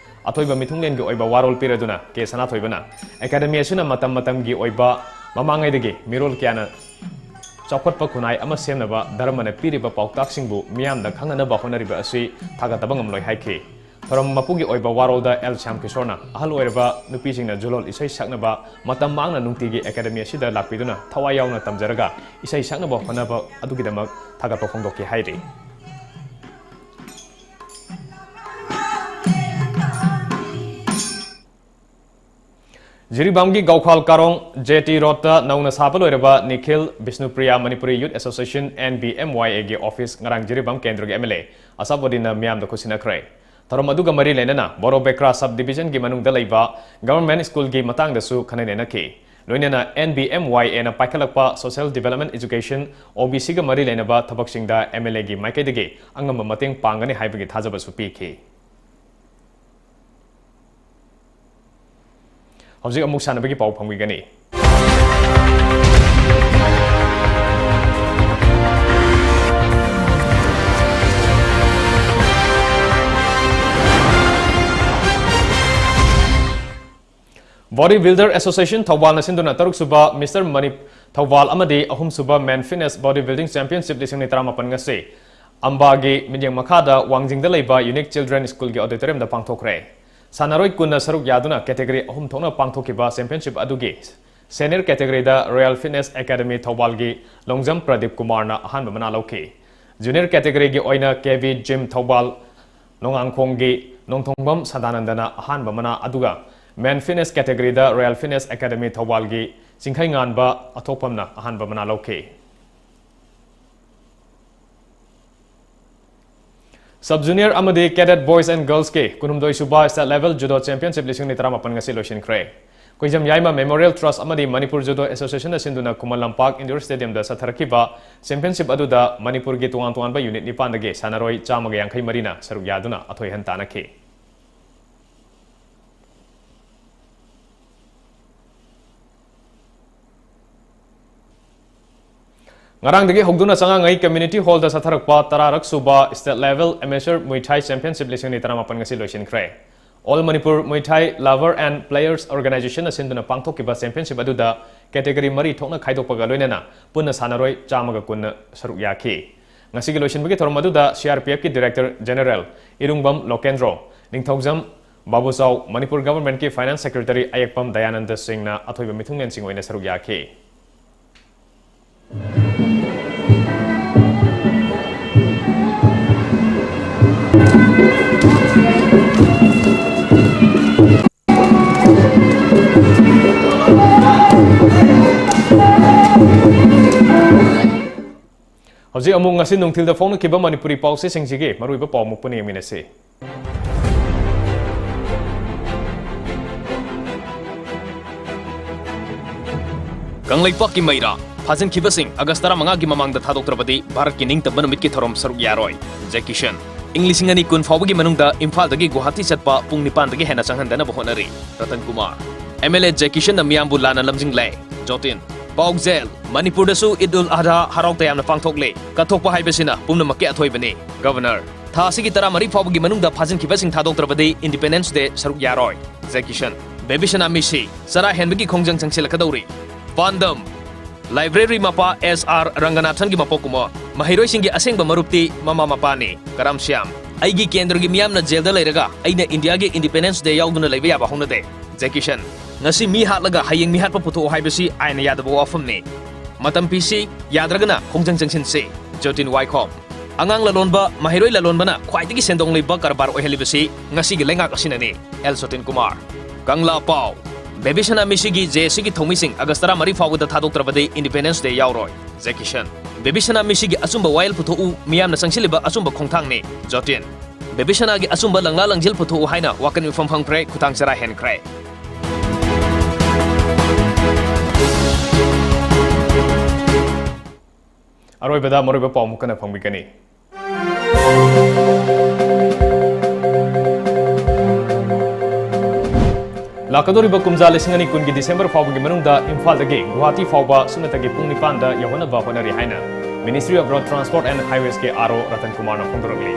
ꯑꯊꯣꯏꯕ ꯃꯤꯊꯨꯡꯂꯦꯟꯒꯤ ꯑꯣꯏꯕ ꯋꯥꯔꯣꯜ ꯄꯤꯔꯗꯨꯅ K ꯁꯅꯥꯊꯣꯏꯕꯅ ꯑꯦꯀꯥꯗꯃꯤ ꯑꯁꯤꯅ ꯃꯇꯝ ꯃꯇꯝꯒꯤ ꯑꯣꯏꯕ ꯃꯃꯥꯡꯉꯩꯗꯒꯤ ꯃꯤꯔꯣꯜ ꯀꯌꯥꯅ ꯆꯥꯎꯈꯠꯄ ꯈꯨꯟꯅꯥꯏ ꯑꯃ ꯁꯦꯝꯅꯕ ꯙꯔꯃꯅ ꯄꯤꯔꯤꯕ ꯄꯥꯎꯇꯥꯛꯁꯤꯡꯕꯨ ꯃꯤꯌꯥꯝꯗ ꯈꯪꯅꯅꯕ ꯍꯣꯠꯅꯔꯤꯕ ꯑꯁꯤ ꯊꯥꯒꯠꯇꯕ ꯉꯝꯂꯣꯏ ꯍꯥꯏꯈꯤ꯫ ꯊꯧꯔꯝ ꯃꯄꯨꯒꯤ ꯑꯣꯏꯕ ꯋꯥꯔꯣꯜꯗ ꯑꯦꯜ ꯁ꯭ꯌꯥꯝ ꯀꯤꯁꯣꯔꯅ ꯑꯍꯜ ꯑꯣꯏꯔꯕ ꯅꯨꯄꯤꯁꯤꯡꯅ ꯖꯨꯂꯣꯜ ꯏꯁꯩ ꯁꯛꯅꯕ ꯃꯇꯝ ꯃꯥꯡꯅ ꯅꯨꯡꯇꯤꯒꯤ ꯑꯦꯀꯥꯗꯃꯤ ꯑꯁꯤꯗ ꯂꯥꯛꯄꯤꯗꯨꯅ ꯊꯋꯥꯏ ꯌꯥꯎꯅ ꯇꯝꯖꯔꯒ ꯏꯁꯩ ꯁꯛꯅꯕ ꯍꯣꯠꯅꯕ ꯑꯗꯨꯒꯤꯗꯃꯛ ꯊꯥꯒꯠꯄ ꯐꯣꯡꯗꯣꯛꯈꯤ ꯍꯥꯏꯔꯤ꯫ ꯖꯤꯔꯤꯕꯥꯝꯒꯤ ꯒꯧꯈꯥꯜ ꯀꯥꯔꯣꯡ ꯖꯦ ꯇꯤ ꯔꯣꯗꯇ ꯅꯧꯅ ꯁꯥꯕ ꯂꯣꯏꯔꯕ ꯅꯤꯈꯤꯜ ꯕꯤꯁꯅꯨꯄ꯭ꯔꯤꯌꯥ ꯃꯅꯤꯄꯨꯔꯤ ꯌꯨꯠ ꯑꯦꯁꯣꯁꯤꯌꯦꯁꯟ, ꯑꯦꯟ ꯕꯤ ꯑꯦꯝ ꯋꯥꯏ ꯑꯦꯒꯤ ꯑꯣꯐꯤꯁ ꯉꯔꯥꯡ ꯖꯤꯔꯤꯕꯥꯝ ꯀꯦꯟꯗ꯭ꯔꯒꯤ ꯑꯦꯝ ꯑꯦꯜ ꯑꯦ ꯑꯁꯥꯕꯨꯗꯤꯟꯅ ꯃꯤꯌꯥꯝꯗ ꯈꯨꯠꯁꯤꯟꯅꯈ꯭ꯔꯦ꯫ ꯊꯧꯔꯝ ꯑꯗꯨꯒ ꯃꯔꯤ ꯂꯩꯅꯅ ꯕꯣꯔꯣ ꯕꯦꯀ꯭ꯔꯥ ꯁꯕ ꯗꯤꯕꯤꯖꯟꯒꯤ ꯃꯅꯨꯡꯗ ꯂꯩꯕ ꯒꯚꯔꯟꯃꯦꯟꯠ ꯁ꯭ꯀꯨꯜꯒꯤ ꯃꯇꯥꯡꯗꯁꯨ ꯈꯟꯅ ꯅꯩꯅꯈꯤ꯫ ꯂꯣꯏꯅꯅ ꯑꯦꯟ ꯕꯤ ꯑꯦꯝ ꯋꯥꯏ ꯑꯦꯅ ꯄꯥꯏꯈꯠꯂꯛꯄ ꯁꯣꯁꯤꯌꯦꯜ ꯗꯤꯚꯦꯂꯞꯃꯦꯟꯠ ꯑꯦꯖꯨꯀꯦꯁꯟ, ꯑꯣ ꯕꯤ ꯁꯤꯒ ꯃꯔꯤ ꯂꯩꯅꯕ ꯊꯕꯛꯁꯤꯡꯗ ꯑꯦꯝ ꯑꯦꯜ ꯑꯦꯒꯤ ꯃꯥꯏꯀꯩꯗꯒꯤ ꯑꯉꯝꯕ ꯃꯇꯦꯡ ꯄꯥꯡꯒꯅꯤ ꯍꯥꯏꯕꯒꯤ ꯊꯥꯖꯕꯁꯨ ꯄꯤꯈꯤ꯫ ꯍꯧꯖꯤꯛ ꯑꯃꯨꯛ ꯁꯥꯟꯅꯕꯒꯤ ꯄꯥꯎ ꯐꯪꯕꯤꯒꯅꯤ꯫ ꯕꯣꯗꯤ ꯕꯤꯜꯗꯔ ꯑꯦꯁꯣꯁꯤꯌꯦꯁꯟ ꯊꯧꯕꯥꯜꯅ ꯁꯤꯟꯗꯨꯅ ꯇꯔꯨꯛꯁꯨꯕ ꯃꯤꯁꯇꯔ ꯃꯅꯤ ꯊꯧꯕꯥꯜ ꯑꯃꯗꯤ ꯑꯍꯨꯝꯁꯨꯕ ꯃꯦꯟ ꯐꯤꯠꯅꯦꯁ ꯕꯣꯗꯤ ꯕꯤꯜꯗꯤꯡ ꯆꯦꯝꯄꯤꯌꯟꯁꯤꯞ ꯂꯤꯁꯤꯡ ꯑꯅꯤ ꯇꯔꯥꯃꯥꯄꯟ ꯉꯁꯤ ꯑꯝꯕꯥꯒꯤ ꯃꯤꯠꯌꯦꯡ ꯃꯈꯥꯗ ꯋꯥꯡꯖꯤꯡꯗ ꯂꯩꯕ ꯌꯨꯅꯤꯛ ꯆꯤꯜꯗ꯭ꯔꯦꯟ ꯁ꯭ꯀꯨꯜꯒꯤ ꯑꯣꯗꯤꯇꯣꯔꯤꯌꯝꯗ ꯄꯥꯡꯊꯣꯛꯈ꯭ꯔꯦ꯫ ꯁꯥꯟꯅꯔꯣꯏ ꯀꯨꯟꯅ ꯁꯔꯨꯛ ꯌꯥꯗꯨꯅ ꯀꯦꯇꯦꯒꯣꯔꯤ ꯑꯍꯨꯝ ꯊꯣꯛꯅ ꯄꯥꯡꯊꯣꯛꯈꯤꯕ ꯆꯦꯝꯄꯤꯌꯟꯁꯤꯞ ꯑꯗꯨꯒꯤ senior ꯀꯦꯇꯦꯒꯣꯔꯤꯗ royal fitness academy ꯊꯧꯕꯥꯜꯒꯤ Longjam Pradeep ꯀꯨꯃꯥꯔꯅ ꯑꯍꯥꯟꯕ ꯃꯅꯥ ꯂꯧꯈꯤ꯫ ꯖꯨꯅꯤꯌꯔ ꯀꯦꯇꯦꯒꯣꯔꯤꯒꯤ ꯑꯣꯏꯅ ꯀꯦ ꯚꯤ ꯖꯤꯝ ꯊꯧꯕꯥꯜ, ꯅꯣꯡꯉꯥꯡꯈꯣꯡꯒꯤ ꯅꯣꯡꯊꯣꯡꯕꯝ ꯁꯗꯥꯅꯟꯗꯅ ꯑꯍꯥꯟꯕ ꯃꯅꯥ, ꯑꯗꯨꯒ ꯃꯦꯟ fitness ꯀꯦꯇꯦꯒꯣꯔꯤꯗ royal fitness academy ꯊꯧꯕꯥꯜꯒꯤ Chingkheinganba ꯑꯊꯣꯛꯄꯝꯅ ꯑꯍꯥꯟꯕ ꯃꯅꯥ ꯂꯧꯈꯤ꯫ ꯁꯕ ꯖꯨꯅꯤꯌꯔ ꯑꯃꯗꯤ ꯀꯦꯗꯦꯠ ꯕꯣꯏꯁ ꯑꯦꯟ ꯒꯔꯜꯁꯀꯤ ꯀꯨꯟꯍꯨꯝꯗꯣꯏ ꯁꯨꯕ ꯁ꯭ꯇꯦꯠ ꯂꯦꯚꯦꯜ ꯖꯨꯗꯣ ꯆꯦꯝꯄꯤꯌꯟꯁꯤꯞ ꯂꯤꯁꯤꯡ ꯑꯅꯤ ꯇꯔꯥꯃꯥꯄꯟ ꯉꯁꯤ ꯂꯣꯏꯁꯤꯟꯈ꯭ꯔꯦ꯫ ꯀꯨꯏꯖꯝ ꯌꯥꯏꯃ ꯃꯦꯃꯣꯔꯤꯌꯦꯜ ꯇ꯭ꯔꯁ ꯑꯃꯗꯤ ꯃꯅꯤꯄꯨꯔ ꯖꯨꯗꯣ ꯑꯦꯁꯣꯁꯤꯌꯦꯁꯟꯅ ꯁꯤꯟꯗꯨꯅ ꯈꯨꯃꯟ ꯂꯝꯄꯥꯛ ꯏꯟꯗꯣꯔ ꯁ꯭ꯇꯦꯗꯤꯌꯝꯗ ꯆꯠꯊꯔꯛꯈꯤꯕ ꯆꯦꯝꯄꯤꯌꯟꯁꯤꯞ ꯑꯗꯨꯗ ꯃꯅꯤꯄꯨꯔꯒꯤ ꯇꯣꯉꯥꯟ ꯇꯣꯉꯥꯟꯕ ꯌꯨꯅꯤꯠ ꯅꯤꯄꯥꯟꯗꯒꯤ ꯁꯥꯟꯅꯔꯣꯏ ꯆꯥꯝꯃꯒ ꯌꯥꯡꯈꯩ ꯃꯔꯤꯅ ꯁꯔꯨꯛ ꯌꯥꯗꯨꯅ ꯑꯊꯣꯏ ꯑꯍꯟ ꯇꯥꯟꯅꯈꯤ꯫ ꯉꯔꯥꯡꯗꯒꯤ ꯍꯧꯗꯨꯅ ꯆꯉꯥꯉꯩ ꯀꯝꯃ꯭ꯌꯨꯅꯤꯇꯤ ꯍꯣꯜꯗ ꯆꯠꯊꯔꯛꯄ ꯇꯔꯥꯔꯛ ꯁꯨꯕ ꯁ꯭ꯇꯦꯠ ꯂꯦꯚꯦꯜ ꯑꯦꯃꯦꯆꯔ ꯃꯨꯏ ꯊꯥꯏ ꯆꯦꯝꯄꯤꯌꯟꯁꯤꯞ ꯂꯤꯁꯤꯡ ꯑꯅꯤ ꯇꯔꯥꯃꯥꯄꯟ ꯉꯁꯤ ꯂꯣꯏꯁꯤꯟꯈ꯭ꯔꯦ꯫ ꯑꯣꯜ ꯃꯅꯤꯄꯨꯔ ꯃꯨꯏ ꯊꯥꯏ ꯂꯚꯔ ꯑꯦꯟ ꯄ꯭ꯂꯦꯌꯔꯁ ꯑꯣꯔꯒꯅꯥꯏꯖꯦꯁꯟꯅ ꯁꯤꯟꯗꯨꯅ ꯄꯥꯡꯊꯣꯛꯈꯤꯕ ꯆꯦꯝꯄꯤꯌꯟꯁꯤꯞ ꯑꯗꯨꯗ ꯀꯦꯇꯦꯒꯣꯔꯤ ꯃꯔꯤ ꯊꯣꯛꯅ ꯈꯥꯏꯗꯣꯛꯄꯒ ꯂꯣꯏꯅꯅ ꯄꯨꯟꯅ ꯁꯥꯟꯅꯔꯣꯏ ꯆꯥꯝꯃꯒ ꯀꯨꯟꯅ ꯁꯔꯨꯛ ꯌꯥꯈꯤ꯫ ꯉꯁꯤꯒꯤ ꯂꯣꯏꯁꯤꯟꯕꯒꯤ ꯊꯧꯔꯝ ꯑꯗꯨꯗ ꯁꯤ ꯑꯥꯔ ꯄꯤ ꯑꯦꯐꯀꯤ ꯗꯤꯔꯦꯛꯇꯔ ꯖꯦꯅꯔꯦꯜ ꯏꯔꯨꯡꯕꯝ ꯂꯣꯀꯦꯟꯗ꯭ꯔꯣ, ꯅꯤꯡꯊꯧꯖꯝ ꯕꯥꯕꯨꯆꯥꯎ, ꯃꯅꯤꯄꯨꯔ ꯒꯚꯔꯟꯃꯦꯟꯠꯀꯤ ꯐꯥꯏꯅꯥꯟꯁ ꯁꯦꯀ꯭ꯔꯦꯇꯔꯤ ꯑꯌꯦꯛꯄꯝ ꯗꯌꯥꯅꯟꯗ ꯁꯤꯡꯅ ꯑꯊꯣꯏꯕ ꯃꯤꯊꯨꯡꯂꯦꯟꯁꯤꯡ ꯑꯣꯏꯅ ꯁꯔꯨꯛ ꯌꯥꯈꯤ꯫ ꯍꯧꯖꯤꯛ ꯑꯃꯨꯛ ꯉꯁꯤ ꯅꯨꯡꯊꯤꯜꯗ ꯐꯣꯡꯅꯈꯤꯕ ꯃꯅꯤꯄꯨꯔꯤ ꯄꯥꯎꯆꯦꯁꯤꯡꯁꯤꯒꯤ ꯃꯔꯨꯑꯣꯏꯕ ꯄꯥꯎ ꯑꯃꯨꯛ ꯄꯨꯟꯅ ꯌꯦꯡꯃꯤꯟꯅꯁꯤ꯫ ꯀꯪꯂꯩꯄꯥꯛꯀꯤ ꯃꯩꯔꯥ, ꯐꯥꯖꯤꯟꯈꯤꯕꯁꯤꯡ ꯑꯥꯒꯁ ꯇꯔꯥꯃꯉꯥꯒꯤ ꯃꯃꯥꯡꯗ ꯊꯥꯗꯣꯛꯇ꯭ꯔꯕꯗꯤ ꯚꯥꯔꯠꯀꯤ ꯅꯤꯡꯇꯝꯕ ꯅꯨꯃꯤꯠꯀꯤ ꯊꯧꯔꯝ ꯁꯔꯨꯛ ꯌꯥꯔꯣꯏ, ꯖꯦ ꯀꯤꯁꯟ꯫ ꯏꯪ ꯂꯤꯁꯤꯡ ꯑꯅꯤ ꯀꯨꯟ ꯐꯥꯎꯕꯒꯤ ꯃꯅꯨꯡꯗ ꯏꯝꯐꯥꯜꯗꯒꯤ ꯒꯨꯋꯥꯍꯥꯇꯤ ꯆꯠꯄ ꯄꯨꯡ ꯅꯤꯄꯥꯟꯗꯒꯤ ꯍꯦꯟꯅ ꯆꯪꯍꯟꯗꯅꯕ ꯍꯣꯠꯅꯔꯤ, Ratan Kumar. M L A J ꯀꯤꯁꯟꯅ ꯃꯤꯌꯥꯝꯕꯨ ꯂꯥꯟꯅ ꯂꯝꯖꯤꯡꯂꯦ, ꯖꯣꯇꯤꯟ꯫ ꯄꯥꯎꯖꯦꯜ: ꯃꯅꯤꯄꯨꯔꯗꯁꯨ ꯏꯗ ꯎꯜ ꯑꯙꯥ ꯍꯔꯥꯎ ꯇꯌꯥꯝꯅ ꯄꯥꯡꯊꯣꯛꯂꯦ꯫ ꯀꯠꯊꯣꯛꯄ ꯍꯥꯏꯕꯁꯤꯅ ꯄꯨꯝꯅꯃꯛꯀꯤ ꯑꯊꯣꯏꯕꯅꯤ, ꯒꯚꯔꯅꯔ꯫ ꯊꯥ ꯑꯁꯤꯒꯤ ꯇꯔꯥꯃꯔꯤ ꯐꯥꯎꯕꯒꯤ ꯃꯅꯨꯡꯗ ꯐꯥꯖꯤꯟꯈꯤꯕꯁꯤꯡ ꯊꯥꯗꯣꯛꯇ꯭ꯔꯕꯗꯤ ꯏꯟꯗꯤꯄꯦꯟꯗꯦꯟꯁ ꯗꯦ ꯁꯔꯨꯛ ꯌꯥꯔꯣꯏ, ꯖꯦ ꯀꯤꯁꯟ꯫ ꯕꯦꯕꯤꯁꯅꯥ ꯃꯤꯁꯤ ꯆꯔꯥ ꯍꯦꯟꯕꯒꯤ ꯈꯣꯡꯖꯪ ꯆꯪꯁꯤꯜꯂꯛꯀꯗꯧꯔꯤ, ꯄꯥꯟꯗꯝ: ꯂꯥꯏꯕ꯭ꯔꯦꯔꯤ ꯃꯄꯥ ꯑꯦꯁ ꯑꯥꯔ ꯔꯪꯒꯅꯥꯊꯟꯒꯤ ꯃꯄꯣꯛꯀꯨꯝꯑꯣ꯫ ꯃꯍꯩꯔꯣꯏꯁꯤꯡꯒꯤ ꯑꯁꯦꯡꯕ ꯃꯔꯨꯞꯇꯤ ꯃꯃꯥ ꯃꯄꯥꯅꯤ, ꯀꯔꯝ ꯁ꯭ꯌꯥꯝ꯫ ꯑꯩꯒꯤ ꯀꯦꯟꯗ꯭ꯔꯒꯤ ꯃꯤꯌꯥꯝꯅ ꯖꯦꯜꯗ ꯂꯩꯔꯒ ꯑꯩꯅ ꯏꯟꯗꯤꯌꯥꯒꯤ ꯏꯟꯗꯤꯄꯦꯟꯗꯦꯟꯁ ꯗꯦ ꯌꯥꯎꯗꯨꯅ ꯂꯩꯕ ꯌꯥꯕ ꯍꯧꯅꯗꯦ, ꯖꯦ ꯀꯤꯁꯟ꯫ ꯉꯁꯤ ꯃꯤ ꯍꯥꯠꯂꯒ ꯍꯌꯦꯡ ꯃꯤꯍꯥꯠꯄ ꯄꯨꯊꯣꯛꯑꯣ ꯍꯥꯏꯕꯁꯤ ꯑꯥꯏꯟꯅ ꯌꯥꯗꯕ ꯋꯥꯐꯝꯅꯤ꯫ ꯃꯇꯝ ꯄꯤꯁꯤ, ꯌꯥꯗ꯭ꯔꯒꯅ ꯈꯣꯡꯖꯪ ꯆꯪꯁꯤꯟꯁꯤ, ꯖꯣꯇꯤꯟ ꯋꯥꯏꯈꯣꯝ꯫ ꯑꯉꯥꯡ ꯂꯂꯣꯟꯕ, ꯃꯍꯩꯔꯣꯏ ꯂꯂꯣꯟꯕꯅ ꯈ꯭ꯋꯥꯏꯗꯒꯤ ꯁꯦꯟꯗꯣꯡ ꯂꯩꯕ ꯀꯔꯕꯥꯔ ꯑꯣꯏꯍꯜꯂꯤꯕꯁꯤ ꯉꯁꯤꯒꯤ ꯂꯩꯉꯥꯛ ꯑꯁꯤꯅꯅꯤ, ꯑꯦꯜ ꯁꯣꯇꯤꯟ ꯀꯨꯃꯥꯔ꯫ ꯀꯪꯂꯥ ꯄꯥꯎ: ꯕꯦꯕꯤꯁꯅꯥ ꯃꯤꯁꯤꯒꯤ ꯖꯦ ꯑꯦꯁ ꯁꯤꯒꯤ ꯊꯧꯃꯤꯁꯤꯡ ꯑꯥꯒꯁ ꯇꯔꯥꯃꯔꯤ ꯐꯥꯎꯕꯗ ꯊꯥꯗꯣꯛꯇ꯭ꯔꯕꯗꯤ ꯏꯟꯗꯤꯄꯦꯟꯗꯦꯟꯁ ꯗꯦ ꯌꯥꯎꯔꯣꯏ, ꯖꯦ ꯀꯤꯁꯟ꯫ ꯕꯦꯕꯤꯁꯅꯥ ꯃꯤꯁꯤꯒꯤ ꯑꯆꯨꯝꯕ ꯋꯥꯌꯦꯜ ꯄꯨꯊꯣꯛꯎ, ꯃꯤꯌꯥꯝꯅ ꯆꯪꯁꯤꯜꯂꯤꯕ ꯑꯆꯨꯝꯕ ꯈꯣꯡꯊꯥꯡꯅꯤ, ꯖꯣꯇꯤꯟ꯫ ꯕꯦꯕꯤꯁꯅꯥꯒꯤ ꯑꯆꯨꯝꯕ ꯂꯪꯂꯥ ꯂꯪꯖꯤꯜ ꯄꯨꯊꯣꯛꯎ ꯍꯥꯏꯅ ꯋꯥꯀꯠ ꯃꯤꯐꯝ ꯐꯝꯈ꯭ꯔꯦ, ꯈꯨꯠꯊꯥꯡ ꯆꯔꯥ ꯍꯦꯟꯈ꯭ꯔꯦ꯫ ꯑꯔꯣꯏꯕꯗ ꯃꯔꯨꯑꯣꯏꯕ ꯄꯥꯎ ꯑꯃꯨꯛ ꯍꯟꯅ ꯐꯪꯕꯤꯒꯅꯤ꯫ ꯂꯥꯛꯀꯗꯧꯔꯤꯕ ꯀꯨꯝꯖꯥ ꯂꯤꯁꯤꯡ ꯑꯅꯤ ꯀꯨꯟꯒꯤ ꯗꯤꯁꯦꯝꯕꯔ ꯐꯥꯎꯕꯒꯤ ꯃꯅꯨꯡꯗ ꯏꯝꯐꯥꯜꯗꯒꯤ ꯒꯨꯋꯥꯍꯥꯇꯤ ꯐꯥꯎꯕ ꯁꯨꯞꯅꯇꯒꯤ ꯄꯨꯡ ꯅꯤꯄꯥꯟꯗ ꯌꯧꯍꯟꯅꯕ ꯍꯣꯠꯅꯔꯤ ꯍꯥꯏꯅ Ministry of Road Transport and Highways ꯀꯤ ꯑꯥꯔ ꯑꯣ ꯔꯇꯟ ꯀꯨꯃꯥꯔꯅ ꯐꯣꯡꯗꯣꯔꯛꯂꯤ꯫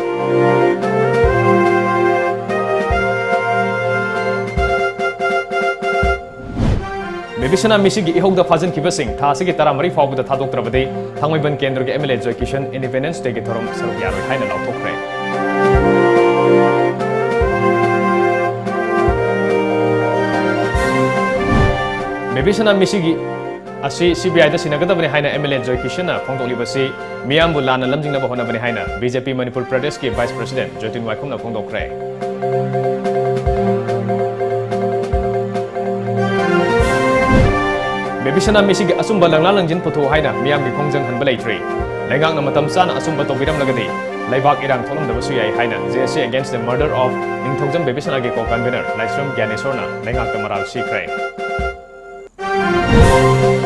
ꯕꯦꯕꯤꯁꯅꯥ ꯃꯤꯁꯤꯒꯤ ꯏꯍꯧꯗ ꯐꯥꯖꯤꯟꯈꯤꯕꯁꯤꯡ ꯊꯥ ꯑꯁꯤꯒꯤ ꯇꯔꯥꯃꯔꯤ ꯐꯥꯎꯕꯗ ꯊꯥꯗꯣꯛꯇ꯭ꯔꯕꯗꯤ ꯊꯥꯡꯃꯩꯕꯟ ꯀꯦꯟꯗ꯭ꯔꯒꯤ M L A Joy Kishan independence ꯗꯦꯒꯤ ꯊꯧꯔꯝ ꯁꯔꯨꯛ ꯌꯥꯔꯣꯏ ꯍꯥꯏꯅ ꯂꯥꯎꯊꯣꯛꯈ꯭ꯔꯦ꯫ ꯕꯦꯕꯤꯁꯅꯥ ꯃꯤꯁꯤꯒꯤ ꯑꯁꯤ ꯁꯤ ꯕꯤ ꯑꯥꯏꯗ ꯁꯤꯟꯅꯒꯗꯕꯅꯤ ꯍꯥꯏꯅ ꯑꯦꯝ ꯑꯦꯜ ꯑꯦ ꯖꯣꯏ ꯀꯤꯁꯟꯅ ꯐꯣꯡꯗꯣꯛꯂꯤꯕꯁꯤ ꯃꯤꯌꯥꯝꯕꯨ ꯂꯥꯟꯅ ꯂꯝꯖꯤꯡꯅꯕ ꯍꯣꯠꯅꯕꯅꯤ ꯍꯥꯏꯅ ꯕꯤ ꯖꯦ ꯄꯤ ꯃꯅꯤꯄꯨꯔ ꯄ꯭ꯔꯗꯦꯁꯀꯤ ꯚꯥꯏꯁ ꯄ꯭ꯔꯁꯤꯗꯦꯟꯠ ꯖꯣꯇꯤꯟ ꯋꯥꯏꯈꯣꯝꯅ ꯐꯣꯡꯗꯣꯛꯈ꯭ꯔꯦ꯫ ꯕꯦꯕꯤꯁꯅꯥ ꯃꯤꯁꯤꯒꯤ ꯑꯆꯨꯝꯕ ꯂꯪꯂꯥ ꯂꯪꯖꯤꯟ ꯄꯨꯊꯣꯛꯎ ꯍꯥꯏꯅ ꯃꯤꯌꯥꯝꯒꯤ ꯈꯣꯡꯖꯪ ꯍꯟꯕ ꯂꯩꯇ꯭ꯔꯤ꯫ ꯂꯩꯉꯥꯛꯅ ꯃꯇꯝ ꯆꯥꯅ ꯑꯆꯨꯝꯕ ꯇꯧꯕꯤꯔꯝꯂꯒꯗꯤ ꯂꯩꯕꯥꯛ ꯏꯔꯥꯡ ꯊꯣꯛꯂꯝꯗꯕꯁꯨ ꯌꯥꯏ ꯍꯥꯏꯅ J A C Against the Murder of Ningthoujam ꯕꯦꯕꯤꯁꯅꯥꯒꯤ co-convener ꯂꯥꯏꯁ꯭ꯔꯝ ꯒ꯭ꯌꯥꯅꯦꯁꯣꯔꯅ ꯂꯩꯉꯥꯛꯇ ꯃꯔꯥꯜ ꯁꯤꯈ꯭ꯔꯦ꯫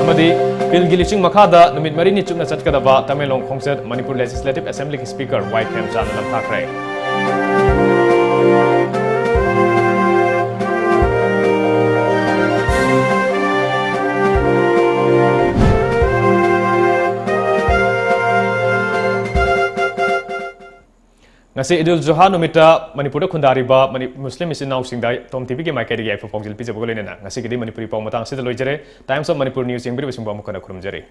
ꯑꯃꯗꯤ ꯕꯤꯜꯒꯤ ꯂꯨꯆꯤꯡ ꯃꯈꯥꯗ ꯅꯨꯃꯤꯠ ꯃꯔꯤꯅꯤ ꯆꯨꯞꯅ ꯆꯠꯀꯗꯕ ꯇꯃꯦꯡꯂꯣꯡ ꯈꯣꯡꯆꯠ ꯃꯅꯤꯄꯨꯔ Legislative Assemblyꯒꯤ Speaker ꯋꯥꯏ ꯈꯦꯝꯆꯥꯟꯅ ꯂꯝꯊꯥꯈ꯭ꯔꯦ꯫ ꯉꯁꯤ ꯏꯗꯨꯜ ꯖꯨꯍꯥ ꯅꯨꯃꯤꯠꯇ ꯃꯅꯤꯄꯨꯔꯗ ꯈꯨꯟꯗꯥꯔꯤꯕ ꯃꯅꯤ-, ꯃꯨꯁꯂꯤꯝ ꯏꯆꯤꯟ ꯏꯅꯥꯎꯁꯤꯡꯗ ꯇꯣꯝ ꯇꯤꯚꯤꯒꯤ ꯃꯥꯏꯀꯩꯗꯒꯤ ꯌꯥꯏꯐ ꯄꯥꯎꯖꯦꯜ ꯄꯤꯖꯕꯒ ꯂꯣꯏꯅꯅ ꯉꯁꯤꯒꯤꯗꯤ ꯃꯅꯤꯄꯨꯔꯤ ꯄꯥꯎ ꯃꯇꯥꯡ ꯑꯁꯤꯗ ꯂꯣꯏꯖꯔꯦ꯫ Times of Manipur News ꯌꯦꯡꯕꯤꯔꯤꯕꯁꯤꯡꯕꯨ ꯑꯃꯨꯛ ꯍꯟꯅ ꯈꯨꯔꯨꯝꯖꯔꯤ꯫